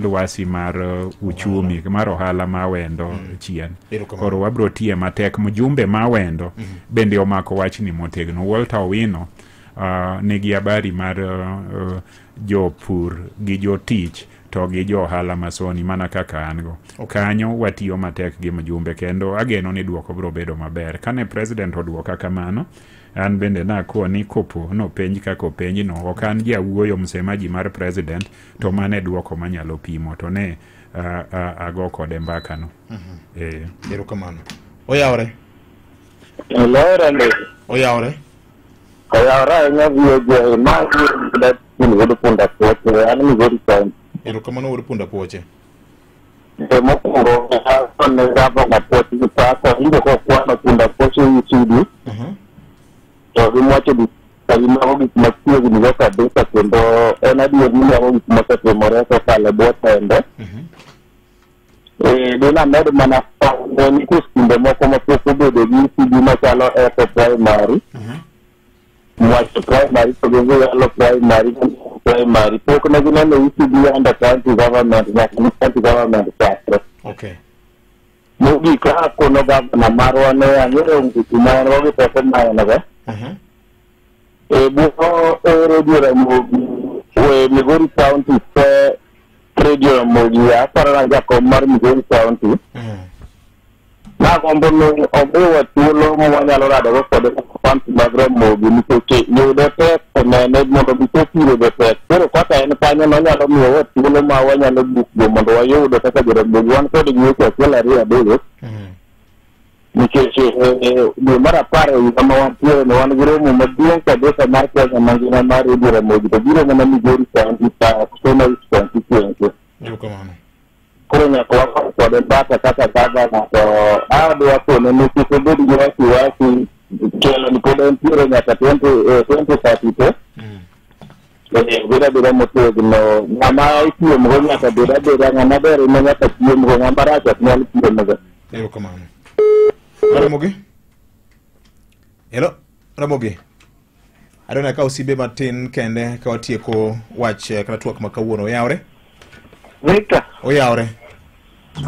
lwasi mar uchumi mar ohala ma wendo chien. Koro wabro tiye matek. Mjumbe ma wendo bende omako wachni motegno. Walter Owino nigi habari mar jopur gi jotich to gi jo ohala ma Sony mana kaka an go. Kanyo watiyo matek gi mjumbe kendo ageno ni duoko biro bedo maber. Kane president oduoka kamano, an bende nakoni kopo nopenj kaka openj no, ok an jawuoyo msemaji mar president to mane duoko manyalo pimo to ne ago kode mbaka no. Erokamano. Oyawre. Oyawre. Oyawre. Oyawre ahinya VOJ ma wuod punda puoche an Migori County. Erokamano wuod punda puoche. Mokwongo ne gavana puoche gi paka winjo kokwano punda puoche ECD to gimwacho gimago gik machiegni go kabisa kendo en adier ni mago gik mosetimore kokalo e bwo tende. Dinamed mana nitie skunde moko mapok obedo gi ECD machalo Eco Primary, Mwacho Primary to gi Vuyalo Primary pok ne gineno ECD under county government nyaka ne county government chakre. Mogik akono gavana marwa ne ang'eyo ngutu ma en go gi teko ma en go. E bwo Radio Ramogi we Migori County te Radio Ramogi aparo na jakom mar Migori County. Nagombo ni omiwa thuolo ma wanyalo radogo kode county mag Ramogi nikech yudo tek onene mondo gichop ire be tek. Koro kaka en kanyo nonyalo miyowa thuolo ma wanyalo bukgo mondo wayudo kaka jo Ramogi wan kod gi weche 1 2 3 nikech dwe mar 10 e higa ma wantiere no wan gi romo maduong' kabisa mar Kenya mangima mar Radio Ramogi to biro mana Migori County Soma East constituency. Koro nyaka wakon kode mbaka kaka gavana to adwa kone ni kik obed gi wasiwasi kelo ni pod entiere nyaka 2032. Bed abeda motegno ng'ama ipiemgo nyaka bed abeda ng'ama ber ema nyaka piemgo ng'ama rach ok nyal piemgo. Erokamano. Ramogi? Hello, Ramogi. Adona ka osimbe matin kende ka watieko wach kata twak ma kawuono. Oyawre? Victor. Oyawre.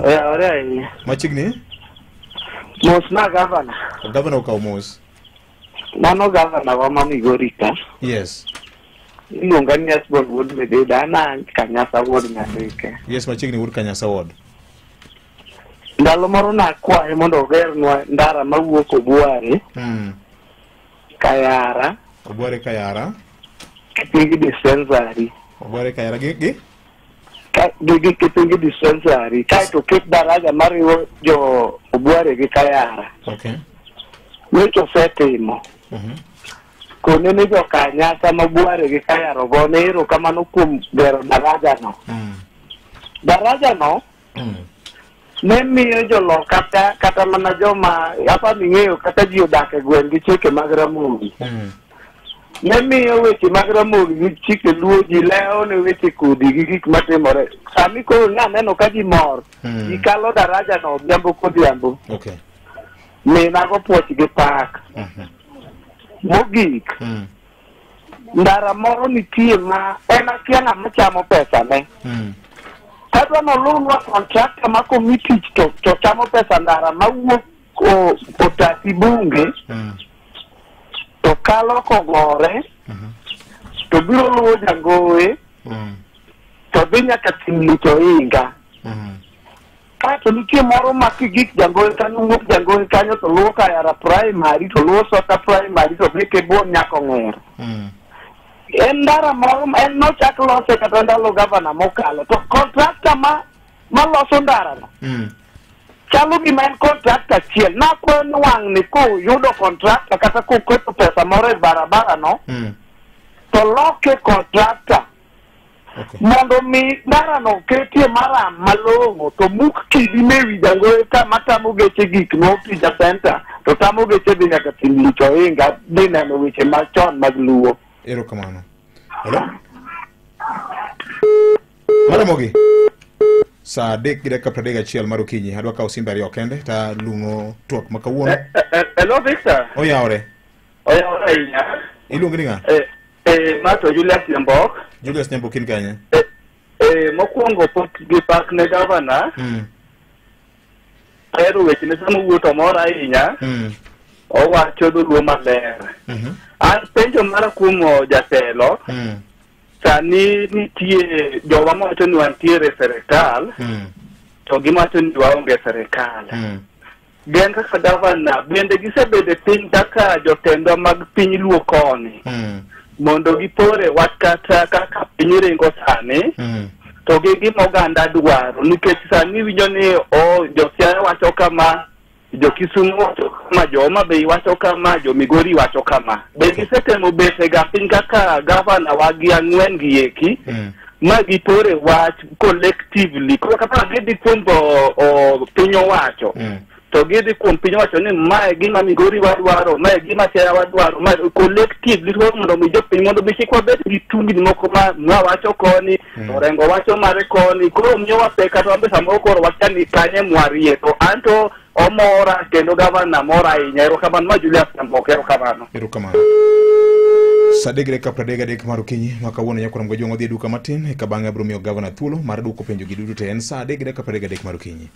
Oyawre ahinya. Machiegni? Mos na gavana. Gavana okawo mos. Mano gavana wa ma Migori ka. Yes. Iluonga ni Asbon wuod Mededa, an a Kanyasa wuod Nyandike. Yes, machiegni wuod Kanyasa ward. Ndalo moro nakwaye mondo ogernwa ndara mawuok Obware. Kayara. Obware Kayara. Kipingi dispensary. Obware Kayara gi? Gi Kipingi dispensary. Kaeto ket daraja mariwo jo Obware gi Kayara. Okay. Weche osetimo. Kone ne jo Kanyasa ma Obware gi Kayara ogone erokamano kuom gero daraja no. Daraja no ne miyo joloka kata mana joma apa ming'eyo kata ji odak e gweng' gi chike mag Ramogi. Ne miyo weche mag Ramogi gi chike Luo ji lewo ne weche kodhi gi gik matimore. Sani koro naneno ka ji mor. Ji kalo daraja no odhiambo kodhiambo. Okay. Minago puoch gi pak. Mogik. Ndara moro nitie ma en akia ng'ama chamo pesa ne. Kadwa noluwa contractor ma komi tich to chamo pesa ndara mawuok Otasi bunge to kalo Kogore to biro luwo Jangowe to dhi nyaka Timlich Oinga. Kaeto nitie moro ma kigik Jangowe kanyo wuok Jangowe kanyo to luwo Kayara Primary to luwo Sota Primary to dhi Kebon nyaka Ong'er. En ndara moro en nochak lose kata ndalo gavana mokalo to contractor ma loso ndara no chalo gima en contractor achiel. Nakwayo ni wang'ni koyudo contractor kata koketo pesa moro e barabara no to loke contractor mondo mi ndara no ketie maram malong'o to muk kidi newi Jangowe ka matamo geche gik mopija center to tamo geche dhi nyaka Timlich Oinga dhi neno weche machon mag Luo. Erokamano. Hello? Maramogi. Saa 3:31 mar okinyi. Adwa kawo simbe ariyo kende ta lung'o twak ma kawuono. Hello Victor. Oyawre. Oyawre ahinya. Iluongi ni ng'a? Ma to Julius Nyambok. Julius Nyambok in kanye? Mokwongo pok gi pak ne gavana. Ahero wechene sama owuoyo to mora ahinya. Owacho dholuo maler. An penjo mara kuom jatelo, sani nitie jowa mawacho ni wantiere e serikal, to giwacho ni waonge e serikal. Gin kaka gavana bende gisebedo e piny kaka jotendwa mag piny Luo koni, mondo gipore wach kata kaka piny ringo sani, to gi gima oganda dwaro, nikech sani iwinjo ni jo Siaya wacho kama, jo Kisumu wacho kama, jo Homa Bay wacho kama, jo Migori wacho kama. Be gisetemo bet e ga piny kaka gavana wagi ang'wen gi eki, ma gipore wach collectively. Koro kata gidhi kuom piny owacho, to gidhi kuom piny owacho ni mae gima Migori wadwaro, mae gima Siaya wadwaro, mae collectively mondo mi jopiny mondo mi kik wabed gi tungni moko ma wacho koni, Orengo wacho mare koni, koro miyowa pek kata wan be samoro koro wakia ni kanye mwarie. To anto omora kendo gavana mora ahinya. Erokamano ma Julius Nyambok, erokamano. Erokamano. Saa 3:33 mar okinyi ma kawuono nyakwar Mgojwang' odhi e duka matin eka bang'e abiro miyo gavana thuolo mar duoko penjo gi duto te. En saa 3:33 mar okinyi.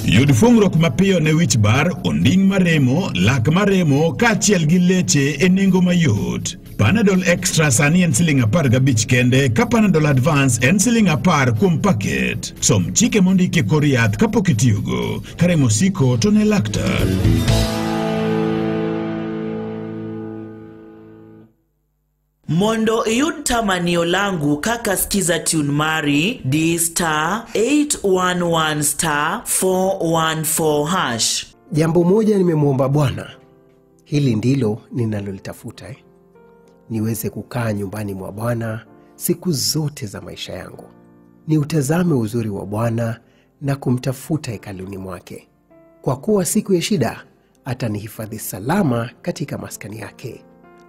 Yud fuong'ruok mapiyo ne wich bar, onding' maremo, lak maremo kaachiel gi leche e nengo mayot. Panadol Extra sani en siling 15 kende ka Panadol Advance en siling 10 kuom paket. Som chike mondiki e kor yath kapok itiyogo. Ka remo osiko to ne laktar. Mondo iyud tamanio langu kaka skiza tune mari, di star 811 star 414 hash. Jambo moja nimemwomba Bwana, hili ndilo ninalolitafuta, Niweze kukaa nyumbani mwa Bwana siku zote za maisha yangu. Niutazame uzuri wa Bwana na kumtafuta hekaluni mwake. Kwa kuwa siku ya shida atanihifadhi salama katika maskani yake.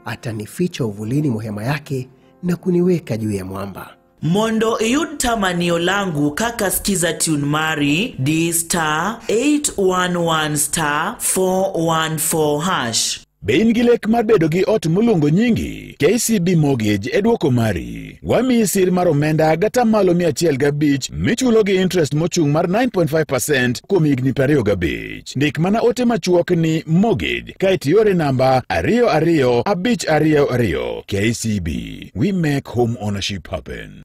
Atanificha uvulini mwa hema yake na kuniweka juu ya mwamba. Mondo iyud tamanio langu kaka skiza tune mari, di star 811 star 414 hash. Be in gi lek mar bedo gi ot moluongo nyingi? KCB Mortgage e dwoko mari. Wamiyi sir mar omenda gata malo 105 michulo gi interest mochung' mar 9.5% kuom higni 25. Ndik mana ote machuok ni mortgage kae to iore namba 22522. KCB. We make home ownership happen.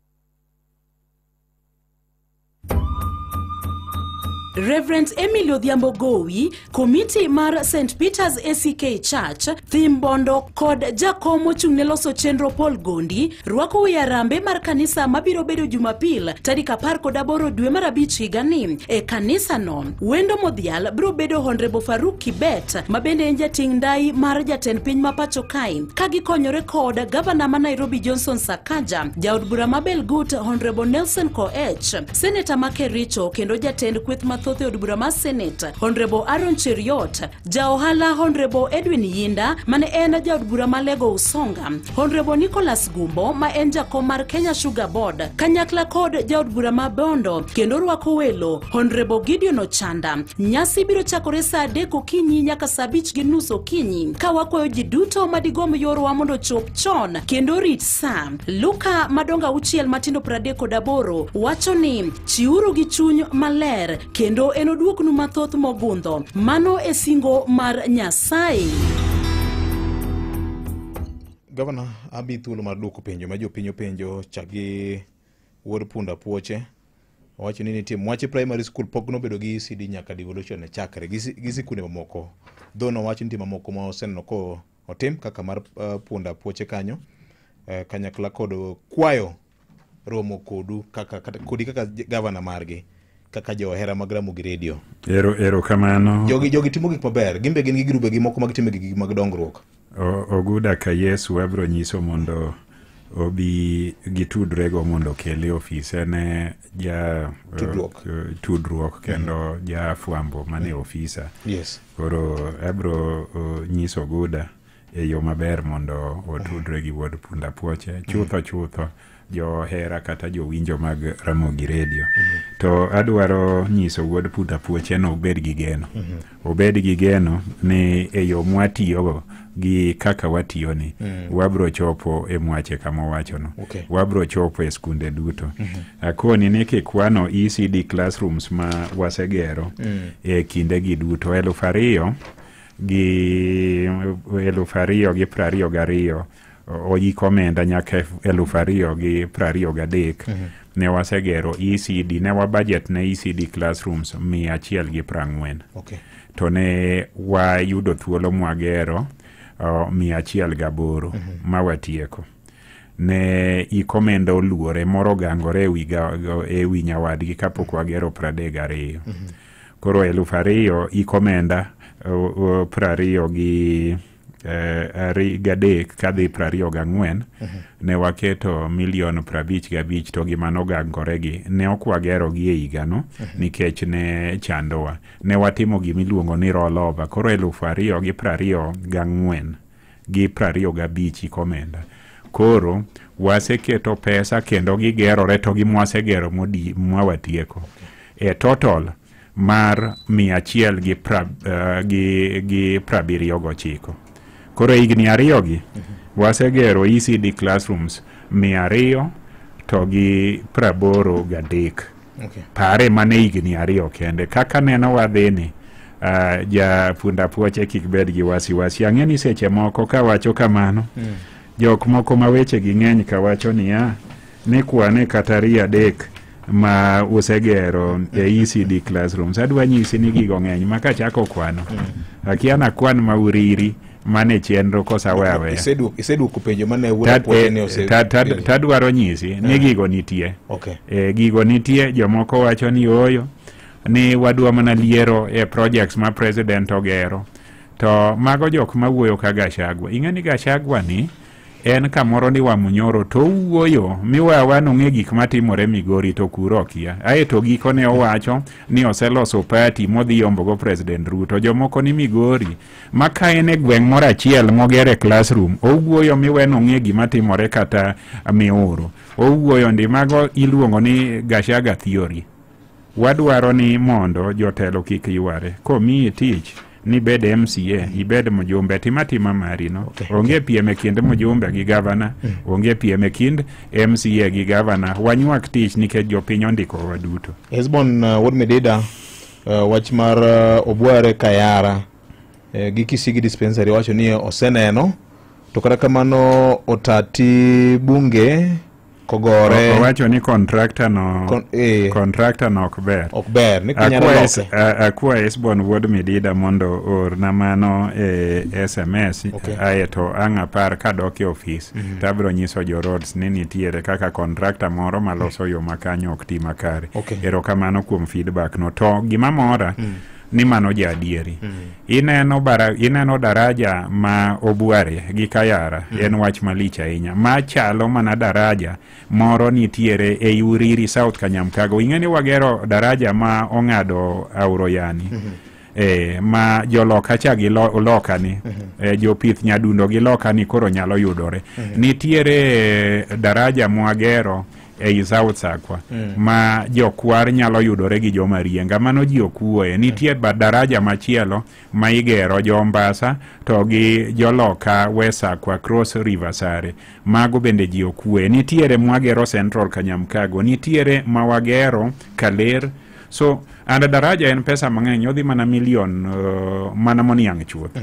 Reverend Emily Odhiambo Gowi, komiti mar St. Peter's ACK Church, Thimbondo kod jakom mochung' ne loso chenro Paul Gondi, rwako wi arambe mar kanisa mabiro bedo Jumapil tarik 18 dwe mar 5 higani e kanisano. Wendo modhial biro bedo Honorable Faruk Kibet, ma bende en jating' ndai mar jatend piny ma pacho kae, ka gikonyore kod gavana ma Nairobi Johnson Sakaja, jaod bura ma Belgut Honorable Nelson Koech, seneta ma Kericho kendo jatend kweth mathoth e od bura mar Senate Honorable Aaron Cheriot, jaohala Honorable Edwin Yinda mane en jaod bura ma Lego Usonga, Honorable Nicholas Gumbo ma en jakom mar Kenya Sugar Board, kanyakla kod jaod bura ma Bondo kendo rwako welo Honorable Gideon Ochanda. Nyasi biro chakore saa 3 okinyi nyaka saa 5:30 okinyi, ka wakwayo ji duto madigomb yorwa mondo chop chon kendo rit saa. Luka madongo 6 matindo 38 wacho ni chiuru gi chuny maler kendo enoduoknu mathoth mogundho. Mano e singo mar Nyasaye. Gavana, abi thuolo mar duoko penjo ma jopiny openjo chak gi wuod punda puoche. Owacho ni nitie Mwache Primary School pok nobedo gi ECD nyaka devolution ne chakre gi sikunde mamoko. Dho nowacho nitie mamoko ma oseneno ko otim kaka mar punda puoche kanyo kanyakla kod kwayo romo kodu kaka kodi kaka gavana margi kaka johera mag Ramogi Radio. Ero kamano. Jogi timo gik maber, gin be gin gi grube gi moko mag timo gik mag dongruok. Oguda ka Yesu abro nyiso mondo obi gitudrego mondo okel e ofise ne ja tudruok kendo ja fwambo mane ofisa. Yes. Koro abro nyiso Oguda e yo maber mondo otudre gi wuod punda puoche chutho johera kata jowinjo mag Ramogi Radio. To adwaro nyiso wuod punda puoche no obed gi geno. Obed gi geno ni e yo mwatiyogo gi kaka watiyoni wabro chopo e mwache kama wachono. Okay. Wabro chopo e skunde duto. Akoni ni kikwano ECD classrooms ma wasegero e kindegi duto 2022 oyiko omenda nyaka 2023 ne wasegero ECD, ne wa budget ne ECD classrooms 140. Okay. To ne wayudo thuolo mwagero 108 ma watieko. Ne ikomenda oluore moro gangore e wi nyawadgi kapok wagero 32. Koro 2000 ikomenda 23 kadhi 24 ne waketo milion 55 to gima nogangore gi ne ok wagero gi e higano nikech ne chandowa. Ne watimo gimiluongo ni rollover. Koro 2024 gi 25 ikomenda. Koro waseketo pesa kendo gigerore to gimwasegero mwawatieko e total mar 179. Koro higni ariyogi wasegero ECD classrooms 283. Okay. Pare mane higni 2 kende. Kaka neno wadhini ja punda puoche kik bed gi wasiwasi. Ang'e ni seche moko kawacho kamano jok moko ma weche gi ng'eny kawacho niya ni kwane kata 3 ma usegero e ECD classrooms. Adwa nyisi ni gigo ng'eny ma kachako kwano akia na kwan ma uriri mane chenro kosa wewe. Iseduoko penjo mane wuod puoche ne ose tadwaro nyisi ni gigo nitie. Okay. Gigo nitie. Jomoko wacho ni oyo ni wadwa mana liero e projects ma president ogero. To mago jok mawuoyo ka Gachagua. Ing'e ni Gachagua ni en kamoro ni Wamunyoro to wuoyo miwawa nong'e gik matimore Migori to kuro okia. Ae to gikone owacho ni oseloso party modhi yombogo President Ruto. Jomoko ni Migori ma ka en e gweng' moro achiel mogere classroom owuoyo miwe nong'e gima timore kata Miuru. Owuoyo ndi mago iluongo ni Gachagua theory. Wadwaro ni mondo jotelo kik yware. Komiyi tich Ni bed MCA, ibed mjumbe, tima tima mari no. Onge piem e kind mjumbe gi gavana, onge piem e kind MCA gi gavana. Wanywak tich nikech jopiny ondikowa duto. Hesbon Wuod Medida, wach mar Obware Kayara gi Kisigi dispensary wacho ni oseneno, to kata kamano Otati bunge Kogore owacho ni contractor no contractor no ok ber. Ok ber, ni kinyalo loke. Akwa Hesbon Wuod Midida mondo orna mano e SMS. Aeto ang' apar kadok e ofis tabiro nyiso jo roads ni nitiere kaka contractor moro maloso yo makanyo ok ti makare. Erokamano kuom feedback no. To gima mora ni mano ja adieri. Ineno daraja ma Obware gi Kayara en wach malich ahinya. Ma chalo mana daraja moro nitiere e Uriri South Kanyamkago. Ing'e ni wagero daraja ma ong'ado Auroyani. Ma joloka cha gi loka ni jopith nyadundo gi loka ni koro nyalo yudore. Nitiere daraja mwagero ei South Sakwa ma jokwar nyalo yudore gi joma rienga, mano ji ok wuoye. Nitie daraja machielo ma igero jo Mombasa to gi joloka West Sakwa Cross River Sare, mago bende ji ok wuoye. Nitiere mwagero Central Kanyamkago, nitiere mawagero Kaler. So and daraja en pesa mang'eny, odhi mana milion mana moniang' chuth.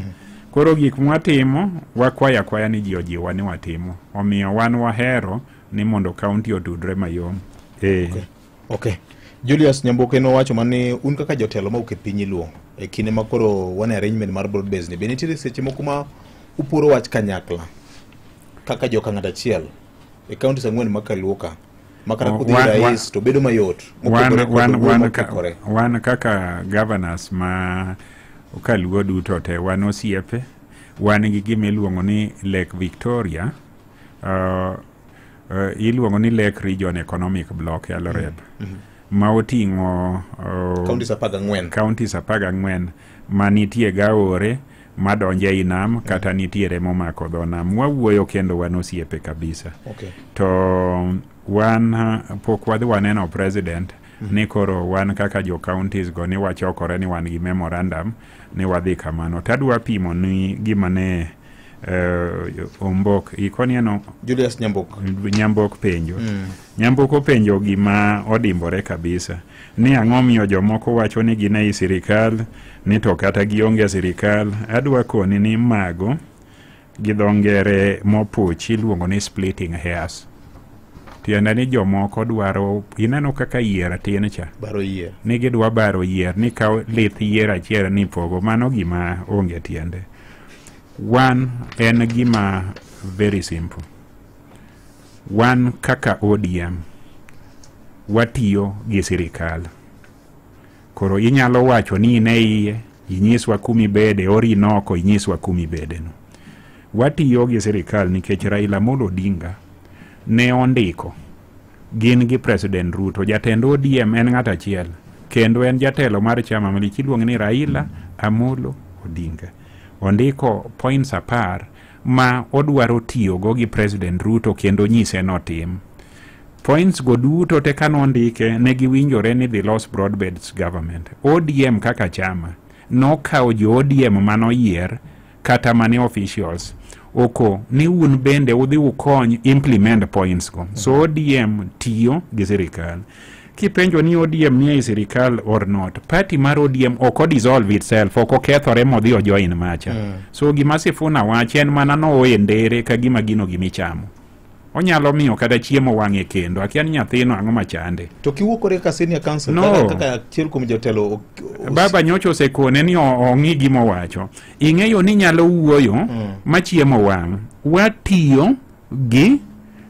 Koro gik mwatimo wakwayo akwaya ni ji ojiwa ni watimo, omiyo wan wahero ni mondo county otudre mayom. Okay. Julius Nyamboke nowacho mani un kaka jotelo mawuok e piny Luo e kinde ma koro wan e arrangement mar broad base ni, be nitiere seche moko ma uporo wach kanyakla kaka joka ng'at achiel e counties ang'wen ma Kaluo ka makata kudhi rais to bedo mayot mopogore? Wan kaka governors ma Kaluo duto te wan osiepe, wan gi gima iluongo ni Lake Victoria, iluongo ni Lake Region Economic Block e Aloreb, ma oting'o counties 14, counties 14 manitie gaore madonje ei nam kata nitiere momako dho nam. Wawuoyo kendo wan osiepe kabisa. To wan pok wadhi waneno president ni koro wan kaka jo counties go ni wachokore ni wan gi memorandum ni wadhi kamano. Tadwa pimo ni gima ne Ombok ikonieno Julius Nyambok Nyambok penjo. Nyambok openjo gima odimbore kabisa ni ang'o miyo jomoko wacho ni gin ei sirikal ni to kata gionge sirikal. Adwa koni ni mago gi dho ngere mopuch iluongo ni splitting hairs. Tiende ni jomoko dwaro, ineno kaka yier tin cha, baro yier, ni gidwa baro yier ni kaw lith yier achiel ni pogo, mano gima onge tiende. Wan en gima very simple. Wan kaka ODM watiyo gi sirikal. Koro inyalo wacho ni in e iye, inyiswa kumibede, Orinoco inyiswa kumibede no. Watiyo gi sirikal nikech Raila Amolo Odinga ne ondiko gin gi President Ruto. Jatend ODM en ng'at achiel kendo en jatelo mar chama malich iluongo ni Raila Amolo Odinga. Ondiko points 10 ma odwaro tiyogo gi President Ruto kendo nyise notim. Points go duto te kanondike ne giwinjore ni the lost broad-based government. ODM kaka chama nokawo jo ODM manoyier kata mane officials oko ni un bende udhi ukony implement points go. So ODM tiyo gi sirikal. Kipenjo ni ODM ni ei sirikal or not, party mar ODM ok dissolve itself, ok okethore modhi ojoin macha. So gima Sifuna wacho en mana no ndere ka gima gino gimichamo. Onyalo miyo kata chiemo wang'e kendo, akia ni nyathino ang'o machande. To kiwuok kore kaka senior counsel, no. Kaka achiel kuom jotelo Baba nyocha osekone ni ong'i gima owacho. Ing'eyo ni nyalo wuoyo ma chiemo wang'. Watiyo gi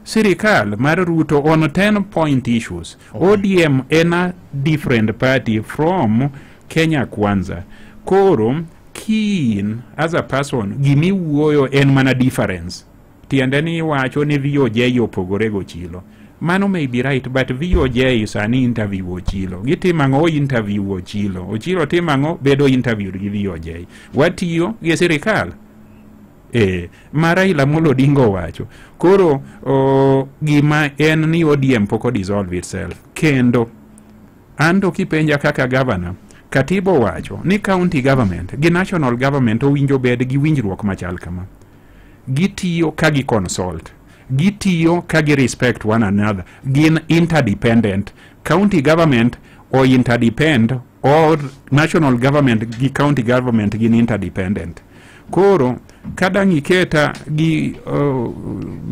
sirikal mar Ruto on 10 point issues. ODM en a different party from Kenya Kwanza. Koro keen as a person gimiwuoyo en mana difference. Tiende ni iwacho ni VOJ opogore gochilo. Mano may be right, but VOJ sani interview Ochilo. Gitimo ang'o? Interview Ochilo. Ochilo timo ang'o? Bedo interviewed gi VOJ. Watiyo gi sirikal. Ma Raila Amolo Odinga owacho. Koro gima en ni ODM pok dissolve itself. Kendo anto kipenja kaka governor, Katiba owacho ni county government gi national government owinjo bed gi winjruok machal kama. Gitiyo ka gi consult, gitiyo ka gi respect one another, gin interdependent. County government o interdepend or national government gi county government gin interdependent. Koro kadang' iketa gi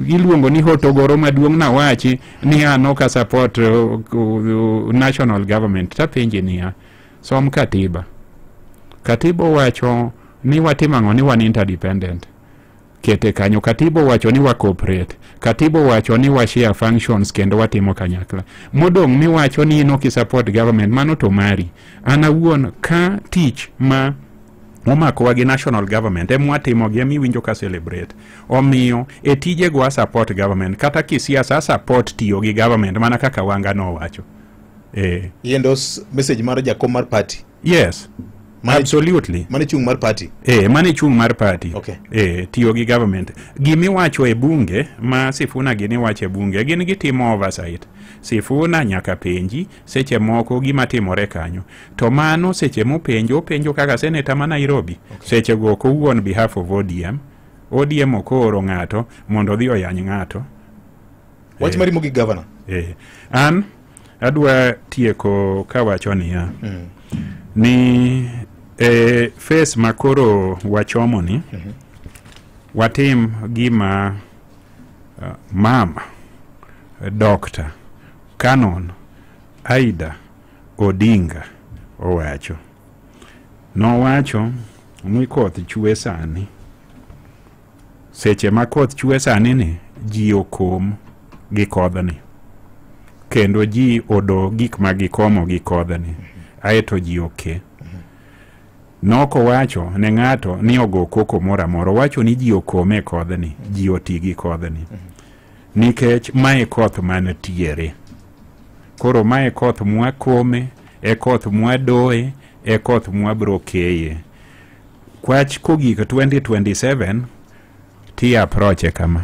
iluongo ni hotogoro maduong' nawachi ni an ok a support national government, tapenji niya, som katiba. Katiba owacho ni watimo ang'o? Ni wan interdependent. Kete kanyo. Katiba owacho ni wa cooperate. Katiba owacho ni wa share functions kendo watimo kanyakla. Modong' miwacho ni in ok i support government, mano to mari. An awuon ka tich ma omakowa gi national government ema watimo gi ema iwinjo ka celebrate. Omiyo e tijego a support government, kata kisiasa a support tiyo gi government mana kaka Wanga nowacho. I endorse message mar jakom mar party? Yes. Absolutely. Mane chung' mar party? Mane chung' mar party. Okay. Tiyo gi government. Gimiwacho e bunge ma Sifuna gini wacho e bunge, gin gitimo oversight. Sifuna nyaka penji seche moko gima timore kanyo. To mano seche mopenjo, openjo kaka seneta ma Nairobi. Okay. Seche go ok owuo on behalf of ODM. ODM ok ooro ng'ato mondo odhi oyany ng'ato. Wach mari mogik, governor? An adwa tieko kawacho niya. Ni e phase ma koro wachomo ni, watim gima mama Dr. Canon Aida Odinga owacho. Nowacho ni koth chwe sani. Seche ma koth chwe sani ni, ji okom gi kodhni. Kendo ji odo gik ma gikomo gi kodhni. Aeto ji oke. Noko wacho ne ng'ato ni ogo koko moro amora. Owacho ni ji okome kodhni, ji oti gi kodhni. Nikech mae koth mantiere. Koro mae koth mwakome, e koth mwadoe, e koth mwabro keye. Kwach kogik 2027 ti approach kama.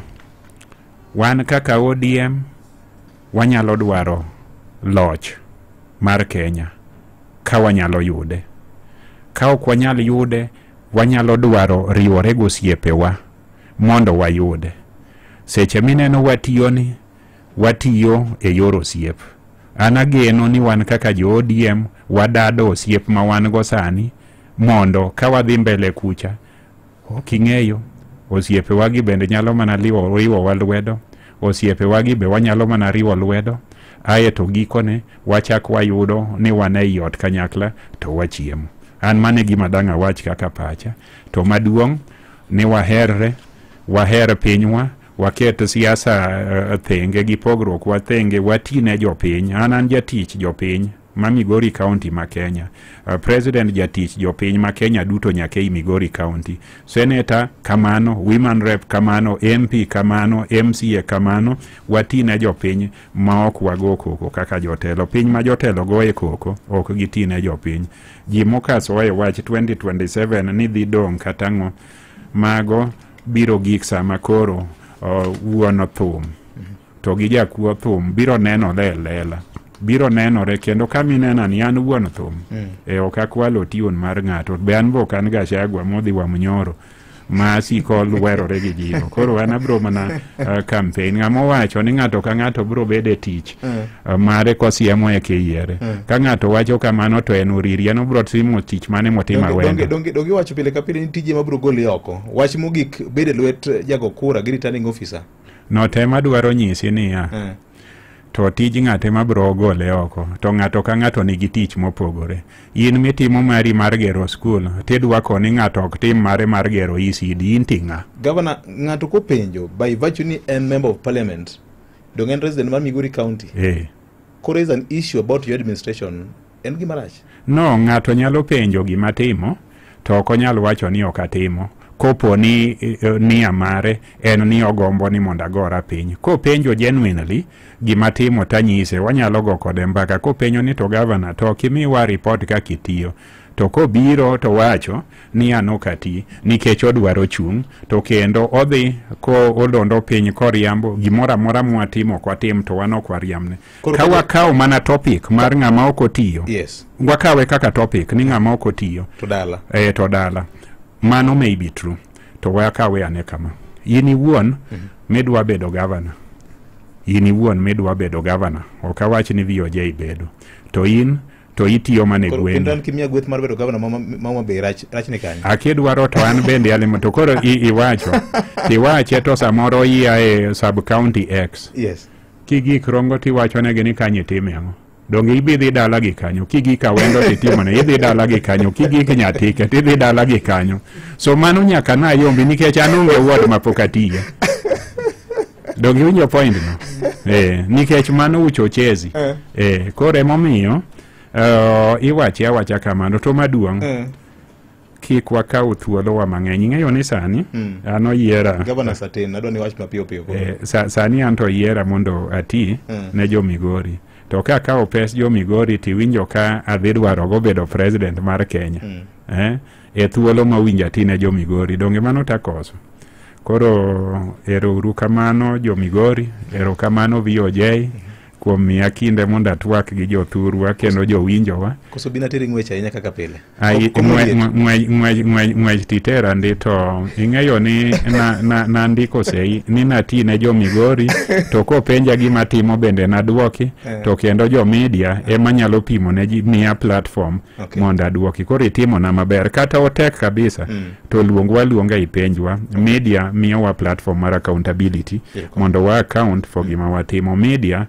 Wan kaka ODM wanyalo dwaro loch mar Kenya ka wanyalo yude. Ka ok wanyal yude, wanyalo dwaro riwore gi osiepewa mondo wayude. Seche mineno watiyo ni, watiyo e yor osiep. An ageno ni wan kaka jo ODM wadado osiep ma wan go sani mondo ka wadhi mbele kucha, ok ing'eyo, osiepewa gi bende nyalo mana riwowa lwedo, osiepewa gi be wanyalo mana riwo lwedo, ae to gikone wachak wayudo ni wan ei ot kanyakla to wachiemo. An mano e gima dang' awach kaka pacha. To maduong' ni waherre, waher pinywa, waket siasa thenge gi pogruok wa thenge, wati ne jopiny. An jatich jopiny ma Migori County ma Kenya. President jatich jopiny ma Kenya duto nyaka ei Migori County. Senator kamano, Women Rep kamano, MP kamano, MCA kamano, wati ne jopiny ma ok wago koko kaka jotelo. Piny ma jotelo goye koko ok giti ne jopiny. Ji mokasoa e wach 2027 ni dhi dong' kata ang'o, mago biro gik sama koro wuon thum to gi jakuo thum biro nenore e lela. Biro nenore kendo kaminena ni an wuon thum. Ok akwalo tune mar ng'ato. Be an be ok an Gachagua modhi Wamunyoro ma siko lwerore gi ji. Koro an abro mana campaign. Ng'ama owacho ni ng'ato ka ng'ato biro bedo e tich mare kosiemo e kiyiere. Ka ng'ato wacho kamano to en oriri, en obro timo tich mane motimo awendo. Donge iwacho pile ka pile ni tije mabiro goli oko. Wach mogik bede lwet jago kura gi returning officer. No tema dwaro nyisi niya. To tij ng'ate ma biro gole oko, to ng'ato ka ng'ato nigi tich mopogore. In mitimo mari mar gero skul, tidwako ni ng'ato ok tim mare mar gero ECD, in ting'a. Governor, ng'ato kopenjo by virtue ni en member of parliament, dong en resident mar Migori County. Koro is an issue about your administration, en gima rach? No, ng'ato nyalo penjo gima timo, to ok onyal wacho ni ok atimo. Kopo ni nia mare en ni ogombo ni mondo agora piny. Kopenjo genuinely gima timo tanyise, wanyalo go kode mbaka. Kopenjo ni to governor to ok imiwa report kaka itiyo, To kobiro to wacho ni an ok ati nikech odwaro chung', to kendo odhi ko olondo piny koriambo gimoro amora mwatimo ok watim to wan ok wariamne. Ka wakawo mana topic mar ng'ama ok otiyo, yes, wakawe kaka topic ni ng'ama ok otiyo to dala, to dala, mano may be true. To wakawe ane kama, in iwuon midwa bedo governor, in iwuon midwa bedo governor, ok awach ni VOJ bedo, to in to itiyo mana e gweng'. Kendo an kimiya gweth mar bedo governor ma Homa Bay rach ni kanyo. Akidwaro to an bende alimo to koro iwacho tiwache to samoro ia e sub county X. Yes. Kigik Rongo tiwacho negi ni kanyo itime ang'o? Donge ibi dhi dala gi kanyo, kigik Awendo titimo ne idhi dala gi kanyo, kigik Nyatike tidhi dala gi kanyo. So mano nyaka nayombi nikech an onge ward mapok atiye. Donge iwinjo point no? Nikech mano uchochezi. Koro emomiyo iwache awacha kamano. To maduong' kik wakaw thuolowa mang'eny. Ing'eyo ni sani an oyiera Governor Satin, adwa ni wach mapiyo piyo. Sani an to oyiera mondo ati ne jo Migori. To ka akawo pes jo Migori tiwinjo ka adhi dwarogo bedo president mar Kenya. E thuolo mawinjo ati ne jo Migori. Donge mano takoso? Koro ero uru kamano jo Migori, ero kamano VOJ kuom miya kinde mondo atwak gi jothurwa kendo jowinjowa. Koso bina teri ng'wech ahinya kaka pile. Ng'wech titera ndi to ing'eyo ni nandiko sei ni nati ne jo Migori to kopenja gima timo bende naduoki, to kendo jo media ema nyalo pimo ne ji miya platform mondo aduoki. Koro itimona maber kata otek kabisa to luongwa luonga ipenjwa. Media miyowa platform mar accountability mondo wa account for gima watimo. Media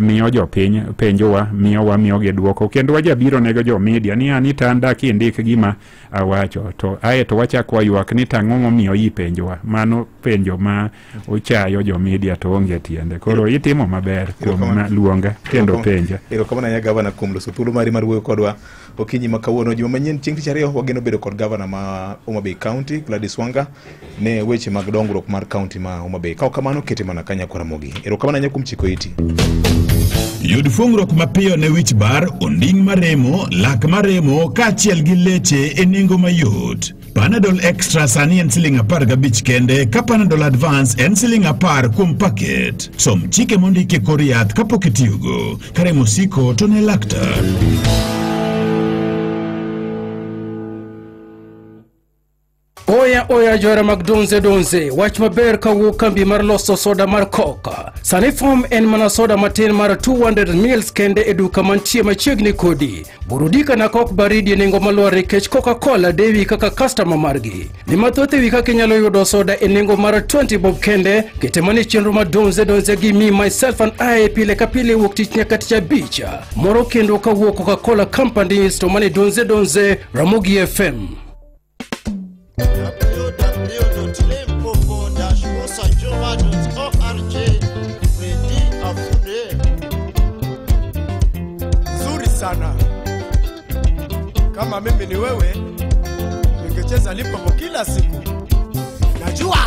miyo jopiny penjowa, miyowa miyogi duoko, kendo wajabiro nego jo media ni ani tanda kindik gima awacho to ae to wachako waywak ni tang'o momiyo ipenjowa. Mano penjo ma ochayo jo media to onge tiende. Koro itimo maber kuom luonga kendo penja. Erokamano ahinya gavana kuom loso thuolo mari mar wuoyo kodwa okinyi ma kawuono. Juma manyien chieng' tich ariyo wageno bedo kod gavana ma Homa Bay County Gladys Wanga ne weche mag dongruok mar county ma Homa Bay. Ka ok kamano kete mana kanya Ramogi. Erokamano ahinya kuom chiko iti. Yud fuongruok mapiyo ne wich bar, onding' maremo, lak maremo kaachiel gi leche e nengo mayot. Panadol Extra sani en siling 15 kende ka Panadol Advance en siling 10 kuom paket. Som chike mondiki e kor yath kapok itiyogo. Ka remo osiko to ne laktar. Oya oya johera mag donze donze, wach maber kawuok kambi mar loso soda mar Coke. Sani form en mana soda matin mar 200 ml kende e duka mantie machiegni kodi. Burudika na Coke baridi e nengo malwar nikech Coca-Cola dewi kaka customer margi. Ni mathoth ewi kaka inyalo yudo soda e nengo mar 20 bob kende, kete mana chenro mar donze donze gi me myself and I pile ka pile wuok tich nyaka tich abich. Moro kendo kawuok Coca-Cola Companies to mane donze donze Ramogi FM. Nzuri sana. Kama mimi ni wewe, ningecheza Limpopo kila siku. Najua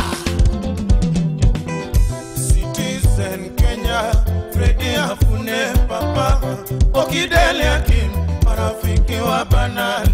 Citizen Kenya, Freddy Afune papa, Okidele Akin, marafiki wa Banana.